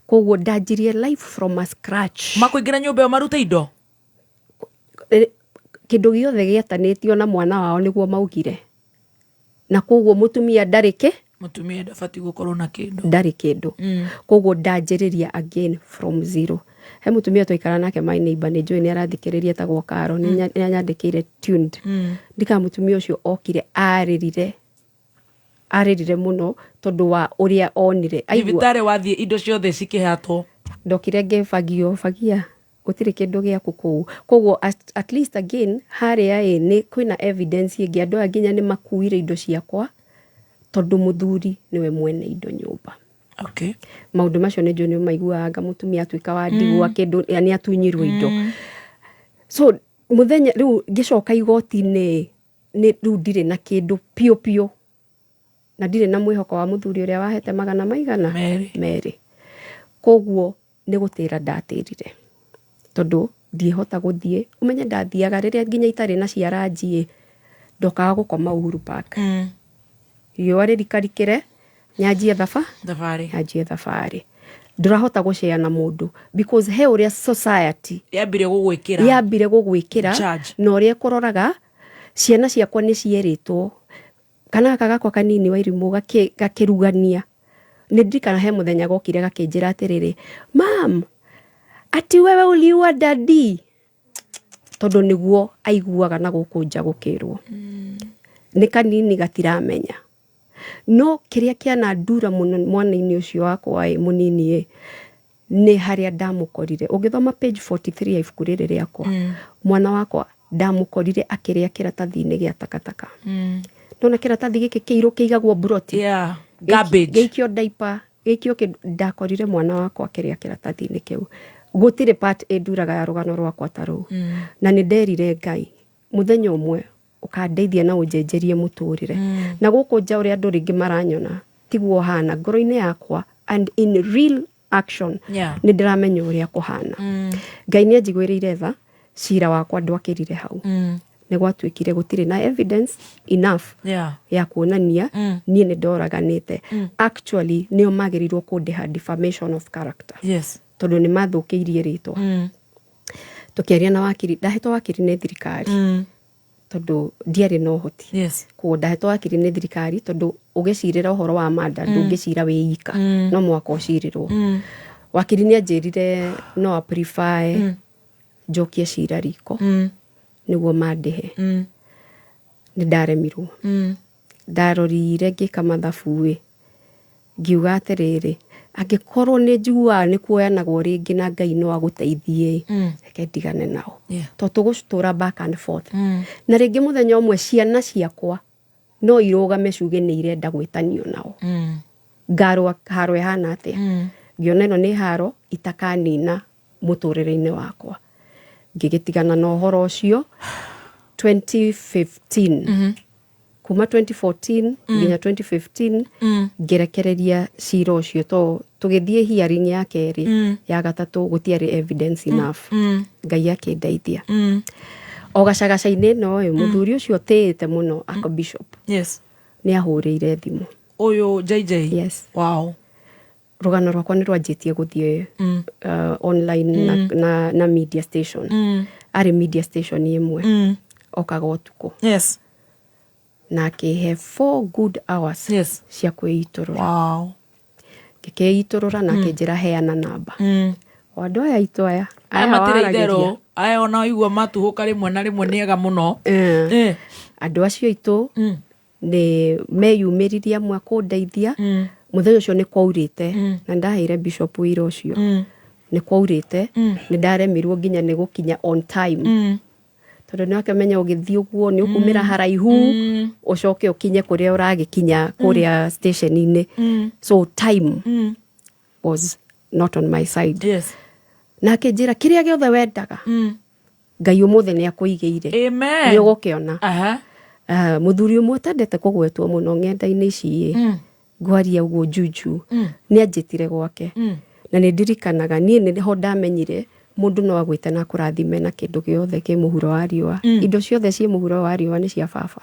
Koguo ndanjirie life from a scratch. Makũingĩra nyũmba ĩyo marute indo. Kĩndũ gĩothe gĩetanĩtio na mwana wao nĩguo maugire, na koguo mũtumia ndarĩ kĩ. Mũtumia ndabatiĩ gũkorwo na kĩndũ. Ndarĩ kĩndũ. Koguo ndanjĩrĩria again from zero. He mũtumia twaikara nake, my neighbor, nĩ njũĩ nĩ arathikĩrĩria, etagwo Karo, nĩ anyandĩkĩire tuned. Ndika mũtumia ũcio okire arĩrire, arĩrire mũno tondũ wa ũrĩa onire. Thibitarĩ wathiĩ indo ciothe cikĩhatwo. Ndokire ngĩbagio bagia, gũtirĩ kĩndũ gĩaku kũu. Koguo at least again harĩa ĩ nĩ kwĩna evidence ĩngĩ, andũ aya nginya nĩ makuire indo ciakwa tondũ mũthuri nĩwe mwene indo nyũmba. Maũndũ macio nĩ njũĩ nĩ maiguaga anga mũtumia atuĩka wa ndigwa, kĩndũ nĩ atunyirwo indo. So mũthenya rĩu ngĩcoka igoti-inĩ nĩ rĩu ndirĩ na kĩndũ piũ piũ, na ndirĩ na mwĩhoko wa mũthuri ũrĩa wahete magana maigana Merĩ. Merĩ. Koguo nĩ gũtĩra ndatĩrire, tondũ ndiĩhota gũthiĩ. Ũmenye ndathiaga rĩrĩa nginya itarĩ na ciaranji ĩ, ndokaga gũkoma Uhuru Park. Riũa rĩrikarikĩre nyanjie thaba thabarĩ. Nyanjie thabarĩ. Ndũrahota gũcea na mũndũ because he ũrĩa society yambire gũgwĩkĩra. Yambire gũgwĩkĩra. Charge. Na ũrĩa ĩkũroraga ciana ciakwa nĩ cierĩtwo kana gaka gakwa kanini wa irimũ gakĩrugania. Nĩ ndirikana he mũthenya gokire gakĩnjĩra atĩrĩrĩ, "Mam, ati wewe uliua daddy?" Tondũ nĩguo aiguaga na gũkũ nja gũkĩrwo nĩ kanini gatiramenya. No kĩrĩa kĩanandura mũno mwana-inĩ ũcio wakwa ĩ mũnini ĩ nĩ harĩa ndamũkorire. Ũngĩthoma page 43 ya ibuku rĩrĩ rĩakwa, mwana wakwa ndamũkorire akĩrĩa kĩratathi-inĩ gĩa takataka. Nona kĩratathi gĩkĩ kĩirũ kĩigagwo mburoti. Garbage. Gĩikio diaper, gĩikio kĩndũ. Ndakorire mwana wakwa akĩrĩa kĩratathi-inĩ kĩu. Gũtirĩ part ĩnduraga ya rũgano rwakwa ta rũu. Na nĩ nderire Ngai mũthenya ũmwe. Ũkandeithia na ũnjenjerie mũtũrĩre. Na gũkũ nja ũrĩa andũ rĩngĩ maranyona tiguo hana ngoro-inĩ yakwa, and in real action nĩ ndĩramenya ũrĩa kũhana. Ngai nĩ anjiguĩrĩire tha, cira wakwa ndwakĩrire hau. Nĩ gwatuĩkire gũtirĩ na evidence enough ya kuonania niĩ nĩ ndoraganĩte. Actually, nĩo magĩrĩirwo kũndĩha defamation of character tondũ nĩ mathũkĩirie rĩtwa. Tũkĩaria na wakiri, ndahetwo wakiri nĩ thirikari tondũ ndiarĩ na ũhoti. Koguo ndahetwo wakiri nĩ thirikari, tondũ ũgĩcirĩra ũhoro wa manda ndũngĩcira wĩ ika, no mũhaka ũcirĩrwo. Wakiri nĩ anjĩrire no a prefer njokie cira riko nĩguo mandĩhe. Nĩ ndaremirwo. Ndarorire ngĩka mathabu ĩ, ngiuga atĩrĩrĩ, angĩkorwo nĩ njiguaga nĩ kuoyanagwo rĩngĩ na Ngai no agũteithie ĩ, reke ndigane nao, to tũgũtũra back and forth. Na rĩngĩ mũthenya ũmwe ciana ciakwa no irũgame ciuge nĩ irenda gwĩtanio nao. Ngarũa haro ĩhana atĩa? Ngĩona ĩno nĩ haro itakanina mũtũrĩre-inĩ wakwa, ngĩgĩtigana na ũhoro ũcio 2015. Kuma 2014 nginya 2015 ngĩrekereria cira ũcio, to tũgĩthiĩ hearing ya kerĩ, ya gatatũ, gũtiarĩ evidence enough. Ngai akĩndeithia. O gacagaca-inĩ ĩno ĩ, mũthuri ũcio tĩĩte mũno, Archbishop, nĩ ahũrĩire thimũ. Ũyũ JJ? Yes. Rũgano rwakwa nĩ rwanjĩtie gũthiĩ online na media station. Arĩ media station ĩmwe okaga ũtukũ na akĩhe 4 good hours cia kwĩitũrũra. Ngĩkĩitũrũra na akĩnjĩra heana namba o andũ aya aitũ aya. Aya aya matirĩ waragĩria. Itherũ aya ona waigua matuhũka rĩmwe na rĩmwe nĩ ega mũno. Andũ acio aitũ nĩ meyumĩririe amwe kũndeithia. Mũthenya ũcio nĩ kwaurĩte na ndaheire bishop wĩra ũcio. Nĩ kwaurĩte, nĩ ndaremirwo nginya nĩ gũkinya on time, tondũ nĩ wakĩmenya ũgĩthiĩ ũguo nĩ ũkumĩra haraihu ũcoke ũkinye kũrĩa ũragĩkinya kũrĩa station-inĩ. So time was not on my side. Na akĩnjĩra kĩrĩa gĩothe wendaga, Ngai ũmũthĩ nĩ akũigĩire. Amen. Nĩ ũgũkĩona. Mũthuri ũmwe ũtendete kũgwetwo mũno ng'enda-inĩ ici ĩ, ngwaria ũguo juju, nĩ anjĩtire gwake. Na nĩ ndirikanaga niĩ nĩho ndamenyire mũndũ no agwĩte na akũrathime na kĩndũ gĩothe kĩ mũhuro wa riũa. Indo ciothe ciĩ mũhuro wa riũa nĩ cia baba.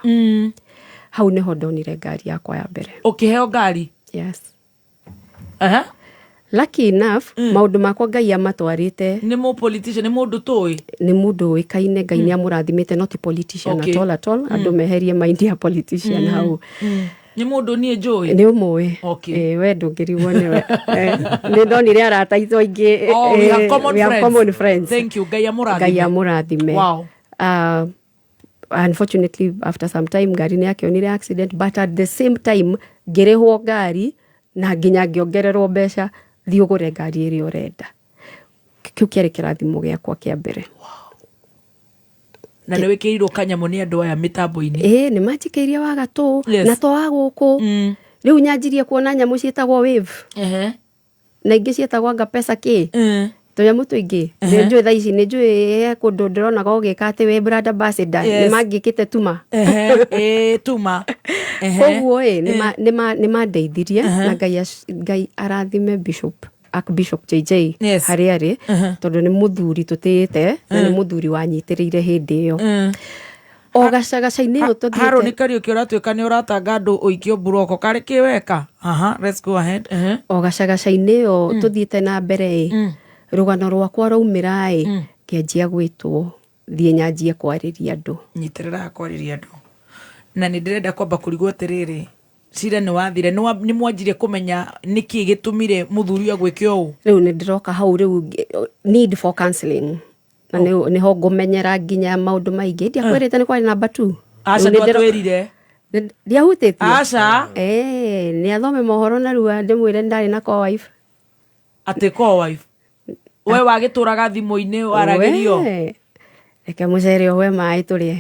Hau nĩho ndonire ngari yakwa ya mbere. Ũkĩheo ngari? Yes. Lucky enough, maũndũ makwa Ngai amatwarĩte. Nĩ mũ politician, nĩ mũndũ tũĩ? Nĩ mũndũ ũĩkaine, Ngai nĩ amũrathimĩte, not politician at all at all. Andũ meherie mind ya politician hau. Nĩ mũndũ niĩ njũĩ? Nĩ ũmũĩ. We ndũngĩrigwo nĩwe. Nĩ ndonire arata aitũ aingĩ. Oh, we have common we have friends. Common friends. Thank you. Ngai amũrathime. Ngai amũrathime. Unfortunately, after some time ngari nĩ yakĩonire accident, but at the same time ngĩrĩhwo ngari na nginya ngĩongererwo mbeca, thiĩ ũgũre ngari ĩrĩa ũrenda. Kĩu kĩarĩ kĩrathimo gĩakwa kĩa mbere. Na nĩ wĩkĩrirwo kanyamũ nĩ andũ aya mĩtambo-inĩ? Ĩĩ, nĩ manjikĩirie wa gatũ. Na to wa gũkũ. Rĩu nyanjirie kuona nyamũ ciĩtagwo Wave na ingĩ ciĩtagwo anga pesa kĩ, tũnyamũ tũingĩ. Nĩ njũĩ thaa ici nĩ njũĩ he kũndũ ndĩronaga ũgĩka atĩ wĩ brand ambassador. Nĩ mangĩkĩte tuma. Ĩĩ, tuma. Koguo ĩ nĩ mandeithirie na Ngai Ngai arathime Bishop, Archbishop JJ harĩa arĩ, tondũ nĩ mũthuri tũtĩĩte na nĩ mũthuri wanyitĩrĩire hĩndĩ ĩyo o gacagaca-inĩ ĩyo tũthiĩte. Harũni Kariũki, ũratuĩka nĩ ũratanga andũ ũikio mburoko karĩ kĩ weka. Aha, let's go ahead. O gacagaca-inĩ ĩyo tũthiĩte na mbere ĩ, rũgano rwakwa rwaumĩra ĩ, ngĩanjia gwĩtwo thiĩ nyanjie kwarĩria andũ. Nyitĩrĩra kwarĩria andũ, na nĩ ndĩrenda kwamba kũrigwo atĩrĩrĩ, cira nĩ wathire, nĩ mwanjirie kũmenya nĩkĩ gĩtũmire mũthuri agwĩke ũũ? Rĩu nĩ ndĩroka hau rĩu need for counseling, na nĩho ngũmenyera nginya maũndũ maingĩ. Ndiakwĩrĩte nĩ kwarĩ namba two? Aca. Rĩu nĩ Ndwatwĩrire. Ndiahutĩtie. Aca. Nĩ athome mohoro narua ndĩmwĩre ndarĩ na co-wife. Atĩ co-wife we wagĩtũraga thimũ-inĩ waragĩrio? We, reke mũcere ũhwe maĩ tũrĩe.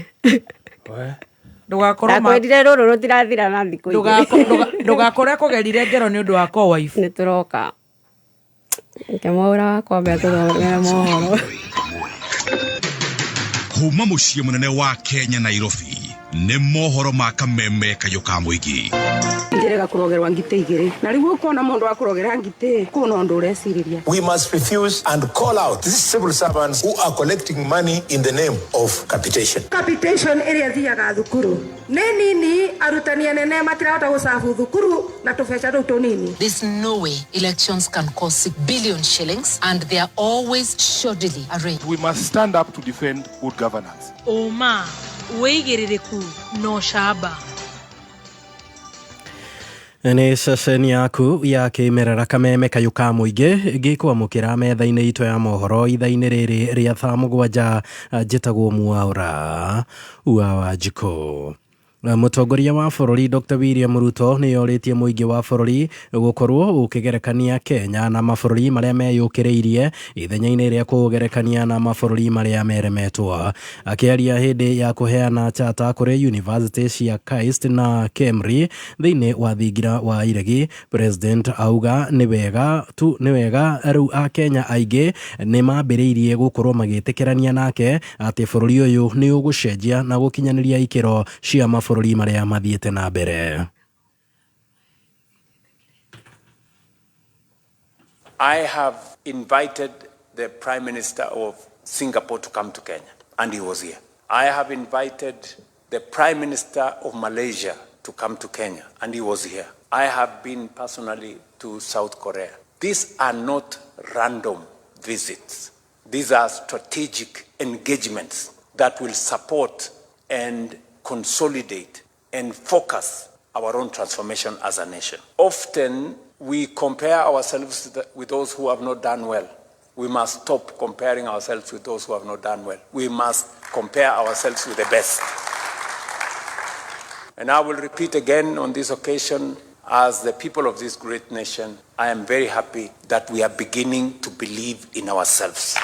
Ndũgakorwo Ndakwĩrire rũrũ rũtirathira na thikũ igĩrĩ. Ndũgakorwo akũgerire ngero nĩ ũndũ wa co-wife. Nĩ tũroka. Reke mwaũra wakwa ambe atũthomere mohoro. Kuma mũciĩ mũnene wa Kenya, Nairobi. Nĩ mohoro ma kameme kayũ ka mũingĩ. Njĩrĩga kũrogerwa ngitĩ igĩrĩ na rĩu ũkona mũndũ wa kũrogera ngitĩ kũu no ũndũ ũrecirĩria. We must refuse and call out these civil servants who are collecting money in the name of capitation. Capitation ĩrĩa thiaga thukuru nĩ nini, arutani anene matirahota gũcabu thukuru na tũbeca rũu tũnini. There's no way elections can cost 6 billion shillings and they are always shoddily arranged. We must stand up to defend good governance. Ũma, wĩigĩrĩrĩku na ũcamba. Nĩ ceceni yaku ya kĩmerera kameme kayũ ka mũingĩ gĩkwamũkĩra metha-inĩ itũ ya mohoro ithaa-inĩ rĩrĩ rĩa thaa 7. Njĩtagwo Mwaura wa Wanjikũ. Mũtongoria wa bũrũri Dr. William Ruto nĩ orĩtie mũingĩ wa bũrũri gũkorwo ũkĩgerekania Kenya na mabũrũri marĩa meyũkĩrĩirie ithenya-inĩ rĩa kũgerekania na mabũrũri marĩa meremetwo. Akĩaria hĩndĩ ya kũheana chata kũrĩ university cia KAIST na KEMRI thĩinĩ wa thingira wa Iregi, President auga nĩ wega rĩu Akenya aingĩ nĩ mambĩrĩirie gũkorwo magĩtĩkĩrania nake atĩ bũrũri ũyũ nĩ ũgũcenjia na gũkinyanĩria ikĩro cia mabũrũri marĩa mathiĩte na mbere. I have invited the Prime Minister of Singapore to come to Kenya, and he was here. I have invited the Prime Minister of Malaysia to come to Kenya, and he was here. I have been personally to South Korea. These are not random visits. These are strategic engagements that will support and consolidate and focus our own transformation as a nation. Often we compare ourselves with those who have not done well. We must stop comparing ourselves with those who have not done well. We must compare ourselves with the best. And I will repeat again on this occasion, as the people of this great nation, I am very happy that we are beginning to believe in ourselves.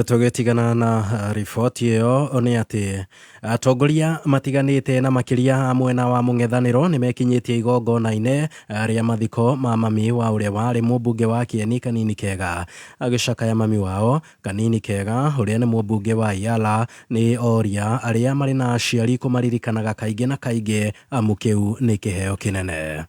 Tũgĩtigana na riboti ĩyo nĩ atĩ atongoria matiganĩte na makĩria mwena wa mũng'ethanĩro nĩ mekinyĩtie igongona-inĩ rĩa mathiko ma mami wa ũrĩa warĩ mũmbunge wa Kieni Kanini Kega. Agĩcakaya mami wao Kanini Kega ũrĩa nĩ mũmbunge wa Yala nĩ oria arĩa marĩ na aciari kũmaririkanaga kaingĩ na kaingĩ amu kĩu nĩ kĩheo kĩnene.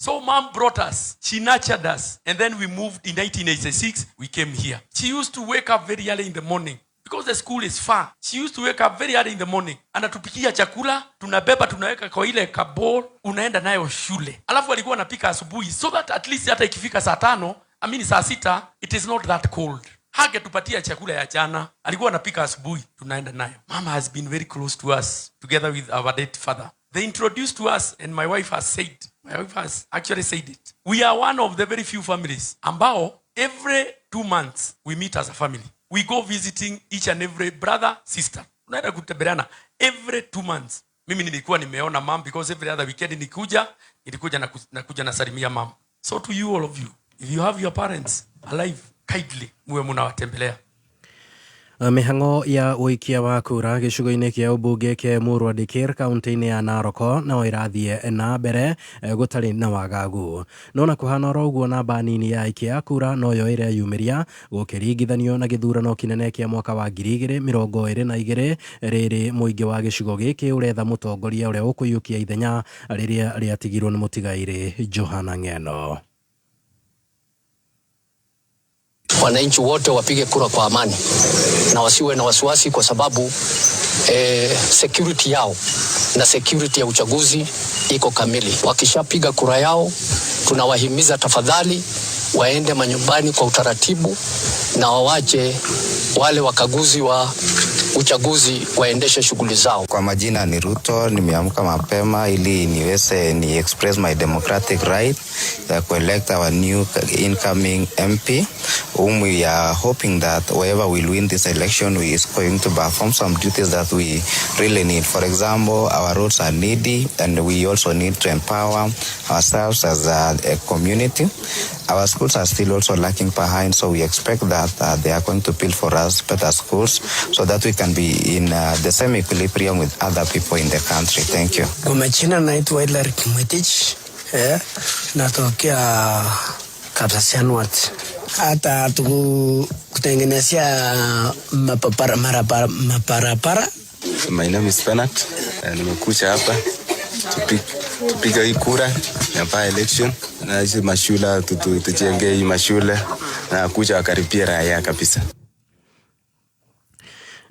So mom brought us, she nurtured us, and then we moved in 1986, we came here. She used to wake up very early in the morning because the school is far. She used to wake up very early in the morning. Anatupikia chakula, tunabeba tunaweka kwa ile kabol, unaenda nayo shule. Alafu alikuwa anapika asubuhi so that at least hata ikifika saa 5, I mean saa 6, it is not that cold. Hangetupatia chakula ya jana, alikuwa anapika asubuhi, tunaenda nayo. Mama has been very close to us together with our late father. They introduced to us, and my wife has said, my wife has actually said it. We are one of the very few families ambao every 2 months we meet as a family. We go visiting each and every brother, sister. Unaenda kutembeleana every 2 months. Mimi nilikuwa nimeona mom because every other weekend nilikuja nakuja nasalimia mom. So to you, all of you, if you have your parents alive, kindly muwe mnawatembelea. Mĩhang'o ya ũikia wa kura gĩcigo-inĩ kĩa ũmbunge kĩa Emurua Dikirr kaunti-inĩ ya Narok no ĩrathiĩ na mbere gũtarĩ na wagagu. No na kũhana oro ũguo namba nini ya aikia a kura noyo ĩreyumĩria gũkĩringithanio na gĩthurano kĩnene kĩa mwaka wa 2022 rĩrĩ mũingĩ wa gĩcigo gĩkĩ ũretha mũtongoria ũrĩa ũkũiyũkia ithenya rĩrĩa rĩatigirwo nĩ mũtigairĩ Johana Ng'eno. Wananchi wote wapige kura kwa amani na wasiwe na wasiwasi kwa sababu security yao na security ya uchaguzi iko kamili. Wakishapiga kura yao, tunawahimiza tafadhali waende manyumbani kwa utaratibu na wawache wale wakaguzi wa uchaguzi waendeshe shughuli zao. Kwa majina ni Ruto, nimeamka mapema ili niweze ni express my democratic right ya kuelect our new incoming MP whom we are hoping that whoever will win this election we is going to perform some duties that we really need. For example, our roads are needy and we also need to empower ourselves as a community. Our schools are still also lacking behind, so we expect that they are going to build for us better schools so that we can be in the same equilibrium with other people in the country. Thank you. Kwa majina naitwa Hilary Kimwetich, natokea Kapsasian Ward. Hata Ametutengenezea maparapara. My name is Bernard. Nimekuja hapa tupiga hii kura ya by election na hizi mashule tujenge hii mashule na kuja wakaribia raia kabisa.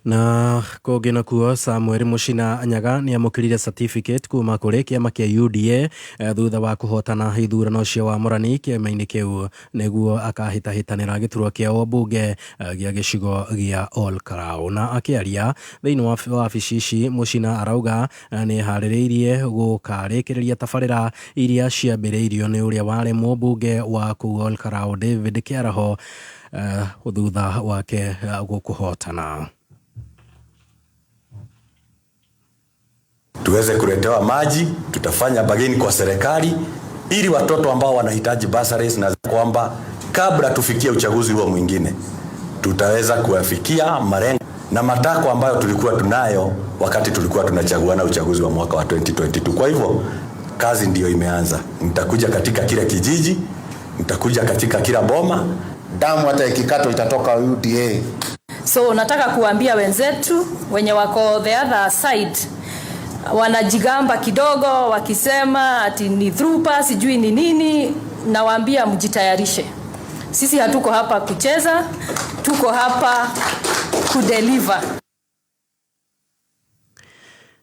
Na kũngĩ nakuo Samuel Mũcina Nyaga nĩ amũkĩrire certificate kuma kũrĩ kĩama kĩa UDA thutha wa kũhotana ithurano cia wamũrani kĩama-inĩ kĩu nĩguo akahĩtahĩtanĩra gĩturwa kĩa ũmbunge gĩa gĩcigo gĩa Ol Kalou. Na akĩaria thĩinĩ wa wabici ici Mũcina arauga nĩ eharĩrĩirie gũkarĩkĩrĩria tabarĩra iria ciambĩrĩirio nĩ ũrĩa warĩ mũmbunge wa kũu Ol Kalou David Kĩaraho thutha wake gũkũhotana. Tuweze kuletewa maji, tutafanya bageni kwa serikali ili watoto ambao wanahitaji bursaries, na kwamba kabla tufikie uchaguzi huo mwingine tutaweza kuyafikia malengo na matakwa ambayo tulikuwa tunayo wakati tulikuwa tunachaguana uchaguzi wa mwaka wa 2022. Kwa hivyo kazi ndiyo imeanza. Nitakuja katika kila kijiji, nitakuja katika kila boma. Damu hata ikikatwa itatoka UDA. So nataka kuambia wenzetu wenye wako the other side wanajigamba kidogo wakisema ati ni through sijui ni nini, nawaambia mjitayarishe. Sisi hatuko hapa kucheza, tuko hapa kudeliver.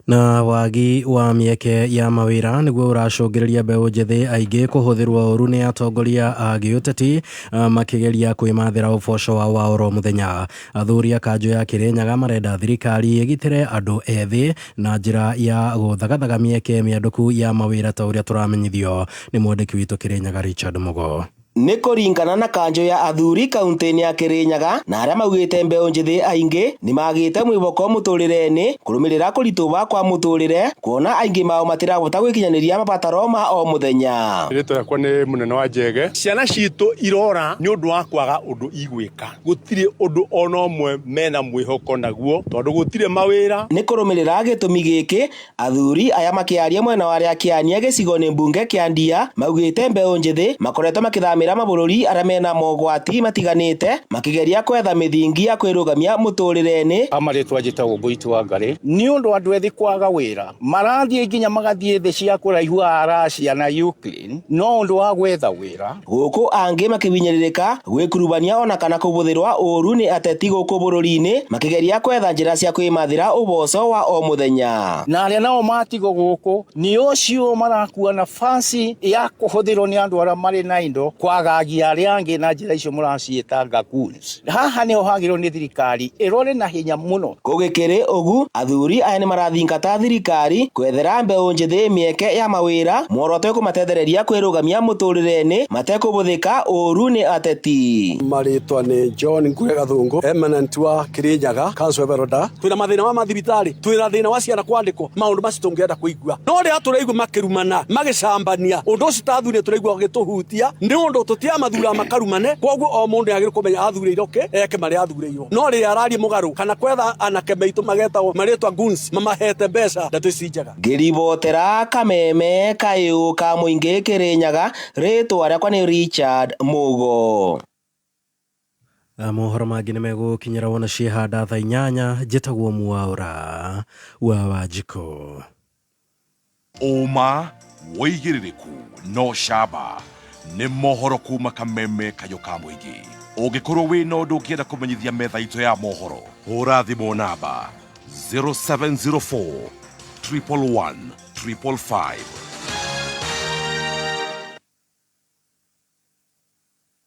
Na wagi wa mĩeke ya mawĩra nĩguo ũracũngĩrĩria mbeũ njĩthĩ aingĩ kũhũthĩrwo ũru nĩ atongoria a gĩũteti makĩgeria kwĩmathĩra ũboco wao wa oro mũthenya. Athuri a kanjũ ya Kĩrĩnyaga marenda thirikari ĩgitĩre andũ ethĩ na njĩra ya gũthagathaga mĩeke mĩandũku ya mawĩra ta ũrĩa tũramenyithio nĩ mwandĩki witũ Kĩrĩnyaga Richard Mugo. Nĩ kũringana na kanjũ ya athuri kaunti-inĩ ya Kĩrĩnyaga na arĩa maugĩte mbeũ njĩthĩ aingĩ nĩ magĩte mwĩhoko mũtũrĩre-inĩ kũrũmĩrĩra kũritũha kwa mũtũrĩre kuona aingĩ mao matirahota gwĩkinyanĩria mabataro ma o mũthenya. Rĩtwa rĩakwa nĩ mũnene wa Njege. Ciana citũ irora nĩ ũndũ wa kwaga ũndũ igwĩka. Gũtirĩ ũndũ ona ũmwe mena mwĩhoko naguo tondũ gũtirĩ mawĩra. Nĩ kũrũmĩrĩra gĩtũmi gĩkĩ athuri aya makĩaria mwena wa arĩa kĩania gĩcigo-inĩ mbunge kĩa Ndia maugĩte mbeũ njĩthĩ makoretwo makĩthamĩra mabũrũri arĩa mena mogwati matiganĩte makigeria kwetha mĩthingi ya kwĩrũgamia mũtũrĩre-inĩ. Amarĩtwa njĩtagwo Mbũitũ wa Ngarĩ. Nĩ ũndũ andũ ethĩ kwaga wĩra marathiĩ nginya magathiĩ thĩ cia kũraihu wa Russia na Ukraine no ũndũ wa gwetha wĩra. Gũkũ angĩ makĩhinyĩrĩrĩka gwĩkurubania ona kana kũbũthĩrwa ũru nĩ ateti gũkũ bũrũri-inĩ makigeria kwetha njĩra cia kwĩmathĩra ũboco wa o mũthenya. Na arĩa nao matigwo gũkũ nĩ ũcio marakua nafasi ya kũhũthĩrwo nĩ andũ arĩa marĩ na indo kwagagia arĩa angĩ na njĩra icio mũraciĩta goons. Haha nĩho hagĩrĩirwo nĩ thirikari ĩrore na hinya mũno. Gũgĩkĩrĩ ũgu athuri aya nĩ marathingata thirikari kwethera mbeũ njĩthĩ mĩeke ya mawĩra muoroto kũmatethereria kwĩrũgamia mũtũrĩre-inĩ matekũbũthĩka ũru nĩ ateti. Marĩtwa nĩ John Ngure Gathungu, eminent wa Kĩrĩnyaga Council of Elder. Twĩna mathĩna wa mathibitarĩ, twĩna thĩna wa ciana kwandĩkwo, maũndũ macio tũngĩenda kũigua. No rĩrĩa tũraigua makĩrumana magĩcambania, ũndũ ũcio ta athuri tũraigua ũgĩtũhutia nĩ ũndũ tũtiamathura makarumane. Koguo o mũndũ nĩagĩrĩirwo kũmenya athurĩirwo kĩ eke marĩa athurĩirwo. No rĩrĩa araria mũgarũ kana kwetha anake maitũ magetagwo marĩtwa goons mamahete mbeca ndeto ici njega. Ngĩribotera Kameme kayũ ka mũingĩ Kĩrĩnyaga, rĩtwa rĩakwa nĩ Richard Mugo. Mohoro mangĩ nĩ megũkinyĩra wona ciehanda thaa 8. Njĩtagwo Mwaũra wa Wanjikũ. Ũma wĩigĩrĩrĩku no camba nĩ mohoro kuma Kameme kayũ ka mũingĩ. Ũngĩkorwo wĩna ũndũ ũngĩenda kũmenyithia metha itũ ya mohoro, hũra thimũ namba 0704 111 555.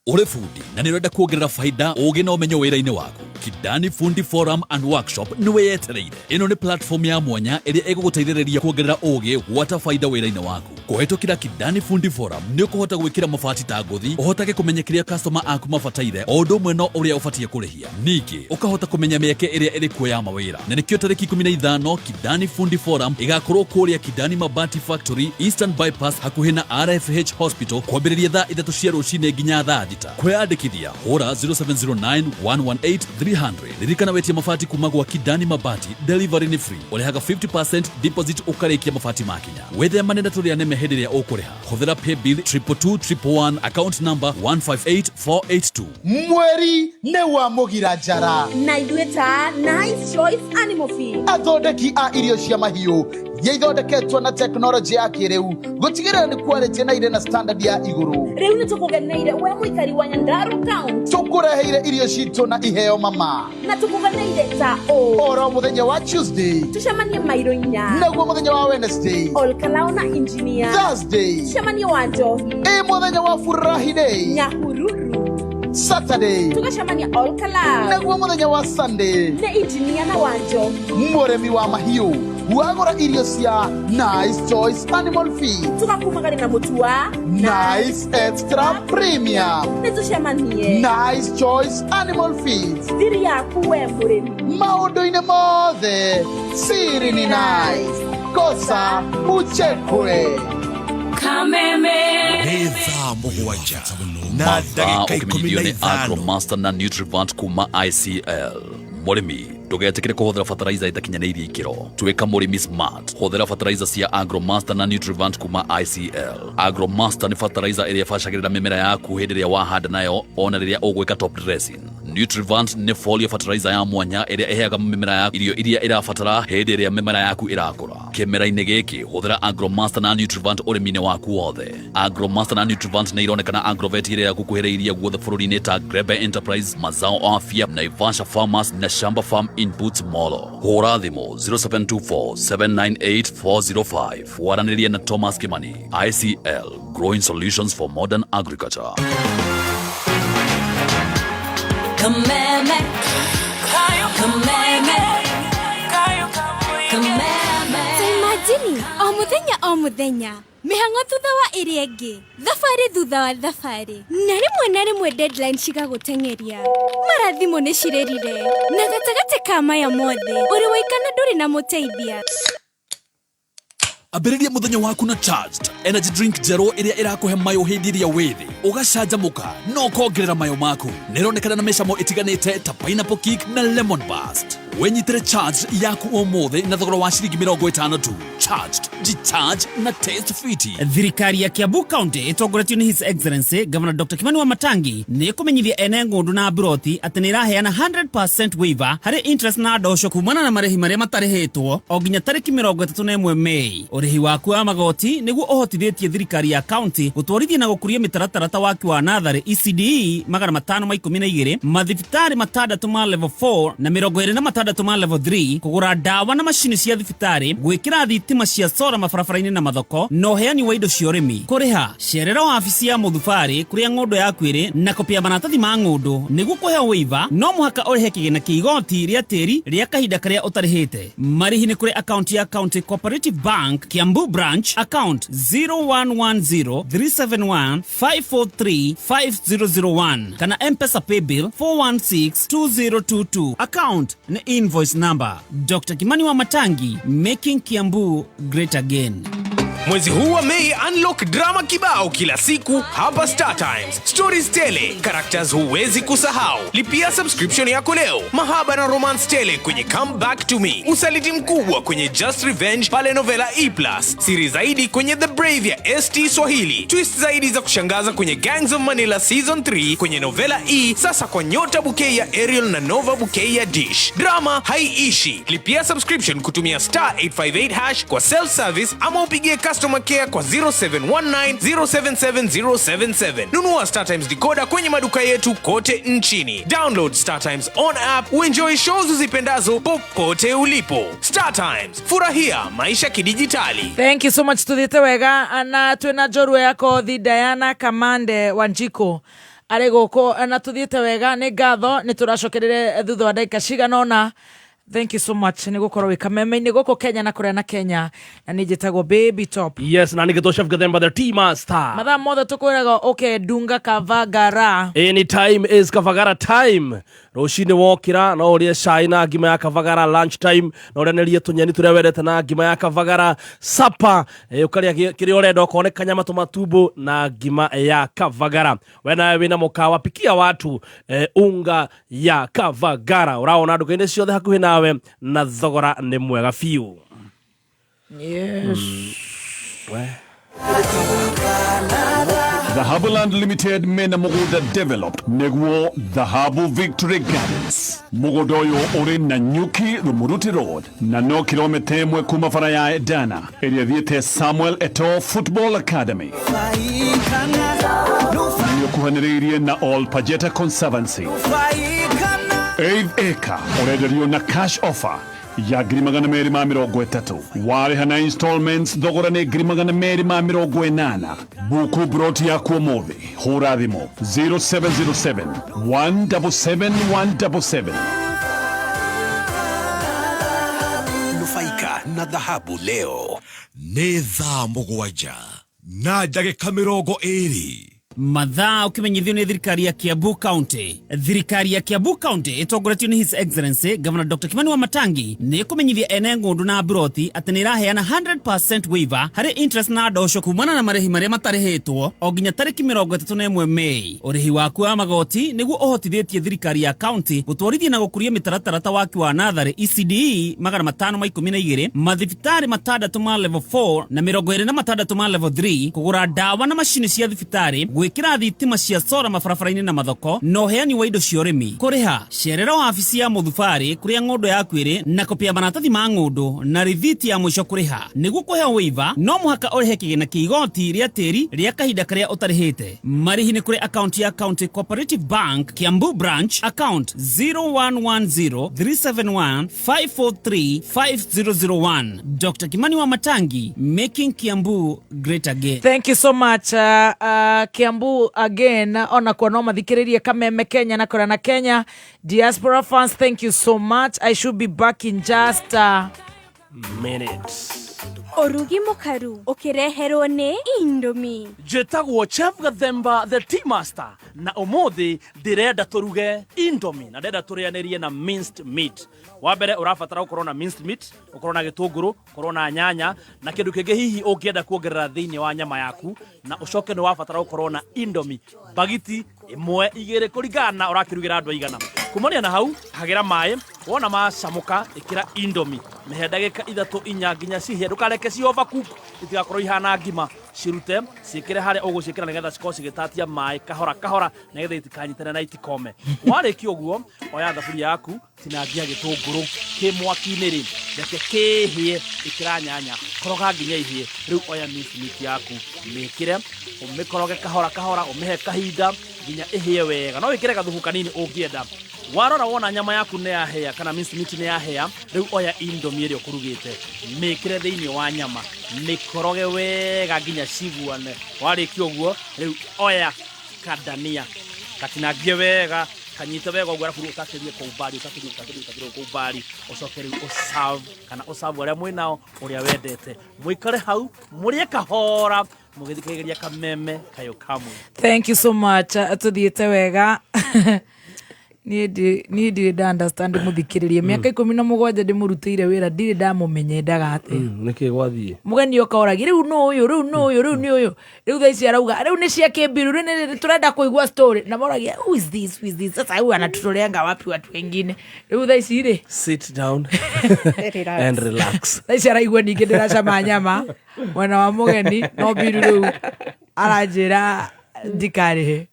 Ũrĩ bundi na nĩ ũrenda kuongerera faida ũgĩ na ũmenyo wĩra-inĩ waku, Kidani Fundi Forum and Workshop nĩ wĩyetereire. Ĩno nĩ platform ya mwanya ĩrĩa ĩgũgũteithĩrĩria kuongerera ũgĩ gwata faida wĩra-inĩ waku. Kũhĩtũkĩra Kidani Fundi Forum nĩ ũkũhota gwĩkĩra mabati ta ngũthi, ũhotage kũmenya kĩrĩa customer aku mabataire o ũndũ ũmwe no ũrĩa ũbatiĩ kũrĩhia. Ningĩ ũkahota kũmenya mĩeke ĩrĩa ĩrĩ kuo ya mawĩra. Na nĩkĩo tarĩki 15 Kidani Fundi Forum ĩgakorwo kũrĩa Kidani Mabati Factory, Eastern Bypass, hakuhĩ na RFH Hospital, kwambĩrĩria thaa 3 cia rũcinĩ nginya thaa 6. Kwĩyandĩkithia hũra 0709 118 300. Ririkana wetie mabati kuma gwa Kidani Mabati, delivery ni free. Ũrĩhaga 50% deposit ũkarĩkia mabati makinya. Wĩthemane na tũrĩa nemehe Hĩndĩ ĩrĩa ũkũrĩha hũthĩra paybill 222 account number 158482. Mweri nĩ wa mũgira njara. Na ithuĩ ta Nice Choice Animal Feed, athondeki a irio cia mahiũ iria ithondeketwo na tekinoronjĩ ya kĩrĩu gũtigĩrĩra nĩ quality na irĩ na standard ya igũrũ. Rĩu nĩ tũkũgeneire we mũikari wa Nyandarua County. Tũkũreheire irio citũ na iheo mama. Na tũkũgeneire ta ũũ: oro mũthenya wa Tuesday tũcemanie mairo 4, naguo mũthenya wa Wednesday Olkalao na Engineer, Thursday tũcemanie wa Njohi, ĩ mũthenya wa Furahi Day Nyahururu, Saturday tũgacemania Olkalao, naguo mũthenya wa Sunday nĩ Engineer na wa Njohi. Mũrĩmi wa mahiũ wagũra irio cia Nice Choice Animal Feed, tũgakumagari na mũtu wa Nice Extra Premium. Nĩ tũcemanie Nice Choice Animal Feed, thiri yaku we mũrĩmi. Maũndũ-inĩ mothe siri ni nice, kosa uchekwe. Kameme. Nĩ thaa 7 na Mathaa ndagĩka ikũmi ũkĩmenyithio na nĩ ithano. Agromaster na Nutrivant kuma ICL. Mũrĩmi, ndũgetĩkĩre kũhũthĩra bataraitha ĩtakinyanĩirie ikĩro. Tuĩka mũrĩmi smart, hũthĩra bataraitha cia Agromaster na Nutrivant kuma ICL. Agromaster nĩ bataraitha ĩrĩa ĩbacagĩrĩra mĩmera yaku hĩndĩ ĩrĩa wahanda nayo ona rĩrĩa ũgwĩka top dressing. Nutrivant nĩ foliar fertilizer ya mwanya ĩrĩa ĩheaga mĩmera yaku irio iria ĩrabatara hĩndĩ ĩrĩa mĩmera yaku ĩrakũra. Kĩmera-inĩ gĩkĩ hũthĩra Agromaster na Nutrivant ũrĩmi-inĩ waku wothe. Agromaster na Nutrivant nĩ ironekana agrovet ĩrĩa ĩgũkuhĩrĩirie guothe bũrũri-inĩ ta Grebe Enterprise, Mazao Afya, Naivasha Farmers na Shamba Farm Inputs Molo. Hũra thimũ 0724 798 405 waranĩrie na Thomas Kimani. ICL, growing solutions for modern agriculture. Kameme. Kameme. Kameme. Ta imagine o muthenya o muthenya, mĩhang'o thutha wa ĩrĩa ĩngĩ, thabarĩ thutha wa thabarĩ, na rĩmwe na rĩmwe deadline cigagũteng'eria, mara thimũ nĩ cirĩrire, na gatagatĩ ka maya mothe ũrĩ waikana ndũrĩ na mũteithia. Ambĩrĩria mũthenya waku na Charged energy drink njerũ ĩrĩa ĩrakũhe mayũ hĩndĩ ĩrĩa wĩ thĩ, ũgacanjamũka na ũkongerera mayũ maku. Nĩ ĩronekana na mĩcamo ĩtiganĩte ta pineapple kick na lemon burst. Wĩnyitĩre Charged yaku ũmũthĩ na thogora wa ciringi 50 tu. Charged, recharge na taste fiti. Thirikari ya Kiambu County ĩtongoretio nĩ His Excellency Governor Dr. Kimani Wamatangi nĩ ĩkũmenyithia ene ng'ũndũ na mburoti atĩ nĩ ĩraheana 100% waiver harĩ interest na ndosho kumana na marĩhi marĩa matarĩhĩtwo o nginya tarĩki 31 Mei. Ũrĩhi waku wa magoti nĩguo ũhotithĩtie thirikari ya county gũtwarithia na gũkũria mĩtaratara ta waki wa natharĩ ECDE 512, mathibitarĩ 6 ma level 4 na 26 ma level 3, kũgũra ndawa na macini cia thibitarĩ, gwĩkĩra thitima cia sora mabarabara-inĩ na mathoko, na ũheani wa indo cia ũrĩmi. Kũrĩha cerera wabici ya mũthubarĩ kũrĩa ng'ũndũ yaku ĩrĩ na kopi ya maratathi ma ng'ũndũ. Nĩguo kũheo waiver no mũhaka ũrĩhe kĩgĩna kĩa igoti rĩa tĩri rĩa kahinda karĩa ũtarĩhĩte. Marĩhi nĩ kũrĩ akaunti ya County Cooperative Bank Kiambu branch, account 0110 371 543 5001, kana M-Pesa paybill 4162022, account ni invoice number. Dr. Kimani Wamatangi, making Kiambu great again. Mwezi huu wa Mei, unlock drama kibao kila siku hapa Star Times. Stories tele, characters huwezi kusahau. Lipia subscription yako leo. Mahaba na romance tele kwenye Come Back to Me. Usaliti mkubwa kwenye Just Revenge pale Novela E+. Siri zaidi kwenye The Brave ya ST Swahili. Twist zaidi za kushangaza kwenye Gangs of Manila Season 3 kwenye Novela E, sasa kwa Nyota Bouquet ya Ariel na Nova Bouquet ya Dish. Drama haiishi. Lipia subscription kutumia *858# kwa self service ama upigie customer care kwa 0719 077 077. Nunua Star Times decoder kwenye maduka yetu kote nchini. Download Star Times on app uenjoy shows uzipendazo popote ulipo. Star Times, furahia maisha kidijitali. Thank you so much. Tuthiĩte wega na twĩna njorua ya kothi Diana Kamande Wanjiko arĩ gũkũ na tuthiĩte wega. Nĩ ngatho, nĩ tũracokerere thutha wa ndagĩka cigana ũna. Thank you so much nĩ gũkorwo wĩ kameme-inĩ gũkũ Kenya na kũrĩa na Kenya, na nĩ njĩtagwo Baby Top. Yes, na nĩgĩtwo Chef Gathemba the Tea Master. Mathaa mothe tũkwĩraga ũke dunga Kavagara. Any time is Kavagara time. Rũcinĩ wokĩra no ũrĩe cai na ngima ya Kavagara, lunch time no ũrĩanĩrie tũnyeni tũrĩa wendete na ngima ya Kavagara, supper ũkarĩa kĩrĩa ũrenda, okorwo nĩ kanyama, tũmatumbo na ngima ya Kavagara. We nawe wĩna mũkawa, pikia watu unga ya Kavagara. Ũraona nduka-inĩ ciothe hakuhĩ nawe na thogora nĩ mwega biũ. Yes. We. Dhahabuland Limited mena mũgũnda developed nĩguo Dhahabu Victory Gardens. Mũgũnda ũyũ ũrĩ Nanyuki Rumuruti Road na no kilomita 1 kuma bara ya Edana ĩrĩa ĩthiĩte Samuel Eto'o Football Academy. Nĩ ũkuhanĩrĩirie na All Pajeta Conservancy. Eighth acre ũrenderio na cash offer ya 230,000, warĩha na installments thogora nĩ 280,000. Buku broti yaku ũmũthĩ, hũra thimũ 0707 177 177. Nufaika na dhahabu leo. Nĩ thaa 7:20. Mathaa ũkĩmenyithio nĩ thirikari ya Kiambu County. Thirikari ya Kiambu County ĩtongoretio nĩ His Excellency Governor Dr. Kimani Wamatangi nĩ ĩkũmenyithia ene ng'ũndũ na mburoti atĩ nĩ ĩraheana 100% waiver harĩ interest na ndosho kumana na marĩhi marĩa matarĩhĩtwo o nginya tarĩki 31 Mei. Ũrĩhi waku wa magoti nĩguo ũhotithĩtie thirikari ya county gũtwarithia na gũkũria mĩtaratara ta waki wa natharĩ ECDE 512, mathibitarĩ 6 ma level 4 na 26 ma level 3, kũgũra ndawa na macini cia thibitarĩ, gwĩkĩra thitima cia sora mabarabara-inĩ na mathoko, na ũheani wa indo cia ũrĩmi. Kũrĩha cerera wabici ya mũthubarĩ kũrĩa ng'ũndũ yaku ĩrĩ na kopi ya maratathi ma ng'ũndũ na rithiti ya mũico kũrĩha. Nĩguo kũheo waiver no mũhaka ũrĩhe kĩgĩna kĩa igoti rĩa tĩri rĩa kahinda karĩa ũtarĩhĩte. Marĩhi nĩ kũrĩ akaunti ya County Cooperative Bank Kiambu Branch, account 0110 371 543 5001. Dr. Kimani Wamatangi, making Kiambu great again. Thank you so much, Kiambu again. Ona kuo no mathikĩrĩrie Kameme Kenya na kũrĩa na Kenya diaspora fans, thank you so much. I should be back in just minutes. Ũrugi mũkaru ũkĩreherwo nĩ Indomie. Njĩtagwo Chef Gathemba the Tea Master, na ũmũthĩ ndĩrenda tũruge Indomie na ndĩrenda tũrĩanĩrie na minced meat. Wa mbere ũrabatara gũkorwo na minced meat, ũkorwo na gĩtũngũrũ, ũkorwo na nyanya na kĩndũ kĩngĩ hihi ũngĩenda kuongerera thĩinĩ wa nyama yaku, na ũcoke nĩ wabatara gũkorwo na Indomie bagiti 1 2 kũringana na ũrakĩrugĩra andũ aigana. Kumania na hau hagĩra maĩ, wona macamũka ĩkĩra Indomie, mĩhe ndagĩka 3 4 nginya cihĩe, ndũkareke ci overcook itigakorwo ihana ngima. Cirute ciĩkĩre harĩa ũgũciĩkĩra nĩgetha cikorwo cigĩtatia maĩ kahora kahora nĩgetha itikanyitane na itikome. Warĩkia ũguo oya thaburia yaku, tinangia gĩtũngũrũ kĩ mwaki-inĩ rĩ, reke kĩhĩe, ĩkĩra nyanya, koroga nginya ihĩe. Rĩu oya minced meat yaku mĩkĩre, ũmĩkoroge kahora kahora, ũmĩhe kahinda nginya ĩhĩe wega. No wĩkĩre gathubu kanini ũngĩenda. Warora wona nyama yaku nĩ yahĩa kana minced meat nĩ yahĩa, rĩu oya Indomie ĩrĩa ũkũrugĩte mĩkĩre thĩinĩ wa nyama, mĩkoroge wega nginya ciguane. Warĩkia ũguo rĩu oya kadania katinangie wega, kanyite wega ũguo, arabu rĩu ũtakĩrie kũu mbari, ũtakĩrie ũtakĩrie ũtakĩrie kũu mbari, ũcoke rĩu ũserve kana ũserve arĩa mwĩnao ũrĩa wendete. Mũikare hau mũrĩe kahora mũgĩthikĩrĩria Kameme kayũ kamwe. Thank you so much. Tũthiĩte wega. Niĩ ndirĩ nda understand mũthikĩrĩrie. Mĩaka 17 ndĩmũrutĩire wĩra, ndirĩ ndamũmenya endaga atĩa. Nĩkĩ gwathiĩ? Mũgeni oka oragia rĩu nũ ũyũ, rĩu nũ ũyũ, rĩu nĩ ũyũ. Rĩu thaa ici arauga rĩu nĩ cia kĩmbiru, rĩu nĩ tũrenda kũigua story. Na moragia who is this, who is this? Sasa huyu anatutoleanga wapi watu wengine? Rĩu thaa ici rĩ, sit down and relax. Thaa ici araigua ningĩ ndĩracama nyama mwena wa mũgeni, no mbiru rĩu aranjĩra ndikarĩhe.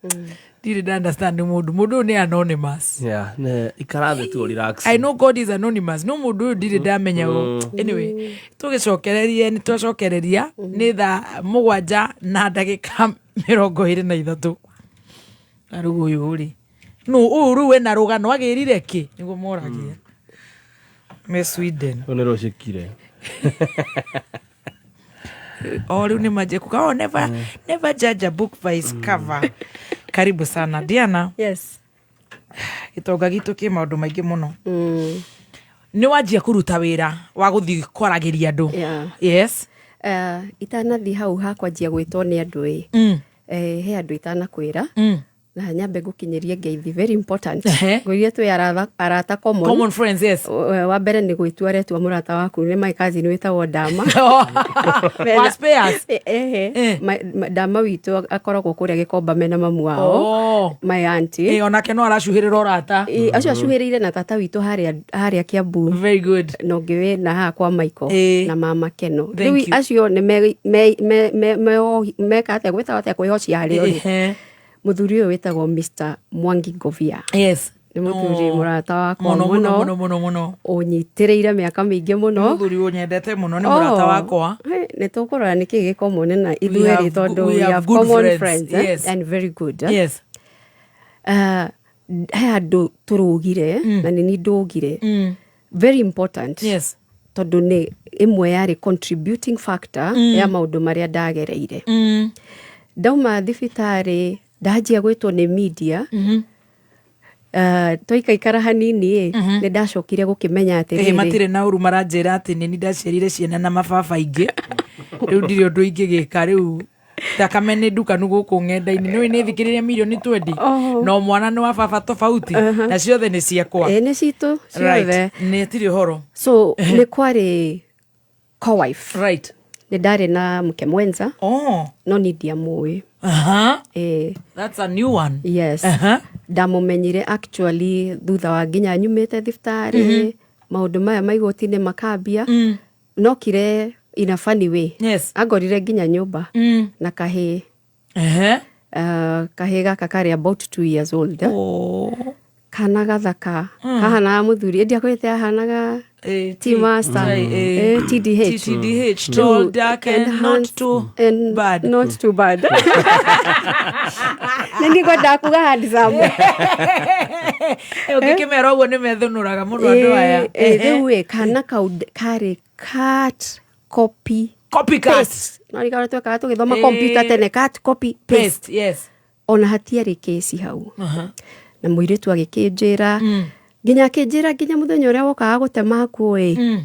Ndirĩ nda understand mũndũ ũyũ nĩ anonymous. Yeah, ne ikara thĩ tu relax. I know God is anonymous. No mũndũ ũyũ ndirĩ ndamenya. Anyway, tũgĩcokererie nĩ twacokereria nĩ thaa 7:23. Na rĩu ũyũ rĩ, nũ ũyũ rĩu ena rũgano agĩrire kĩ nĩguo moragia me Sweden. Rũu nĩ rũcĩkire. O rĩu nĩ manjie kuga, oh, never, never judge a book by its cover. Karibu sana Diana. Yes. Gĩtonga gitũ kĩ maũndũ maingĩ mũno. Nĩ wanjia kũruta wĩra wa gũthiĩ kwaragĩria andũ. Yes. Itanathiĩ hau hakwanjia gwĩtwo nĩ andũ ĩ, he andũ itanakwĩra. Na nyambe ngũkinyĩrie ngeithi, very important. Ehe. Ngũirie twĩ arata common. Common friends, yes. Wa mbere nĩ gwĩtua aretua mũrata waku nĩ my cousin wĩtagwo Ndama. Wa spares? Ehe. Ndama witũ akoragwo kũrĩa Gĩkomba mena mamu wao. Oh. My auntie. Ĩ, onake no aracuhĩrĩra ũrata. Ĩ, acio acuhĩrĩire na tata witũ harĩa Kiambu. Very good. Na ũngĩ wĩ na haha kwa Michael Ĩ. na mama Keno. Thank Rĩu you. acio nĩ meka atĩa, gwĩtagwo atĩa, kwĩhocia harĩ o rĩ. Ehe. Mũthuri ũyũ wĩtagwo Mr. Mwangi Ngovia. Yes. Nĩ mũthuri Oh. mũrata wakwa Mũno, mũno, mũno, mũno, mũno, mũno. ũnyitĩrĩire mĩaka mĩingĩ mũno. Nĩ mũthuri ũnyendete mũno, nĩ mũrata Oh, wakwa. Nĩ tũkũrora nĩ kĩĩ gĩkomone na ithuerĩ tondũ we we have have good common friends. friends, eh? Yes. And very good, eh? Yes. He handũ tũrũgire na nĩ ni ndũgire. Very important. Yes. Tondũ nĩ ĩmwe yarĩ contributing factor ya maũndũ marĩa ndagereire. Ndauma thibitarĩ ndanjia gwĩtwo nĩ media. Twaikaikara hanini ĩ, nĩ ndacokire gũkĩmenya Ĩ, atĩrĩrĩ, matirĩ na ũru maranjĩra atĩ nĩ ni ndaciarire ciana na mababa aingĩ, rĩu ndirĩ ũndũ ingĩgĩka, rĩu thakame nĩ ndukanu gũkũ ng'enda-inĩ, nĩũĩ nĩ thikĩrĩria mirioni 20 no mwana nĩ wa baba tofauti na ciothe nĩ ciakwa. Ĩ, nĩ citũ ciothe. Right. Nĩ tirĩ ũhoro. So nĩ kwarĩ co-wife. Right. Nĩ ndarĩ na mke mwenza. Oh. No ni ndiamũĩ. Aha. Ĩ. That's a new one. Yes. Aha. Ndamũmenyire actually thutha wa nginya nyumĩte thibitarĩ, maũndũ maya ma igoti-inĩ makambia. Nokire in a funny way. Yes. Angorire nginya nyũmba na kahĩĩ. Ehe. Kahĩĩ gaka karĩ about 2 years old. Oh. Kana gathaka. Kahanaga mũthuri, ĩndĩ akwĩte ahanaga T master. TDH. TDH, tall, dark and not too bad. Not too bad. Nĩ ndigwendaga kuga handsome. Ũngĩkĩmera ũguo nĩ methũnũraga mũno andũ aya. Rĩu ĩ, kana kau karĩ cut copy Copycat. paste. No rĩrĩa twekaga tũgĩthoma computer tene, cut copy paste. Paste, yes. Ona hatiarĩ kesi hau. Aha. Na mũirĩtu agĩkĩnjĩra, nginya akĩnjĩra nginya mũthenya ũrĩa wokaga gũtema nguo ĩ,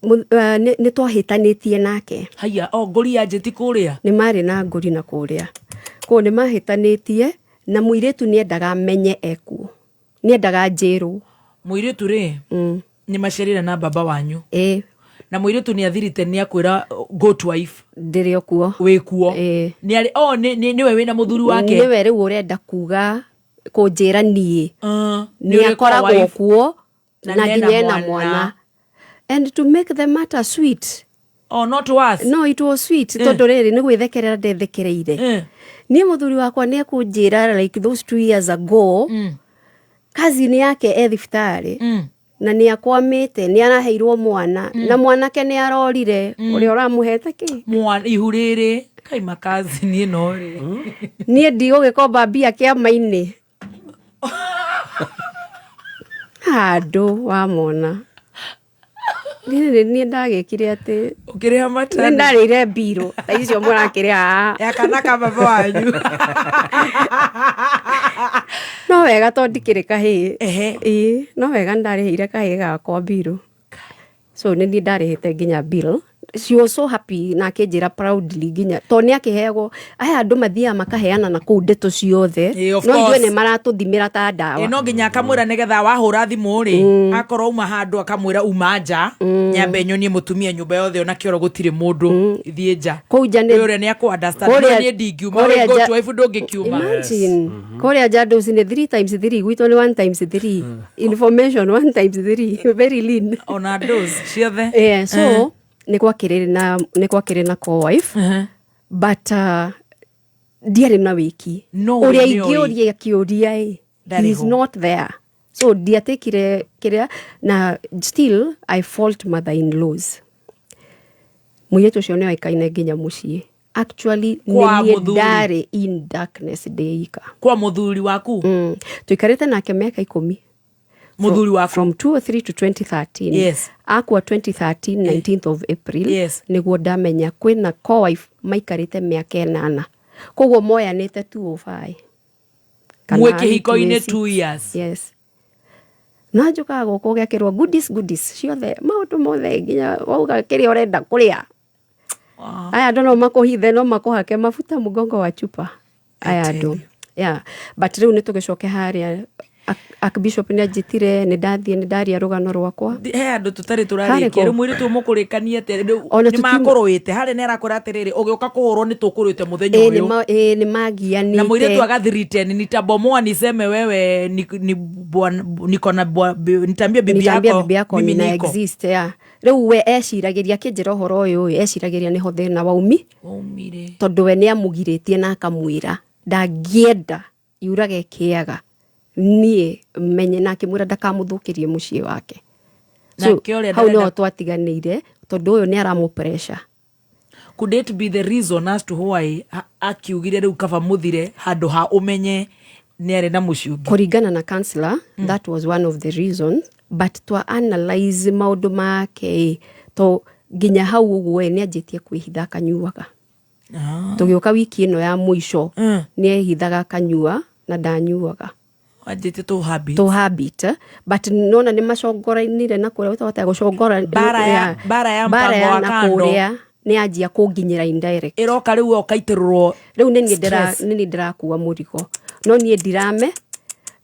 nĩ twahĩtanĩtie nake. Haiya, o ngũri ya njĩti kũrĩa. Nĩ marĩ na ngũri na kũrĩa kũu nĩ mahĩtanĩtie na mũirĩtu nĩendaga menye ekuo, nĩendaga njĩrwo. Mũirĩtu rĩ, nĩ maciarire na baba wanyu. Ĩ. Na mũirĩtu nĩ athirite nĩ akwĩra go to wife. Ndĩrĩ o kuo. Wĩ kuo. Nĩ arĩ, oh, nĩwe wĩna mũthuri wake. Nĩwe rĩu ũrenda kuga kũnjĩra niĩ nĩ nĩ ũrĩ akoragwo co-wife. kuo Na na nena nginya ena mwana. mwana. And to make the matter sweet. Oh, not to us. No, it was sweet. Tondũ rĩrĩ nĩ gwĩthekerera ndethekereire. Niĩ mũthuri wakwa nĩ ekũnjĩra like those 2 years ago, cousin yake e thibitarĩ na nĩ akwamĩte, nĩ araheirwo mwana na mwanake nĩ arorire ũrĩa ũramũhete kĩ Mwana ihu rĩrĩ kai makazi niĩ no rĩ. Niĩ ndigũgĩkomba mbia kĩama-inĩ handũ wamona. Niĩ ndagĩkire atĩ Ũkĩrĩha matani. Nĩ ndarĩire mbirũ ta icio mũrakĩrĩha haha. Ya kana ka baba wanyu. No wega tondũ ndikĩrĩ kahĩĩ. Ĩĩ, no wega nĩ ndarĩhĩire kahĩĩ gakwa mbirũ. So nĩ niĩ ndarĩhĩte nginya bill. She was so happy na akĩnjĩra proudly nginya tondũ nĩ akĩheagwo, aya andũ mathiaga makaheana na kũu ndeto ciothe. Ĩĩ, of No ithuĩ course. nĩ maratũthimĩra ta ndawa. Ĩ, no nginya akamwĩra nĩgetha wahũra thimũ rĩ, akorwo uma handũ akamwĩra uma nja, nyambe nyonie mũtumia nyũmba yothe ona kĩoro gũtirĩ mũndũ, ithiĩ nja. Kũu nja nĩ- Ũyũ ũrĩa nĩ akũ understand. Kũrĩa- No niĩ ndingiuma, kũrĩa we go nja- to wife ndũngĩkiuma. Imagine. Kũrĩa nja dose nĩ 3 times 3, gwitũ nĩ 1 times 3. Information 1 times 3, very lean. Ona dose ciothe. Yeah, so nĩ gwakĩrĩ na co-wife, but ndiarĩ na wĩki. No, ũrĩa nĩoĩ. ingĩũria kĩũria ĩ, Ndarĩ he is ho. not there. So ndiatekire kĩrĩa, na still I fault mother in laws. Mũirĩtu ũcio nĩ oĩkaine nginya mũciĩ. Actually Kwa nĩ niĩ mũthuri. ndarĩ in darkness ndĩ ika. Kwa mũthuri waku? Tũikarĩte nake mĩaka 10. Mũthuri waku? From 2003 to 2013. Yes. Akua 2013, 19th of April. Yes. Nĩguo ndamenya kwĩna co-wife maikarĩte mĩaka 8. Koguo moyanĩte 205. Kana Mwĩ kĩhiko-inĩ 206. 2 years. Yes. Na njũkaga gũkũ ũgekĩrwo goodies, goodies ciothe, maũndũ mothe nginya wauga kĩrĩa ũrenda kũrĩa. Aya andũ no makũhithe, no makũhake mafuta mũgongo wa chupa. Aya andũ. Yeah. But rĩu nĩ tũgĩcoke harĩa Archbishop nĩ anjĩtire, nĩ ndathiĩ, nĩ ndaria rũgano rwakwa. He andå tå tarä tå Harĩ rarä kia kũ? rä u mwä rä tå må kå rä kanie atä Ona nä makå rå ä te harä nä arakå ra atä rä rä å gä å ka kå hå rwo nä tå kå rå ä te må thenya Ĩ, å yå ĩ, nĩ magianĩte. Na mũirĩtu agathiriten nitabomoa niseme wewe ni niko na nitaambia bibi Nitaambia yako bibi yako mimi nina niko exist, yeah. Rĩu we eciragĩria akĩnjĩra ũhoro ũyũ ĩ, eciragĩria nĩho thĩna waumi. Waumire. Tondũ we nĩ amũgirĩtie na akamwĩra ndangĩenda yurage kĩaga niĩ menye, na akĩmwĩra ndakamũthũkĩrie mũciĩ wake. So, Nake ũrĩa hau ndarenda- nĩho twatiganĩire tondũ ũyũ nĩ aramũ pressure. Could it be the reason as to why akiugire rĩu kaba mũthire handũ ha ũmenye nĩ arĩ na mũciĩ ũngĩ? Kũringana na counselor, that was one of the reasons, but twa analyze maũndũ make ĩ, to nginya hau ũguo ĩ, nĩ anjĩtie kwĩhitha akanyuaga. Tũgĩũka wiki ĩno ya mũico, nĩ ehithaga akanyua na ndanyuaga. Wanjĩtie tũ habit. Tũ habit, but nona nĩ macongoranire na kũrĩa ũtahota gũcongora. Bara ya Bara mpango ya wa na kando. kũrĩa nĩ anjia kũnginyĩra indirect. Ĩroka rĩu ũkaitĩrĩrwo. Rĩu nĩ niĩ ndĩra- Stress. nĩ niĩ ndĩrakua mũrigo, no niĩ ndirame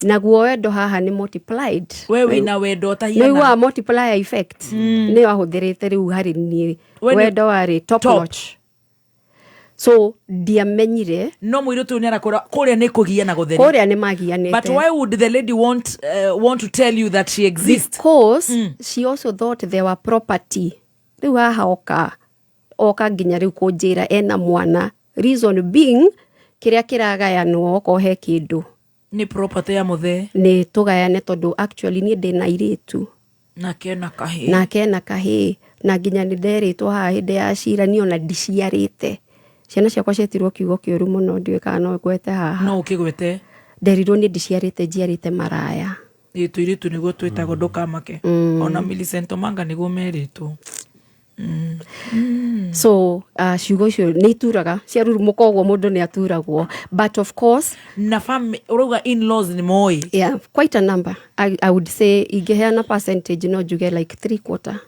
naguo wendo haha nĩ multiplied. We wĩna wendo ũtahiana. Nĩũiguaga multiplier effect, nĩyo ahũthĩrĩte rĩu harĩ niĩ. We Wendo warĩ top top. notch, so ndiamenyire. No mũirĩtu ũyũ nĩ arakũra kũrĩa nĩ kũgiana gũtheri. Kũrĩa nĩ magianĩte. But why would the lady want to tell you that she exists? Because she also thought there were property. Rĩu haha oka nginya rĩu kũnjĩra ena mwana, reason being kĩrĩa kĩragayanwo okorwo he kĩndũ nĩ property ya mũthee. Nĩ tũgayane, tondũ actually niĩ ndĩna airĩtu. Nake na kahĩĩ. Nake ena kahĩĩ, na nginya nĩ nderĩtwo haha hĩndĩ ya cira niĩ ona ndiciarĩte ciana ciakwa, cietirwo kiugo kĩũru mũno, ndiũĩ kana no ngwete haha. No ũkĩgwete. Nderirwo niĩ ndiciarĩte, njiarĩte maraya. Ĩ, tũirĩtu nĩguo twĩtagwo, ndũkamake. Ona Millicent Omanga nĩguo merĩtwo. So ciugo icio nĩ ituraga ciarurumũka ũguo, mũndũ nĩ aturagwo, but of course na ũrauga in-laws nĩ moĩ? Yeah, quite a number. I would say ingĩheana percentage no njuge like three quarter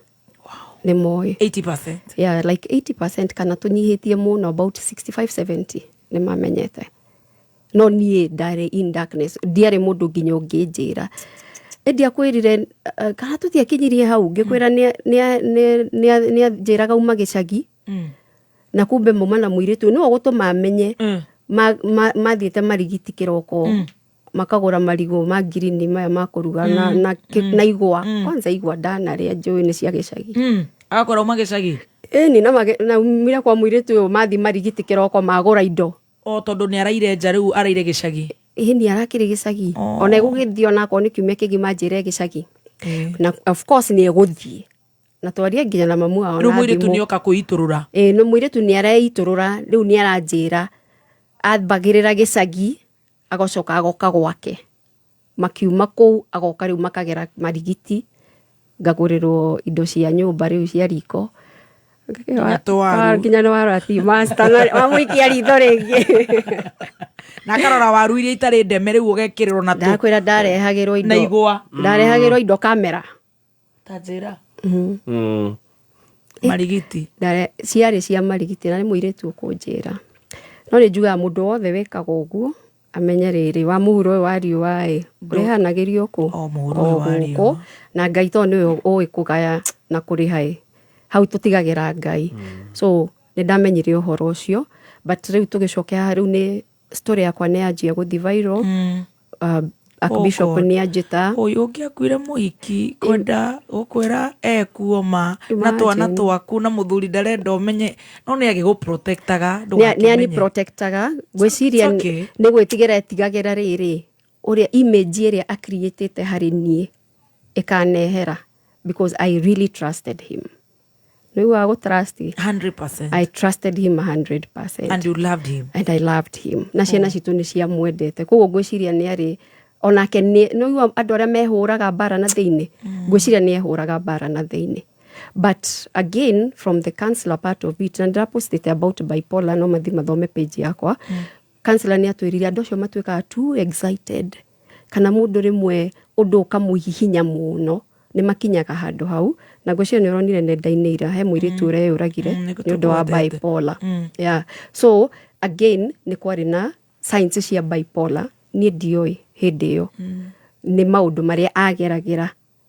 nĩ moĩ. 80%. Yeah, like 80% kana tũnyihĩtie mũno, about 65 70 nĩ mamenyete, no niĩ ndarĩ in darkness, ndiarĩ mũndũ nginya ũngĩnjĩra ĩndĩ akwĩrire, kana tũtiakinyirie hau ngĩkwĩra nĩ anjĩraga uma gĩcagi, na kumbe mauma na mũirĩtu nĩwe ũgũtũma amenye. Mathiĩte marigiti kĩroko, makagũra marigũ ma ngirini maya ma kũruga na igwa. Kwanza igwa ndanarĩa njũĩ nĩ cia gĩcagi. Agakorwo uma gĩcagi. Ĩni, na umire kwa mũirĩtu ũyũ, mathi marigiti kĩroko magũra indo. O tondũ nĩ araire nja, rĩu araire gĩcagi. Ĩni, arakĩrĩ gĩcagi. Ona ĩgũgĩthiĩ onakorwo nĩ kiumia kĩgima njĩre gĩcagi, na of course nĩ egũthiĩ na twarie nginya na mamu wao Rĩu na mũirĩtu thimũ. nĩ oka kwĩitũrũra. Ĩĩ, no mũirĩtu nĩ areitũrũra rĩu, nĩ aranjĩra ambagĩrĩra gĩcagi, agacoka agoka gwake, makiuma kũu agoka rĩu makagera marigiti, ngagũrĩrwo indo cia nyũmba rĩu cia riko. Nginya tũwaru. Nginya nĩ waru ati master wamũikia ritho rĩngĩ. Na akarora waru iria itarĩ ndeme rĩu ũgekĩrĩrwo na tũ Ndakwĩra ndarehagĩrwo indo na igwa. Ndarehagĩrwo indo kamera. Ta njĩra marigiti. Ciarĩ cia marigiti, na nĩ mũirĩtu ũkũnjĩra, no nĩ njugaga mũndũ wothe wĩkaga ũguo amenye rĩrĩ wa mũhuro ũyũ wa riũa ĩ ũrĩhanagĩrio kũ O mũhuro ũyũ wa riũa. gũkũ, na Ngai to nĩwe ũĩ kũgaya na kũrĩha ĩ, hau tũtigagĩra Ngai. So nĩ ndamenyire ũhoro ũcio, but rĩu tũgĩcoke haha rĩu nĩ story yakwa nĩ yanjia gũthiĩ viral. Archbishop Oh God. nĩ anjĩta. Ũyũ ũngĩakuire mũhiki kwenda gũkwĩra ekuo ma na twana Imagine. twaku na mũthuri ndarenda ũmenye, no nĩ agĩgũprotectaga. Nĩ ani protectaga, ngwĩciria It's okay. nĩ gwĩtigĩra etigagĩra rĩrĩ ũrĩa image ĩrĩa acreatĩte harĩ niĩ ĩkanehera, because I really trusted him. Nĩguaga gũ trust. 100%. I trusted him 100%. And you loved him. And I loved him, na ciana citũ nĩ ciamwendete, koguo ngwĩciria nĩ arĩ onake nĩ nĩũigua andũ arĩa mehũraga mbara na thĩinĩ, ngwĩciria nĩ ehũraga mbara na thĩinĩ. But again, from the counselor part of it, na ndĩrapostĩte about bipolar, no mathi mathome page yakwa. Counselor nĩ atwĩrire andũ acio matuĩkaga too excited, kana mũndũ rĩmwe ũndũ ũkamũhihinya mũno, nĩ makinyaga handũ hau, na ngwĩciria nĩ ũronire nenda-inĩ ira he mũirĩtu ũreyũragire Nĩguo nĩ ũndũ wa tũgwetete. bipolar. Yeah. So again nĩ kwarĩ na Signs cia bipolar niĩ ndioĩ hĩndĩ ĩyo nĩ maũndũ marĩa ageragĩra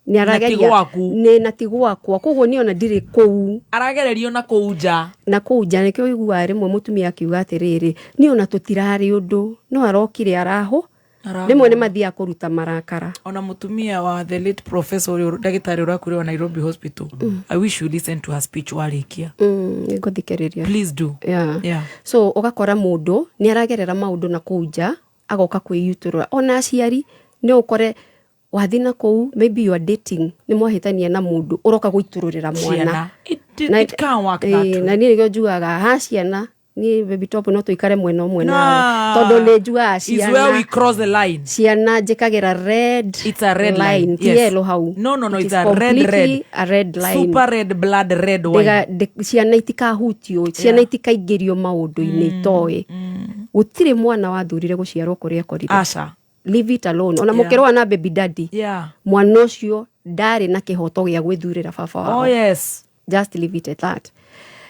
nĩ Na ti arageria gwaku. Nĩ na ti gwakwa, koguo niĩ ona ndirĩ kũu. Aragererio na kũu nja. Na kũu nja nĩkĩo ũiguaga rĩmwe mũtumia akiuga atĩrĩrĩ, niĩ ona tũtirarĩ ũndũ, no arokire arahũ. Arahũ. Rĩmwe nĩ mathiaga kũruta marakara. Ona mũtumia wa the late professor ũrĩa ndagĩtarĩ ũrakuire wa Nairobi Hospital, I wish you listen to her speech warĩkia. Nĩngũthikĩrĩria. Please do. Yeah. Yeah. So ũgakora mũndũ nĩ aragerera maũndũ na kũu nja, agoka kwĩyutũrũra. Ona aciari no ũkore wathiĩ na kũu, maybe you are dating, nĩ mwahĩtania na mũndũ, ũroka gũitũrũrĩra mwana. Ciana. It can't work that way. Na niĩ nĩkĩo njugaga ha ciana, niĩ baby top no tũikare mwena ũmwe No. nawe, tondũ nĩ njugaga Is where we ciana cross the line. Ciana njĩkagĩra red. It's a red line. Ti Yes. yellow hau. No, It it's is a red, red. Completely a red line. Super red blood red wine. Ciana itikahutio, ciana itikaingĩrio maũndũ-inĩ itoĩ. Gũtirĩ mwana wathurire gũciarwo kũrĩa akorire. Aca. Leave it alone. Ona mũkĩrũa na baby daddy, mwana ũcio ndarĩ na kĩhoto gĩa gwĩthurĩra baba wao. Oh yes. Just leave it at that.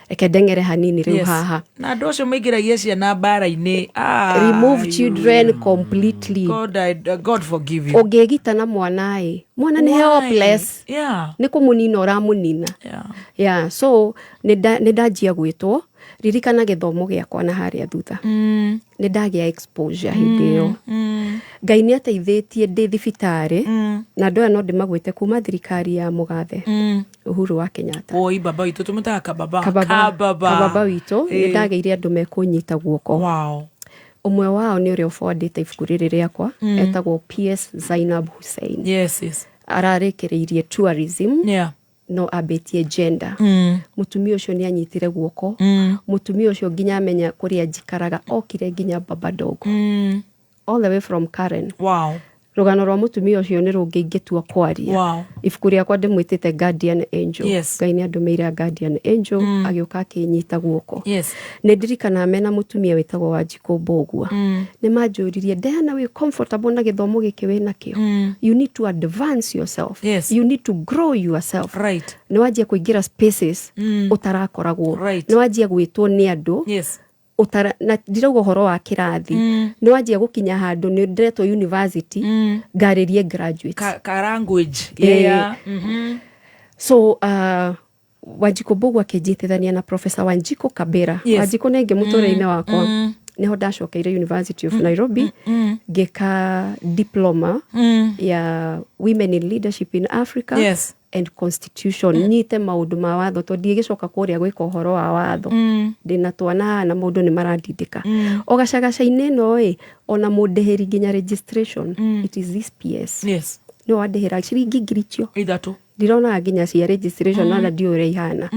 Reke ndeng'ere hanini rĩu Yes. haha. Na andũ acio maingĩragia ciana mbara-inĩ. Ah, Remove children completely. God, God forgive you. Ũngĩgita na mwana ĩ, mwana nĩ Why? helpless. Nĩ kũmũnina ũramũnina. Yeah, so nĩ ndanjia gwĩtwo. Ririkana gĩthomo gĩakwa na harĩa thutha, nĩ ndagĩa exposure hĩndĩ ĩyo. Ngai nĩ ateithĩtie ndĩ thibitarĩ, na andũ aya no ndĩmagwĩte kuma thirikari ya mũgathe Uhuru wa Kenyatta. Oi baba witũ tũmĩtaga kababa. Kababa. Kababa. Kababa witũ. Nĩ ndagĩire andũ mekũnyita guoko. Ũmwe wao nĩ ũrĩa ũbondĩte ibuku rĩrĩ rĩakwa, etagwo PS Zainab Hussein. Yes. Ararĩkĩrĩirie tourism, no ambĩtie gender. Mũtumia ũcio nĩ anyitire guoko. Mũtumia ũcio nginya amenya kũrĩa njikaraga, okire nginya Baba Dogo, all the way from Karen. Rũgano rwa mũtumia ũcio nĩ rũngĩ ingĩtua kwaria. Ibuku rĩakwa ndĩmwĩtĩte Guardian Angel. Ngai nĩ andũmĩire a Guardian Angel, agĩũka akĩnyita guoko. Nĩ ndirikanaga mena mũtumia wĩtagwo Wanjikũ Mbũgua, nĩ manjũririe, "Diana, wĩ comfortable na gĩthomo gĩkĩ wĩ nakĩo? You need to advance yourself. You need to grow yourself." Nĩ wanjia kũingĩra spaces ũtarakoragwo. Nĩ wanjia gwĩtwo nĩ andũ. Ũtara, na ndirauga ũhoro wa kĩrathi. Nĩ wanjia gũkinya handũ nĩ ndĩretwo university ngarĩrie graduates. Ka language. Yeah. So Wanjikũ Mbũgua akĩnjitithania na Professor Wanjikũ Kabera. Wanjikũ nĩ ingĩ mũtũrĩre-inĩ wakwa. Nĩho ndacokeire University of Nairobi, ngĩka diploma ya Women in Leadership in Africa and Constitution, nyite maũndũ ma watho, tondũ ndigĩcoka kũrĩa gwĩka ũhoro wa watho. Ndĩna twana haha na maũndũ nĩ marandindĩka. O gacagaca-inĩ ĩno ĩ, ona mũndĩhĩri nginya registration, it is this PS. Nĩ wandĩhĩra ciringi 3,000. 3. Ndironaga nginya cia registration, ona ndiũĩ ũrĩa ihana.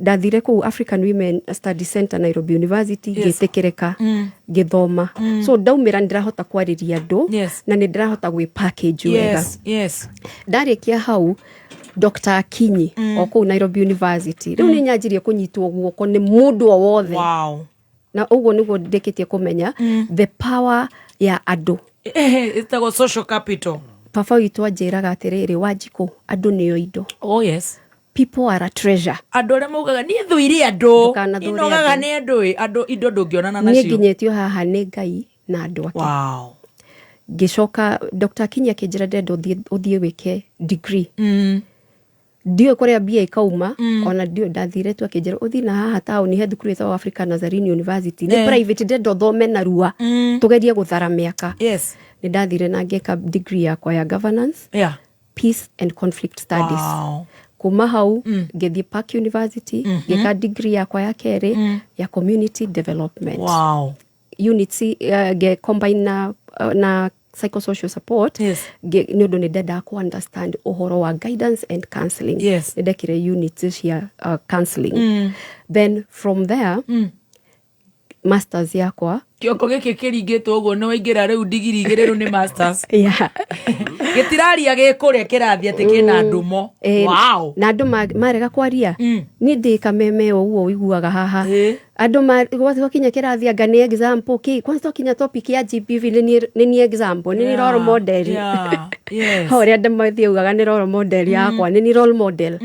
Ndathire kũu African Women Study Center, Nairobi University, ngĩtĩkĩrĩka, ngĩthoma. So ndaumĩra nĩ ndĩrahota kwarĩria andũ, na nĩ ndĩrahota gwĩ package wega. Ndarĩkia hau, Dr. Akinyi, o kũu Nairobi University, rĩu nĩ nyanjirie kũnyitwo guoko nĩ mũndũ o wothe. Na ũguo nĩguo ndĩkĩtie kũmenya the power ya andũ. Ĩtagwo social capital. Baba witũ anjĩraga atĩrĩrĩ, "Wanjikũ, andũ nĩo indo." Oh yes. People are a treasure. Andũ arĩa maugaga niĩ thũire andũ, Ndũkanathũre inogaga andũ. nĩ andũ ĩ, andũ indo ndũngĩonana Niĩ nacio. nginyĩtio haha nĩ Ngai na andũ ake. Ngĩcoka Dr. Akinyi akĩnjĩra, "Ndĩrenda ũthiĩ wĩke degree." Ndiũĩ kũrĩa mbia ikauma, ona ndiũĩ. Ndathire tu, akĩnjĩra, "Ũthiĩ na haha taũni he thukuru ĩtagwo Africa Nazarene University, nĩ private, ndĩrenda ũthome narua, tũgerie gũthara mĩaka." Nĩ ndathire na ngĩka degree yakwa ya governance, peace and conflict studies. Kuma hau ngĩthiĩ Park University, ngĩka degree yakwa ya kerĩ ya community development. Units nge combine na psychosocial support. Nĩ ũndũ nĩ ndendaga kũ understand ũhoro wa guidance and counseling. Nĩ ndekire units cia counseling. Then from there, masters yakwa. Kĩongo gĩkĩ kĩringĩtwo ũguo nĩ waingĩra rĩu ndigiri igĩrĩ, rĩu nĩ masters. Yeah. Gĩtiraria gĩkũrĩa kĩrathiĩ atĩ kĩna ndumo. Na andũ marega kwaria, niĩ ndĩ kameme o ũguo ũiguaga haha. Andũ gwakinya kĩrathi anga nĩ example kĩ, kwanza twakinya topic ya GBV, nĩ niĩ example, nĩ niĩ role model. Ho ũrĩa ndĩmathiĩ augaga nĩ role model yakwa, nĩ niĩ role model.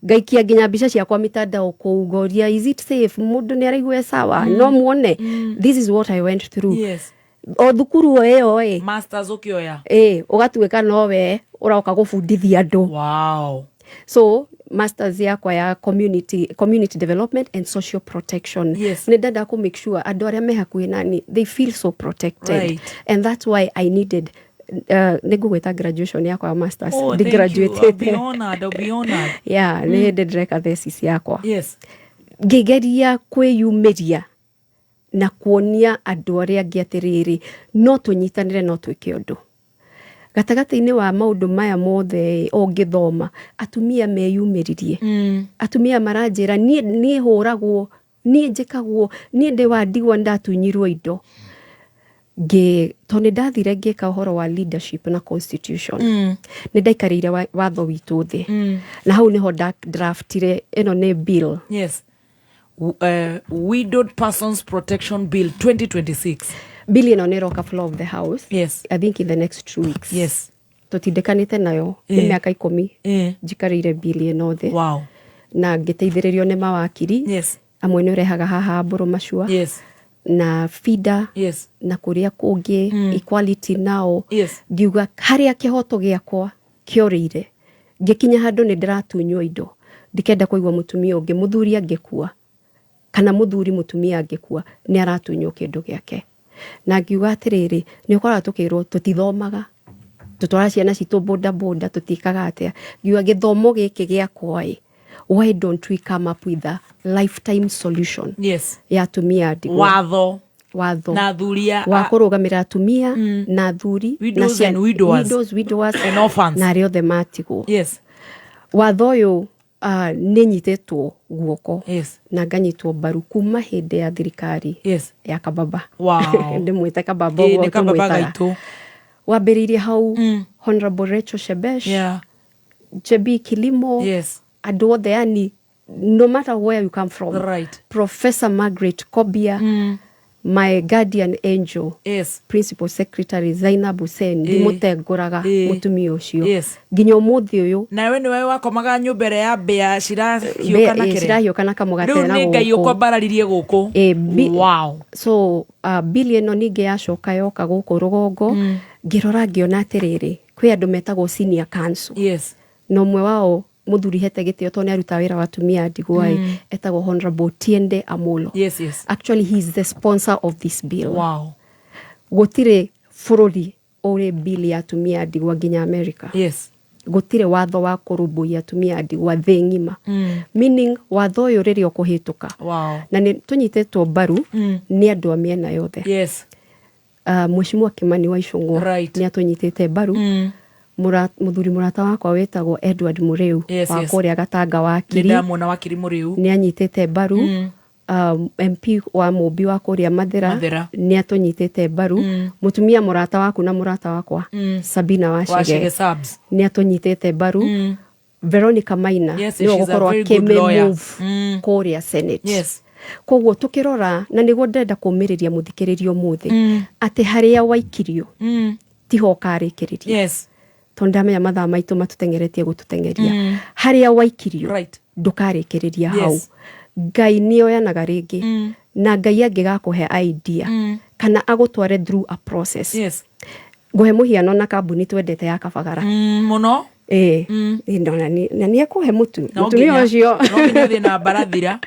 Ngaikia nginya mbica ciakwa mitandao kũu, ngoria, "Is it safe? Mũndũ nĩ araigua e sawa? No muone this is what I went through. Yes. O thukuru o ĩyo ĩ Masters ũkĩoya. Ĩ ũgatuĩka nowe ũroka gũbundithia andũ. Wow. So masters yakwa ya community development and social protection. Yes. Nĩ ndenda kũ make sure andũ arĩa me hakuhĩ nani, they feel so protected. Right. And that's why I needed nĩ ngũgwĩta graduation yakwa ya masters. Oh, thank you. I'll be Ndigraduatĩte. honored. I'll be honored. Yeah, nĩ hĩndĩ ndĩreka thesis yakwa. Yes. Ngĩgeria kwĩyumĩria na kuonia andũ arĩa angĩ atĩrĩrĩ, no tũnyitanĩre, no twĩke ũndũ gatagatĩ-inĩ wa maũndũ maya mothe. Ũngĩthoma atumia meyumĩririe, atumia maranjĩra, niĩ hũragwo, niĩ njĩkagwo, niĩ ndĩ wa ndigwa, ndatunyirwo indo. Ngĩ tondũ nĩ ndathire ngĩka ũhoro wa leadership na constitution, nĩ ndaikarĩire watho witũ thĩ, na hau nĩho draftire ĩno nĩ bill. Yes. Widowed Persons Protection Bill 2026. Bill ĩno nĩ ĩroka floor of the house. Yes. I think in the next 2 weeks. Yes. Tũtindĩkanĩte nayo nĩ mĩaka 10 njikarĩire bill ĩno thĩ. Na ngĩteithĩrĩrio nĩ mawakiri. Yes. Amwe nĩ ũrehaga haha Mbũrũ Macua. Yes. Na FIDA. Yes. Na kũrĩa kũngĩ, Equality nao. Yes. Ngiuga harĩa kĩhoto gĩakwa kĩorĩire, ngĩkinya handũ nĩ ndĩratunywo indo, ndikenda kũigua mũtumia ũngĩ, mũthuri angĩkua kana mũthuri mũtumia angĩkua, nĩ aratunywo kĩndũ gĩake. Na ngiuga atĩrĩrĩ, nĩ ũkoraga tũkĩrwo tũtithomaga, tũtwara ciana citũ boda boda, tũtikaga atĩa. Ngiuga gĩthomo gĩkĩ gĩakwa ĩ, why don't we come up with a lifetime solution Yes. ya atumia a ndigwa? Watho. Watho Na athuri a wa kũrũgamĩrĩra atumia na athuri na Widows and widowers. Widows, widowers And orphans. na arĩa othe matigwo. Yes. Watho ũyũ nĩ nyitĩtwo guoko Yes. na nganyitwo mbaru kuma hĩndĩ ya thirikari Yes. ya kababa. Wow. Ndĩmwĩte kababa. Ĩĩ, Ũguo nĩ kababa tũmwĩtaga. gaitũ. Wambĩrĩirie hau, Honorable Rachel Shebesh, Yeah. Jebi Kilimo, Yes. andũ othe, yani no matter where you come from. Right. Professor Margaret Kobia, my guardian angel. Yes. Principal Secretary Zainab Hussein, ndimũtengũraga mũtumia ũcio Yes. nginya ũmũthĩ ũyũ. Nawe nĩwe wakomaga nyũmba ĩrĩa ya mbĩa cirahiũka na kĩrĩa. Cirahiũka na kamũgate. Rĩu Na nĩ Ngai gũkũ. ũkwambararirie gũkũ. Wow. So bill ĩno ningĩ yacoka yoka gũkũ rũgongo, ngĩrora ngĩona atĩrĩrĩ, kwĩ andũ metagwo senior council. Yes. Na ũmwe wao, mũthuri hete gĩtĩo tondũ nĩ arutaga wĩra wa atumia a ndigwa ĩ, etagwo Honorable Tiende Amolo. Yes. Actually, he is the sponsor of this bill. Wow. Gũtirĩ bũrũri ũrĩ bill ya atumia a ndigwa, nginya America. Yes. Gũtirĩ watho wa kũrũmbũiya atumia a ndigwa thĩ ng'ima, meaning watho ũyũ rĩrĩa ũkũhĩtũka, na nĩ tũnyitĩtwo mbaru nĩ andũ a mĩena yothe. Yes. Mheshimiwa Kimani wa Ichung'wa Right. nĩ atũnyitĩte mbaru. Mũthuri mũrata wakwa wĩtagwo Edward Mũrĩu wa kũrĩa Gatanga Nĩ wakiri, ndamwona wakiri Mũrĩu. nĩ anyitĩte mbaru. MP wa Mũmbi wa kũrĩa Mathĩra Mathĩra. nĩ atũnyitĩte mbaru. Mũtumia mũrata waku na mũrata wakwa, Sabina Wachege Wachege, Subs. nĩ atũnyitĩte mbaru. Veronica Maina Yes, nĩwe she's a ũgũkorwo very good lawyer. akĩmĩmove kũrĩa Senate. Yes. Koguo tũkĩrora, na nĩguo ndĩrenda kũmĩrĩria mũthikĩrĩrio ũmũthĩ, atĩ harĩa waikirio tiho ũkarĩkĩrĩria. Yes. Tondũ ndamenya mathaa maitũ matũtengeretie gũtũtengeria. Harĩa waikirio Right. ndũkarĩkĩrĩria hau. Yes. Ngai nĩ oyanaga rĩngĩ, na Ngai angĩgakũhe idea kana agũtware through a process. Yes. Ngũhe mũhiano na kambuni twendete ya Kabagara. Mũno. Ĩĩ. Ĩĩ, na nĩ ekũhe mũtu No mũtumia ũcio. No nginya ũthiĩ na mbarathira.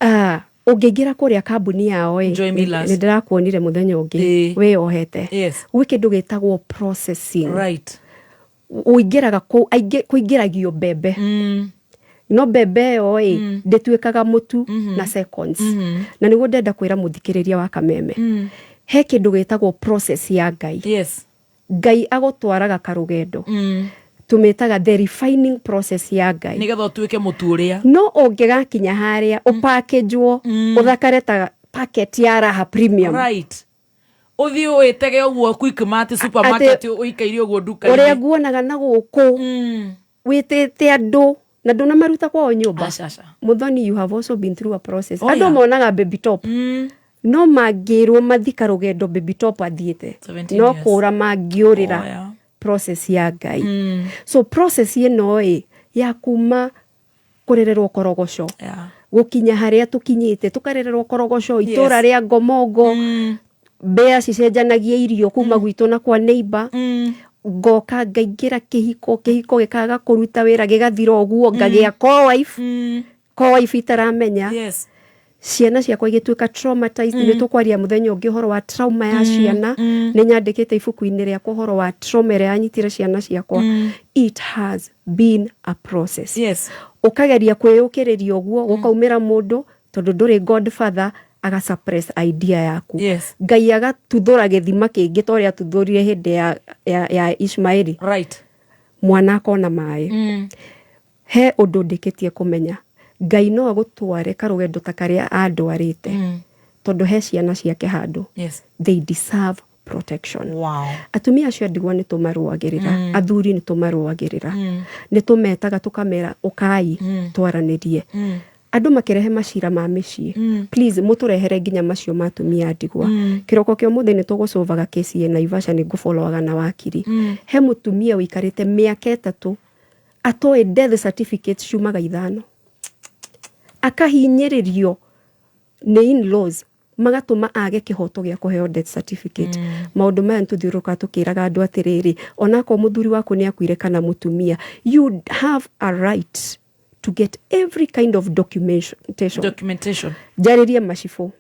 Ah, ũngĩingĩra kũrĩa kambuni yao ĩ, Joy Millers. nĩ ndĩrakuonire mũthenya ũngĩ wĩyohete. Gwĩ kĩndũ gĩtagwo processing. Right. Ũingĩraga kũu, aingĩ kũingĩragio mbembe, no mbembe ĩyo ĩ ndĩtuĩkaga mũtu na seconds. Na nĩguo ndenda kwĩra mũthikĩrĩria wa Kameme, he kĩndũ gĩtagwo process ya Ngai. Yes. Ngai agũtwaraga karũgendo, tũmĩtaga the refining process ya Ngai, Nĩgetha ũtuĩke mũtu ũrĩa. No ũngĩgakinya harĩa ũpakĩnjwo ũthakare ta packet ya Raha Premium. Right. Ũthiĩ wĩtege ũguo Quickmart supermarket ũikaire ũguo Ũrĩa nduka-inĩ. nguonaga na gũkũ wĩtĩte andũ na ndũnamaruta kwao nyũmba. Aca, aca. Muthoni, you have also been through a process. Oh, Andũ yeah. monaga baby top, no mangĩrwo mathika rũgendo baby top athiĩte, 17 no years. kũra mangĩũrĩra Oh, yeah. process ya Ngai. So process ĩno ĩ ya kuma kũrererwo korogoco, Yeah. Gũkinya harĩa tũkinyĩte, tũkarererwo korogoco, itũra rĩa ngomongo, mbea cicenjanagia irio kuma gwitũ na kwa neighbor. Ngoka ngaingĩra kĩhiko, kĩhiko gĩkaga kũruta wĩra, gĩgathira ũguo, ngagĩa co-wife, co-wife itaramenya. Ciana ciakwa igĩtuĩka traumatized. Nĩ tũkwaria mũthenya ũngĩ ũhoro wa trauma ya ciana. Nĩ nyandĩkĩte ibuku-inĩ rĩakwa ũhoro wa trauma ĩrĩa yanyitire ciana ciakwa. It has been a process. Ũkageria kwĩyũkĩrĩria ũguo, gũkaumĩra mũndũ, tondũ ndũrĩ godfather, aga suppress idea yaku. Ngai agatuthũra gĩthima kĩngĩ ta ũrĩa atuthũrire hĩndĩ ya Ishmaeli. Mwana akona maĩ. He ũndũ ndĩkĩtie kũmenya, Ngai no agũtware karũgendo ta karĩa andwarĩte, tondũ he ciana ciake handũ. They deserve protection. Atumia acio a ndigwa nĩ tũmarũagĩrĩra. Athuri nĩ tũmarũagĩrĩra. Nĩ tũmetaga, tũkamera ũkai twaranĩrie. Andũ makĩrehe macira ma mĩciĩ, please mũtũrehere nginya macio ma atumia a ndigwa. Kĩroko kĩa ũmũthĩ nĩ tũgũcũvaga kesi ĩ Naivasha, nĩ ngũboloaga na wakiri. He mũtumia ũikarĩte mĩaka 3 atoĩ death certificate ciumaga 5, akahinyĩrĩrio nĩ in-laws, magatũma age kĩhoto gĩa kũheo death certificate. Maũndũ maya nĩtũthiũrũrũkaga tũkĩraga andũ atĩrĩrĩ, onakorwo mũthuri waku nĩ akuire kana mũtumia, you have a right to get every kind of documentation. Documentation. Njarĩrie macibũ.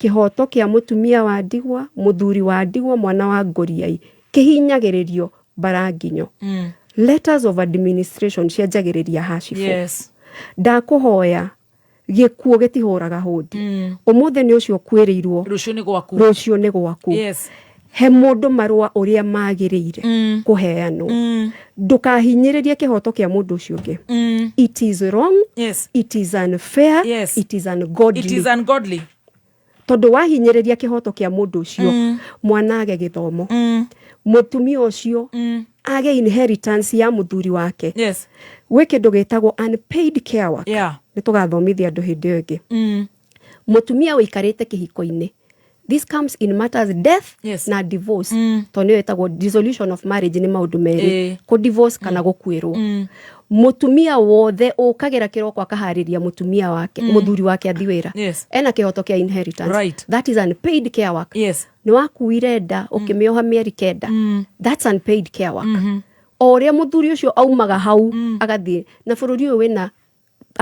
Kĩhoto kĩa mũtumia wa ndigwa, mũthuri wa ndigwa, mwana wa ngũriai kĩhinyagĩrĩrio baranginyo. Letters of administration cianjagĩrĩria hacibũ. Ndakũhoya, gĩkuũ gĩtihũraga hũndi. Ũmũthĩ nĩ ũcio ũkuĩrĩirwo, Rũciũ nĩ gwaku. Rũciũ nĩ gwaku. He mũndũ marũa ũrĩa magĩrĩire kũheanwo. Ndũkahinyĩrĩrie kĩhoto kĩa mũndũ ũcio ũngĩ. It is wrong. It is unfair. It is ungodly. It is ungodly. Tondũ wahinyĩrĩria kĩhoto kĩa mũndũ ũcio, mwana age gĩthomo, mũtumia ũcio age inheritance ya mũthuri wake. Gwĩ kĩndũ gĩtagwo unpaid care work. Nĩ tũgathomithia andũ hĩndĩ ĩyo ĩngĩ. Mũtumia ũikarĩte kĩhiko-inĩ, this comes in matters death na divorce, tondũ nĩyo ĩtagwo dissolution of marriage. Nĩ maũndũ merĩ, kũ divorce kana gũkuĩrwo. Mũtumia wothe ũkagĩra kĩroko akaharĩria mũtumia wake, mũthuri wake athi wĩra, ena kĩhoto kĩa inheritance. That is unpaid care work. Nĩ wakuire nda, ũkĩmĩoha mĩeri 9, that's unpaid care work. O ũrĩa mũthuri ũcio aumaga hau agathiĩ na bũrũri ũyũ wĩna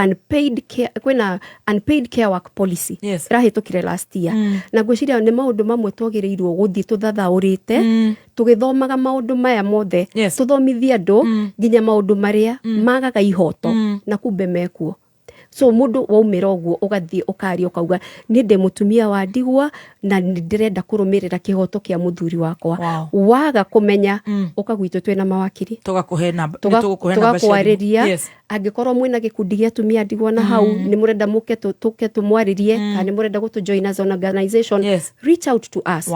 unpaid care, kwĩna unpaid care work policy ĩrahĩtũkire last year. Na ngwĩciria nĩ maũndũ mamwe twagĩrĩirwo gũthiĩ tũthathaũrĩte, tũgĩthomaga maũndũ maya mothe, tũthomithie andũ nginya maũndũ marĩa magaga ihoto na kumbe mekuo. So mũndũ waumĩra ũguo, ũgathiĩ ũkaria, ũkauga niĩ ndĩ mũtumia wa ndigwa na nĩ ndĩrenda kũrũmĩrĩra kĩhoto kĩa mũthuri wakwa. Waga kũmenya, ũka gwitũ, twĩna mawakiri. Tũgakũhe namba, nĩ tũgũkũhe namba cia thimũ. Tũgakwarĩria. Angĩkorwo mwĩna gĩkundi gĩa atumia a ndigwa na hau, nĩ mũrenda mũke tũke tũmwarĩrie, kana nĩ mũrenda gũtũ join as an organization, reach out to us.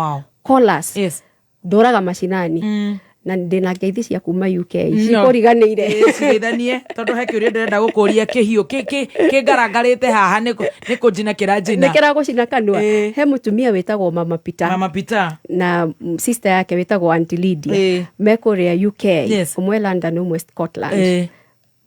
Call us. Ndũraga macinani na ndĩna ngeithi cia kuma UK cikũriganĩire. Ĩĩ, cigeithanie, tondũ he kĩũria ndĩrenda gũkũria kĩhiũ kĩngarangarĩte haha, nĩ kũnjina kĩranjina. Nĩ kĩragũcina kanua. He mũtumia wĩtagwo Mama Peter. Mama Peter. Na sister yake wĩtagwo Auntie Lydia. Me kũrĩa UK. Ũmwe London, ũmwe Scotland.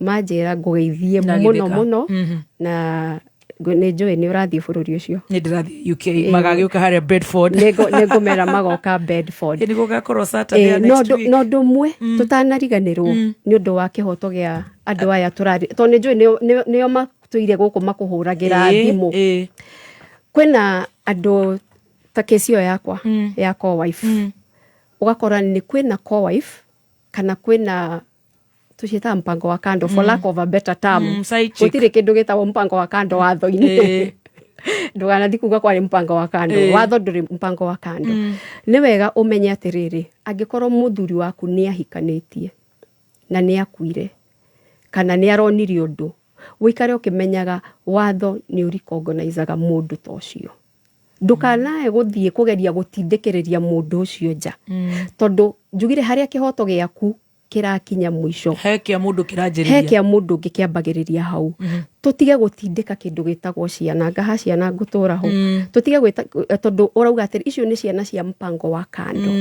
Manjĩra ngũgeithie mũno Ndagĩthĩka. mũno. Na nĩ njũĩ nĩ ũrathiĩ bũrũri ũcio. Nĩ ndĩrathiĩ UK, magagĩũka harĩa Bedford. Nĩ ngũmera magoka Bedford. Ĩ, nĩ gũgakorwo Saturday ya no next week. No ũndũ ũmwe tũtanariganĩrwo nĩ ũndũ wa kĩhoto gĩa andũ aya tũrari, tondũ nĩ njũĩ nĩo matũire gũkũ makũhũragĩra thimũ. Kwĩna andũ ta kesi ĩyo yakwa ya co-wife. Ũgakora nĩ kwĩna co-wife kana kwĩna tũciĩtaga mpango wa kando, for lack of a better term. Side chick. Gũtirĩ kĩndũ gĩtagwo mpango wa kando watho-inĩ. Ndũganathi kuga kwarĩ mpango wa kando. Watho ndũrĩ mpango wa kando. Nĩ wega ũmenye atĩrĩrĩ, angĩkorwo mũthuri waku nĩ ahikanĩtie na nĩ akuire kana nĩ aronire ũndũ, ũikare ũkĩmenyaga watho nĩ ũrecognizaga mũndũ ta ũcio. Ndũkanae gũthiĩ kũgeria gũtindĩkĩrĩria mũndũ ũcio nja, tondũ njugire harĩa kĩhoto gĩaku kĩrakinya mũico, he kĩa mũndũ kĩranjĩrĩria. He kĩa mũndũ ũngĩ kĩambagĩrĩria hau. Tũtige gũtindĩka kĩndũ gĩtagwo ciana, ngaha ciana ngũtũra ho. Tũtige gwĩta, tondũ ũrauga atĩrĩ, icio nĩ ciana cia mpango wa kando.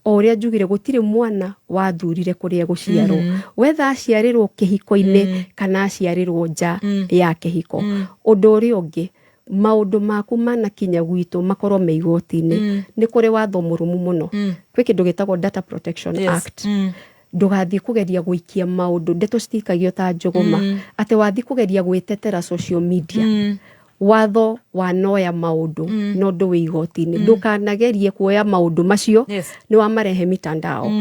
O ũrĩa njugire, gũtirĩ mwana wathurire kũrĩa gũciarwo, wetha aciarĩrwo kĩhiko-inĩ kana aciarĩrwo nja ya kĩhiko. Ũndũ ũrĩa ũngĩ, maũndũ maku manakinya gwitũ makorwo me igoti-inĩ, nĩ kũrĩ watho mũrũmu mũno. Kwĩ kĩndũ gĩtagwo Data Protection Act. Ndũgathiĩ kũgeria gũikia maũndũ, ndeto citikagio ta njũgũma, atĩ wathiĩ kũgeria gwĩtetera social media, watho wanoya maũndũ no ndũ wĩ igoti-inĩ. Ndũkanagerie kuoya maũndũ macio nĩ wamarehe mitandao,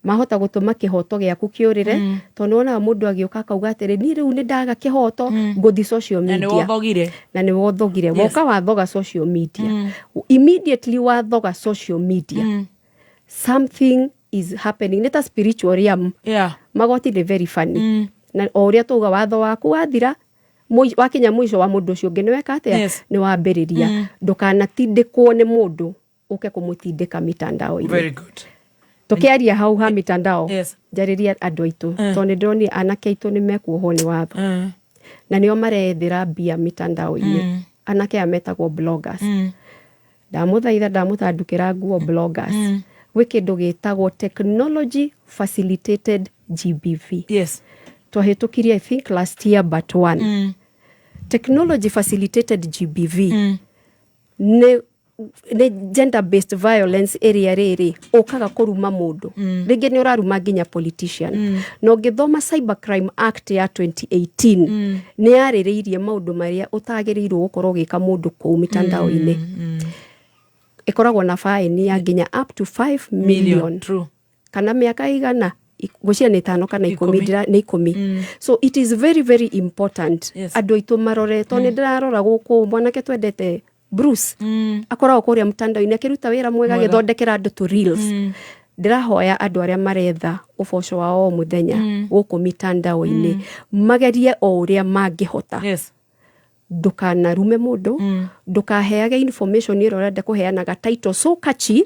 mahota gũtũma kĩhoto gĩaku kĩũrĩre, tondũ nĩwonaga mũndũ agĩũka akauga atĩrĩ, niĩ rĩu nĩ ndaga kĩhoto, ngũthi social Na nĩ media. Wothogire. Na nĩ wothogire. Woka wathoga social media, immediately wathoga social media, something is happening, nĩ ta spiritual realm. Magoti nĩ very funny, na o ũrĩa tauga watho waku wathira, wakinya mũico wa mũndũ ũcio ũngĩ, nĩ weka atĩa? Nĩ wambĩrĩria. Ndũkanatindĩkwo nĩ mũndũ ũke kũmũtindĩka mitandao-inĩ. Very good. Tũkĩaria hau ha mitandao, njarĩria andũ aitũ, tondũ nĩ ndĩronire anake aitũ nĩ mekuohwo nĩ watho, na nĩo marethera mbia mitandao-inĩ, anake aya metagwo bloggers. Ndamũthaitha, ndamũtandukĩra nguo, bloggers, gwĩ kĩndũ gĩtagwo technology facilitated GBV. Twahĩtũkirie, I think last year but one. Technology facilitated GBV nĩ gender based violence ĩrĩa rĩrĩ ũkaga kũruma mũndũ, rĩngĩ nĩ ũraruma nginya politician. Na ũngĩthoma Cyber Crime Act ya 2018, nĩ yarĩrĩirie maũndũ marĩa ũtagĩrĩirwo gũkorwo ũgĩka mũndũ kũu mitandao-inĩ. Ĩkoragwo na faini ya nginya up to 5 million. True. Kana mĩaka igana, ngwĩciria nĩ 5 kana 10. Nĩ 10. So it is very very important andũ aitũ marore, tondũ nĩ ndĩrarora gũkũ mwanake twendete Bruce akoragwo kũrĩa mtandao-inĩ akĩruta wĩra mwega, Mwega. agĩthondekera andũ tũ reels. Ndĩrahoya andũ arĩa maretha ũboco wao o mũthenya gũkũ mitandao-inĩ magerie o ũrĩa mangĩhota, ndũkanarume mũndũ, ndũkaheage information ĩrĩa ũrenda kũheanaga title so catchy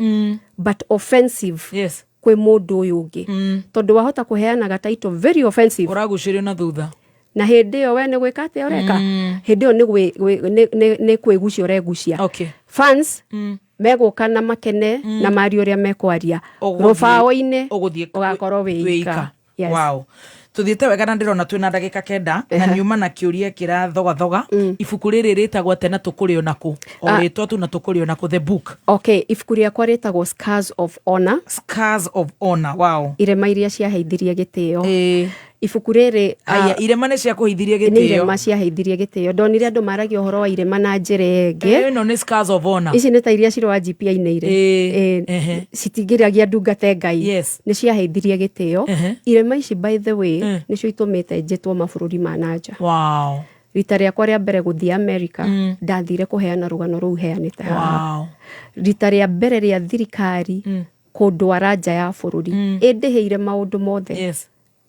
but offensive kwĩ mũndũ ũyũ ũngĩ, tondũ wahota kũheanaga title very offensive, ũragucĩrio na thutha. Na hĩndĩ ĩyo we nĩ gwĩka atĩa ũreka? Hĩndĩ ĩyo nĩ nĩ kwĩgucia ũregucia. Fans megũka na makene na marie ũrĩa mekwaria, rũbaũ-inĩ ũgũthiĩ ũgakorwo wĩ wĩika. ika. Yes. Wow, tuthiĩte wega na ndĩrona twĩna ndagĩka 9 na niuma na kĩũria kĩrathogathoga. Ibuku rĩrĩ rĩtagwo atĩa na tũkũrĩo nakũ o? Ah. Rĩtwa tu na tũkũrĩo nakũ, the book? Okay, ibuku rĩakwa rĩtagwo Scars of Honor. Scars of Honor, wow. Irema iria ciaheithirie gĩtĩo. Ibuku rĩrĩ Aya, irema nĩ ciakũheithirie nĩ gĩtĩo? Irema ciaheithirie gĩtĩo. Ndonire andũ maragia ũhoro wa irema na njĩra ĩngĩ. Ĩno nĩ Scars of Honor. Ici nĩ ta iria ciroa GP ainĩire. Citingĩragia ndungate Ngai. Nĩ ciaheithirie gĩtĩo irema ici. By the way, nĩcio itũmĩte njĩtwo mabũrũri ma na nja. Rita rĩakwa rĩa mbere gũthiĩ America, ndathire kũheana rũgano rũu heanĩte haha. Rita rĩa mbere rĩa thirikari kũndwara nja ya bũrũri, ĩndĩhĩire maũndũ mothe,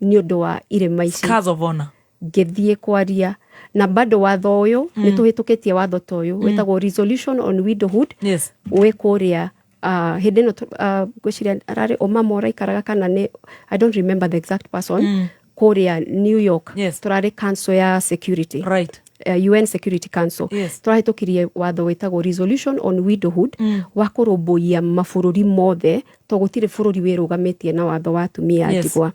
nĩ ũndũ wa irema ici. Scars of Honor. Ngĩthiĩ kwaria na bado watho ũyũ, nĩ tũhĩtũkĩtie watho ta ũyũ wĩtagwo Resolution on Widowhood. Wĩ kũrĩa hĩndĩ ĩno ngwĩciria ararĩ Omama ũraikaraga kana nĩ, I don't remember the exact person, kũrĩa New York. Tũrarĩ council ya security, UN Security Council. Tũrahĩtũkirie watho wĩtagwo Resolution on Widowhood, wa kũrũmbũiya mabũrũri mothe, to gũtirĩ bũrũri wĩrũgamĩtie na watho wa atumia a ndigwa.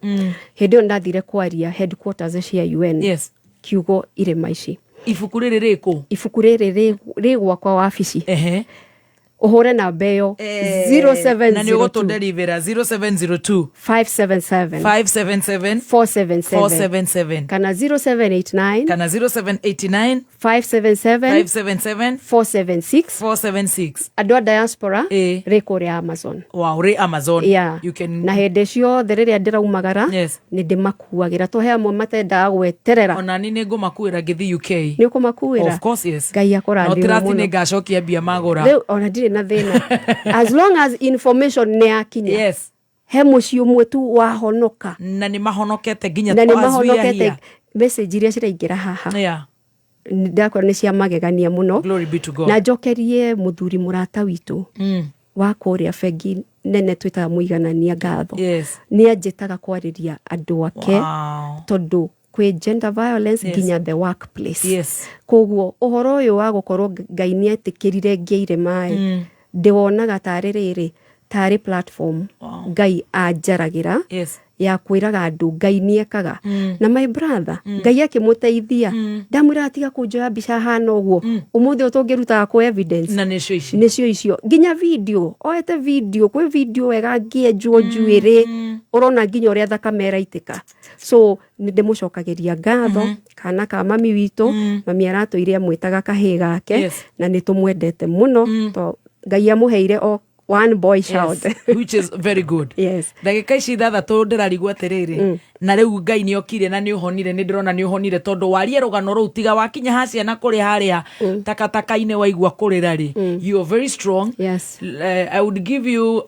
Hĩndĩ ĩyo ndathire kwaria headquarters cia UN, kiugo irema ici. Ibuku rĩrĩ rĩkũ? Ibuku rĩrĩ rĩ gwakwa wabici. Ũhũre namba ĩyo. Na nĩ 0702 ũgũtũnderivĩra 0702 577 577 477. 477. Kana 0789 kana 0789 577 577 476. 476. Andũ a diaspora, rĩ kũrĩa Amazon. Wow, rĩ Amazon. You can Na hĩndĩ ciothe rĩrĩa ndĩraumagara, nĩ ndĩmakuagĩra, to he amwe matendaga gweterera. Ona ni nĩ ngũmakuĩra ngĩthiĩ UK. Nĩ ũkũmakuĩra? Of course, yes. Ngai No akũrathime trust mũno. nĩ ngacokia mbia magũra. Rĩu ona ndirĩ na thĩna as long as information nĩ yakinya. He mũciĩ ũmwe tu wahonoka. Na nĩ mahonokete nginya Na nĩ as we are mahonokete. here. Message iria ciraingĩra haha, ndakora nĩ cia magegania mũno. Glory be to God. Na njokerie mũthuri mũrata witũ wa kũrĩa bengi nene twĩtaga mũiganania ngatho. Nĩ anjĩtaga kwarĩria andũ ake, tondũ kwĩ gender violence nginya the workplace. Koguo ũhoro ũyũ wa gũkorwo Ngai nĩ etĩkĩrire ngĩire maĩ, ndĩwonaga tarĩ rĩrĩ Tarĩ platform Ngai anjaragĩra Yes. ya kwĩraga andũ Ngai nĩ ekaga. Na my brother, Ngai akĩmũteithia, ndamwĩraga tiga kũnjoya mbica hana ũguo, ũmũthĩ ũyũ tũngĩrutaga kũ evidence? Na nĩcio ici. Nĩcio icio, nginya video oete video kwĩ video wega ngĩenjwo njuĩrĩ, ũrona nginya ũrĩa thakame ĩraitĩka. So nĩ ndĩmũcokagĩria ngatho kana ka mami witũ. Mami aratũire amwĩtaga kahĩĩ gake. Na nĩ tũmwendete mũno to Ngai amũheire o one boy child. Yes, which is very good. Yes. Ndagĩka ici 6 ndĩrarigwo atĩrĩrĩ, na rĩu Ngai nĩ okire na nĩ ũhonire, nĩ ndĩrona nĩ ũhonire, tondũ warie rũgano rũu tiga wakinya ha ciana kũrĩ harĩa takataka-inĩ waigua kũrĩra rĩ, you are very strong. Yes. I would give you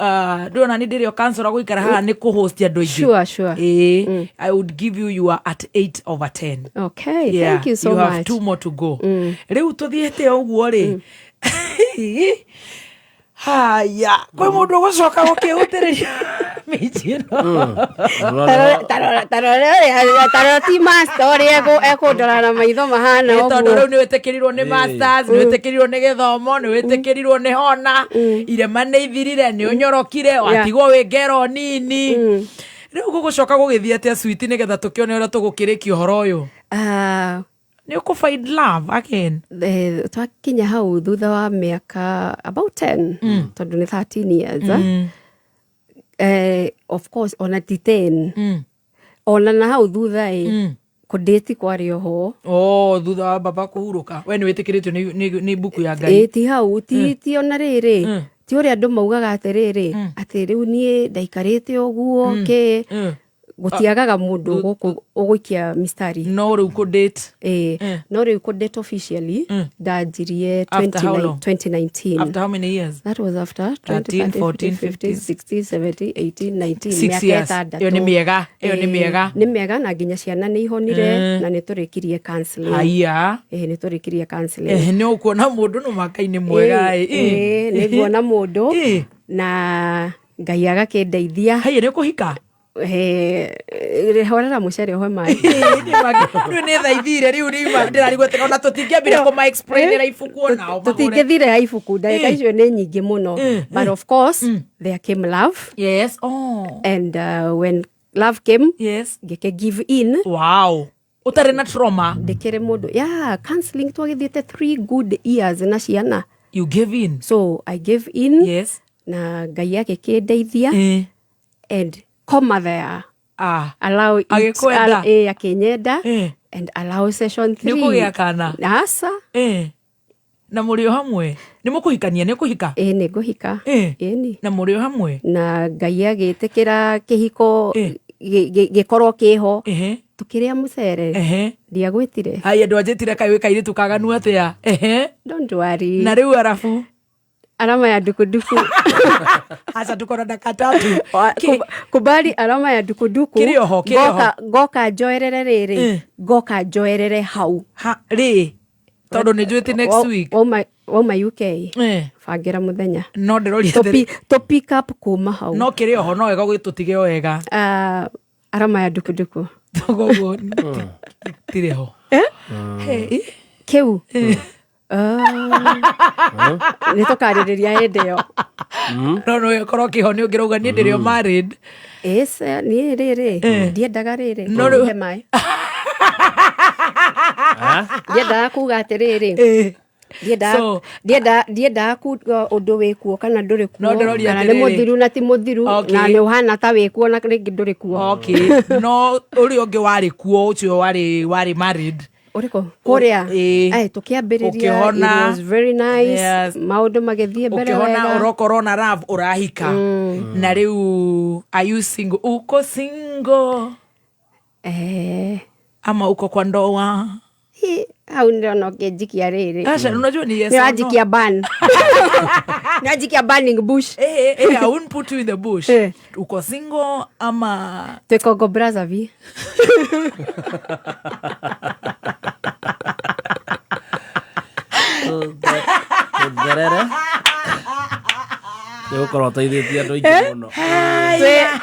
ndĩrona nĩ ndĩrĩ o counselor gũikara haha nĩ kũhost andũ aingĩ. Sure. Ĩĩ, I would give you, you are at 8 over 10. Okay. Yeah, thank you so you much. Have two more to go. Rĩu tũthiĩte o ũguo rĩ, haya, kwĩ mũndũ ũgũcoka gũkĩhutĩrĩria mĩnji ĩno? Tarora ti master ũrĩa ekũndora na maitho mahana. Ĩ, tondũ ũguo. rĩu nĩ wĩtĩkĩrirwo nĩ masters, nĩ wĩtĩkĩrirwo nĩ gĩthomo, nĩ wĩtĩkĩrirwo nĩ hona irema nĩ ithirire, nĩ ũnyorokire, watigwo wĩ ngero nini. Rĩu gũgũcoka gũgĩthiĩ atĩa, switi, nĩgetha tũkĩone ũrĩa tũgũkĩrĩkia ũhoro ũyũ? Ah, Nĩ ũkũ find love again? Twakinya hau thutha wa mĩaka about 10, tondũ nĩ 13 years. Of course ona ti 10, ona na hau thutha ĩ kũndĩti kwarĩ oho. Oh, thutha wa baba kũhurũka, we nĩ wĩtĩkĩrĩtio nĩ mbuku ya Ngai. Ĩ, ti hau ti ona rĩrĩ, ti ũrĩa andũ maugaga atĩrĩrĩ, atĩ rĩu niĩ ndaikarĩte ũguo kĩ, gũtiagaga mũndũ gũkũ ũgũikia mistari. No rĩu kũ date? Ĩ, no rĩu kũ date officially ndanjirie After how long? 2019. After how many years? That was after 13, 14, 15, 16, 17, 18, 19. Six Mĩaka years. 6. Ĩyo nĩ mĩega, ĩyo nĩ mĩega. Nĩ mĩega, na nginya ciana nĩ ihonire na nĩ tũrĩkirie counseling. Haya. Ĩ, nĩ tũrĩkirie counseling. Nĩ ũkuona mũndũ no makai nĩ mwega. Ĩ, ĩ. ĩ, nĩ nguona mũndũ na Ngai agakĩndeithia. Haya, nĩ ũkũhika? Horera mũcere ũhe maĩ. Rĩu nĩ thaithire, rĩu rĩu ndĩrarigwo atĩ ona tũtingĩambire kũma explainĩra ibuku onao magũre. Tũtingĩthire ya ibuku, ndagĩka icio nĩ nyingĩ mũno, but of course there came love. Yes. Oh. And when love came, ngĩke give in. Wow, ũtarĩ na trauma? Ndĩkĩrĩ mũndũ, yeah, counseling twagĩthiĩte 3 good years na ciana. You gave in? So I gave in. Yes. Na Ngai agĩkĩndeithia and koma there. Ah. Allow it, Agĩkwenda? Akĩnyenda and allow session Nĩ 3. ũkũgĩa kana? Aca. Na mũrĩ o hamwe? Nĩ mũkũhikania? Nĩ ũkũhika? Ĩ, nĩ ngũhika. Ĩni. Na mũrĩ o hamwe? Na Ngai agĩtĩkĩra kĩhiko gĩkorwo kĩho, tũkĩrĩa mũcere. Ndiagwĩtire. Haya, ndwanjĩtire, kaĩ wĩ kairĩtu kaganu atĩa? Ehe. Don't worry. Na rĩu arabu Alama ya dukuduku. Aca, tukona dakika tatu. Kubali alama ya dukuduku. Kĩrĩ oho, kĩrĩ oho. Ngoka njoerere rĩrĩ, ngoka njoerere hau. Ha rĩ, tondũ nĩ njũĩte next week. Wauma UK, bangĩra mũthenya. No ndĩroria To pick up kuma hau. No kĩrĩ oho, no wega gũgĩtũtige o wega. Ah, alama ya dukuduku. Koguo tirĩ ho. Hey. Kĩu. Ah. Nĩ tũkarĩrĩria hĩndĩ ĩyo. No ĩkorwo kĩho nĩ ũngĩrauga niĩ ndĩrĩ o married. Ĩca, niĩ rĩrĩ ndiendaga rĩrĩ No rĩu- he maĩ, ndiendaga kuga atĩrĩrĩ, ndiendaga kuga ũndũ wĩkuo kana ndũrĩ kuo, No ndĩroria kana nĩ atĩrĩrĩ. mũthiru na ti mũthiru, na nĩ ũhana ta wĩkuo na rĩngĩ ndũrĩ kuo. Okay, no ũrĩa ũngĩ warĩ kuo, ũcio warĩ married? Ũrĩkũ kũrĩa? Ĩĩ. Ai, tũkĩambĩrĩria. Ũkĩhona. It was very nice. Yes. Maũndũ magĩthiĩ mbere Ũkĩhona, wega. ũrokorwo na love, ũrahika, na rĩu are you single? Uko single? Eh. Ama uko kwa ndoa? Hi, hau ndĩrona ũkĩnjikia rĩrĩ. Aca, unajua ni yes or no. Nĩwanjikia ban, nĩwanjikia burning bush. Eh, I won't put you in the bush. Uko single ama? Twĩ Congo Brazzaville. Tũtherere nĩ gũkorwo ũteithĩtie andũ aingĩ mũno.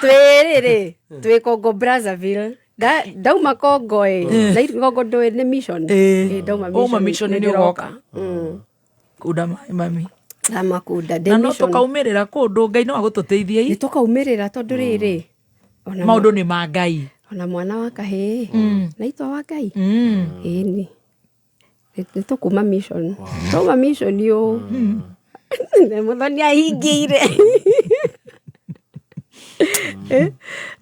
Twĩ rĩrĩ twĩ Congo Brazzaville. Ndauma Congo ĩ. Congo ndũĩ nĩ mission. Ĩ, ndauma. Wauma mission nĩ nĩ ndĩroka. ũgoka. Kunda maĩ mami. Ndamakunda. Na no tũkaumĩrĩra kũndũ, Ngai no agũtũteithie. Nĩ tũkaumĩrĩra tondũ rĩrĩ ona maũndũ nĩ ma Ngai. Ona mwana wa kahĩĩ na itwa wa Ngai. Ĩni nĩ tũkuma mission, twauma mission ũ nĩ Mũthoni ahingĩire.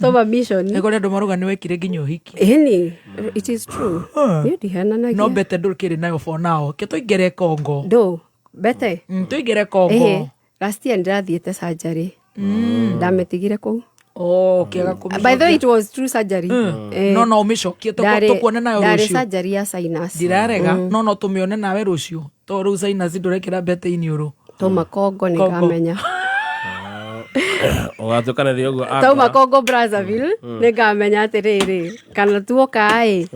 Twauma mission. Nĩ kũrĩ andũ marauga nĩ wekire nginya ũhiki. Ĩni, it is true, niĩ ndihananagia. No mbete ndũkĩrĩ nayo for now, ke tũingĩre Kongo. Ndũ mbete. Tũingĩre Kongo. Ĩhĩ, last year ndĩrathiĩte surgery, ndamĩtigire kũu. Oh, kĩaga kũmĩcokia. By the way, it was true surgery. No ũmĩcokie, tũkuone nayo Ndarĩ rũciũ. Surgery ya sinus. Ndirarega, no tũmĩone nawe rũciũ, to rĩu sinus ndũrekĩra mbete iniũrũ. Twauma Kongo nĩ Kongo. ngamenya. Ũgatuĩkanĩria ũguo. Tauma Kongo Brazzaville nĩ ngamenya atĩrĩrĩ kana tuoka ĩ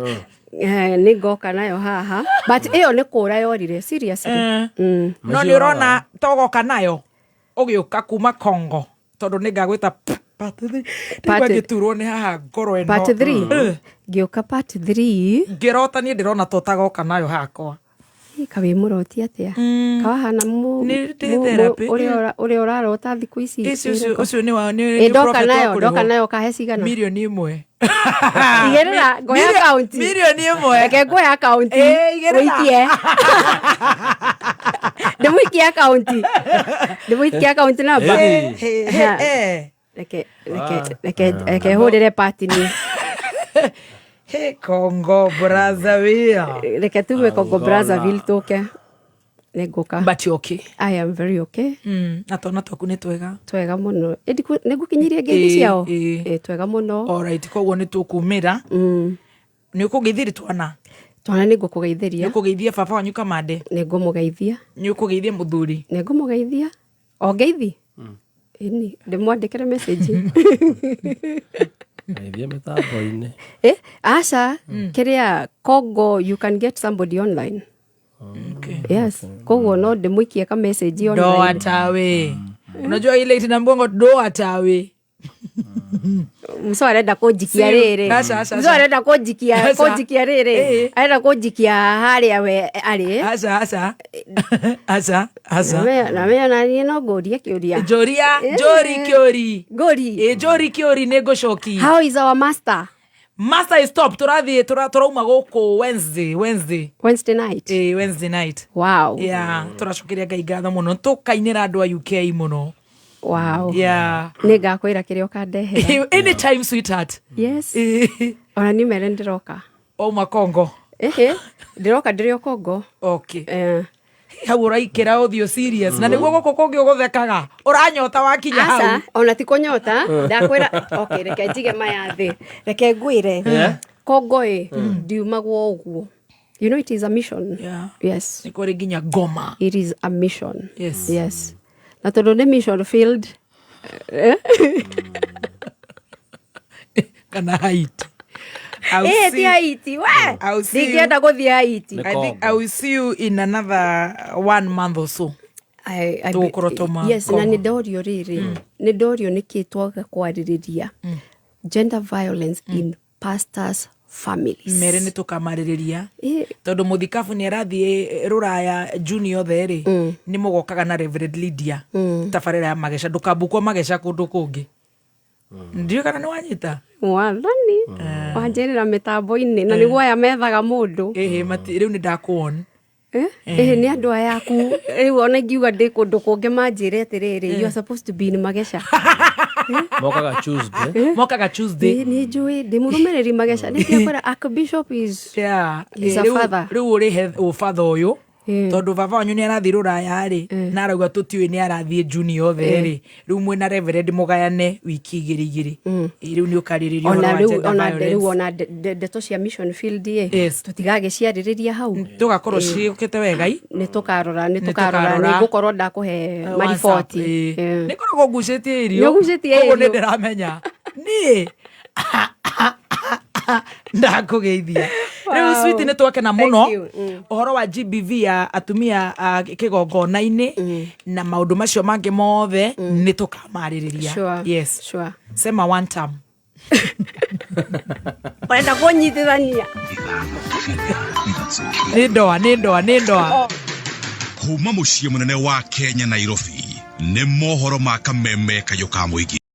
nĩ ngoka nayo haha, but ĩyo nĩ kũra yorire, seriously. No nĩ ũrona togoka nayo ũgĩũka kuma Kongo, tondũ nĩ ngagwĩta part three. Ndĩgua ngĩturwo nĩ haha ngoro ĩno. Part 3. Ngĩũka part 3. Ngĩrota niĩ ndĩrona to tagoka nayo hakwa. Kawĩ mũroti atĩa kawahana Nĩ ndĩ therapy. Ũrĩa ũrarota thikũ ici. Ũcio nĩ wa nĩ Ĩ, nĩ ndoka prophet nayo wa ndoka kũrĩhwo. Nayo kahe cigana? 1 million. Igĩrĩra ngoya akaunti. 1 million. Reke ngoya akaunti. Ĩ, igĩrĩra. Ũikie, ndĩmũikie akaunti, ndĩmũikie akaunti namba. Reke reke reke reke hũrĩre pati niĩ. He, Congo Brazzaville. Reke tume Congo Brazzaville tũke, nĩ ngũka. But you okay? I am very okay. Na twana twaku nĩ twega? Twega mũno. Ĩ, nĩ ngũkinyirie ngeithi ciao. Ĩ, twega mũno. Alright, koguo nĩ tũkumĩra, nĩ ũkũgeithĩria twana? Twana nĩ ngũkũgeithĩria. Nĩ ũkũgeithia baba wanyu Kamande? Nĩ ngũmũgeithia. Nĩ ũkũgeithia mũthuri? Nĩ ngũmũgeithia o ngeithi. Ĩni, ndĩmwandĩkĩre message. Geithia mĩtambo-inĩ. Eh, aca, kĩrĩa Congo, you can get somebody online. Yes, koguo no ndĩmũikie ka message Do online. Atawe, unajua ile itina mgongo do atawe. Mso arenda kũnjikia rĩrĩ. Aca, aca, Mso aca. arenda kũnjikia Aca. kũnjikia rĩrĩ. Arenda kũnjikia harĩa we arĩ. Aca, aca, aca, aca. Na me na niĩ no ngũrie kĩũria. Njoria njori kĩũri. Ngũri. Ĩ, njori kĩũri nĩ ngũcoki. How is our master? Master is top. Tũrathiĩ tũrauma gũkũ Wednesday. Wednesday night. Ĩ, Wednesday night. Wow. Yeah, tũracokeria Ngai ngatho mũno, tũkainĩra andũ a UK mũno. Wow. Yeah. Nĩ ngakwĩra kĩrĩa ũkandehera. Anytime, sweetheart. Yes, ona niĩ mere ndĩroka. Wauma Kongo? Ĩhĩ, ndĩroka ndĩrĩ o Kongo. Okay. Eh. Hau ũraikĩra ũthiũ serious na nĩguo gũkũ kũngĩ ũgũthekaga ũranyota wakinya hau. Aca, ona ti kũnyota ndakwĩra. Okay, reke njige maya thĩ, reke ngwĩre. Kongo ĩ ndiumagwo ũguo. You know it is a mission. Yeah. Yes. Nĩ kũrĩ nginya ngoma. It is a mission. Yes. Yes, na tondũ nĩ mission field, Kana Haiti. I will ĩ see ti Haiti we. I will see you. Ndingĩenda gũthiĩ Haiti. I think I will see you in another one month or so. Tũgũkorwo twauma Yes, na Congo. nĩ ndorio rĩrĩ, nĩ ndorio nĩkĩ twaga kwarĩrĩria gender violence in pastors' families. Mere nĩ tũkamarĩrĩria tondũ mũthikabu nĩ arathiĩ rũraya Juni yothe rĩ, nĩ mũgokaga na Reverend Lydia tabarĩra ya mageca, ndũkambukwo mageca kũndũ kũngĩ. Ndiũĩ kana nĩ wanyita. Mwathani wanjĩrĩra mĩtambo-inĩ na nĩguo aya methaga mũndũ. Ĩhĩ, rĩu nĩ ndakuon. Ĩhĩ, nĩ andũ aya aku rĩu ona ingiuga ndĩ kũndũ kũngĩ manjĩre atĩrĩrĩ, you are supposed to be in Mageca. Mokaga Tuesday. Mokaga Tuesday. Nĩ njũĩ ndĩ mũrũmĩrĩri Mageca nĩ kwĩra Archbishop is Yeah. is a father. Rĩu ũrĩhe ũbatha ũyũ tondũ baba wanyu nĩ arathiĩ rũraya rĩ, na arauga tũtiũĩ nĩ arathiĩ Juni yothe rĩ, rĩu mwĩna Reverend mũgayane wiki igĩrĩ igĩrĩ. Ĩ, rĩu nĩ ũkarĩrĩria ũhoro Ona wa rĩu gender ona rĩu violence. ona ndeto cia mission field ĩ Yes. tũtigagĩciarĩrĩria hau. Tũgakorwo Ĩ. ciũkĩte wega i. Nĩ tũkarora, nĩ Nĩ tũkarora. tũkarora. Nĩ ngũkorwo ndakũhe mariboti. Nĩ ngoragwo ngucĩtie irio. Nĩ ũgucĩtie Koguo nĩ irio. ndĩramenya niĩ ndakũgeithia rĩu. Wow. Sweet, nĩ twakena Thank mũno you. Ũhoro wa GBV ya atumia a kĩgongona-inĩ na maũndũ macio mangĩ mothe nĩ tũkamarĩrĩria. Sure. Yes. Sure. Sema one term. Ũrenda kũnyitithania. Nĩ ndoa, nĩ ndoa, nĩ ndoa. Kuma mũciĩ mũnene wa Kenya, Nairobi, nĩ mohoro ma kameme kayũ ka mũingĩ.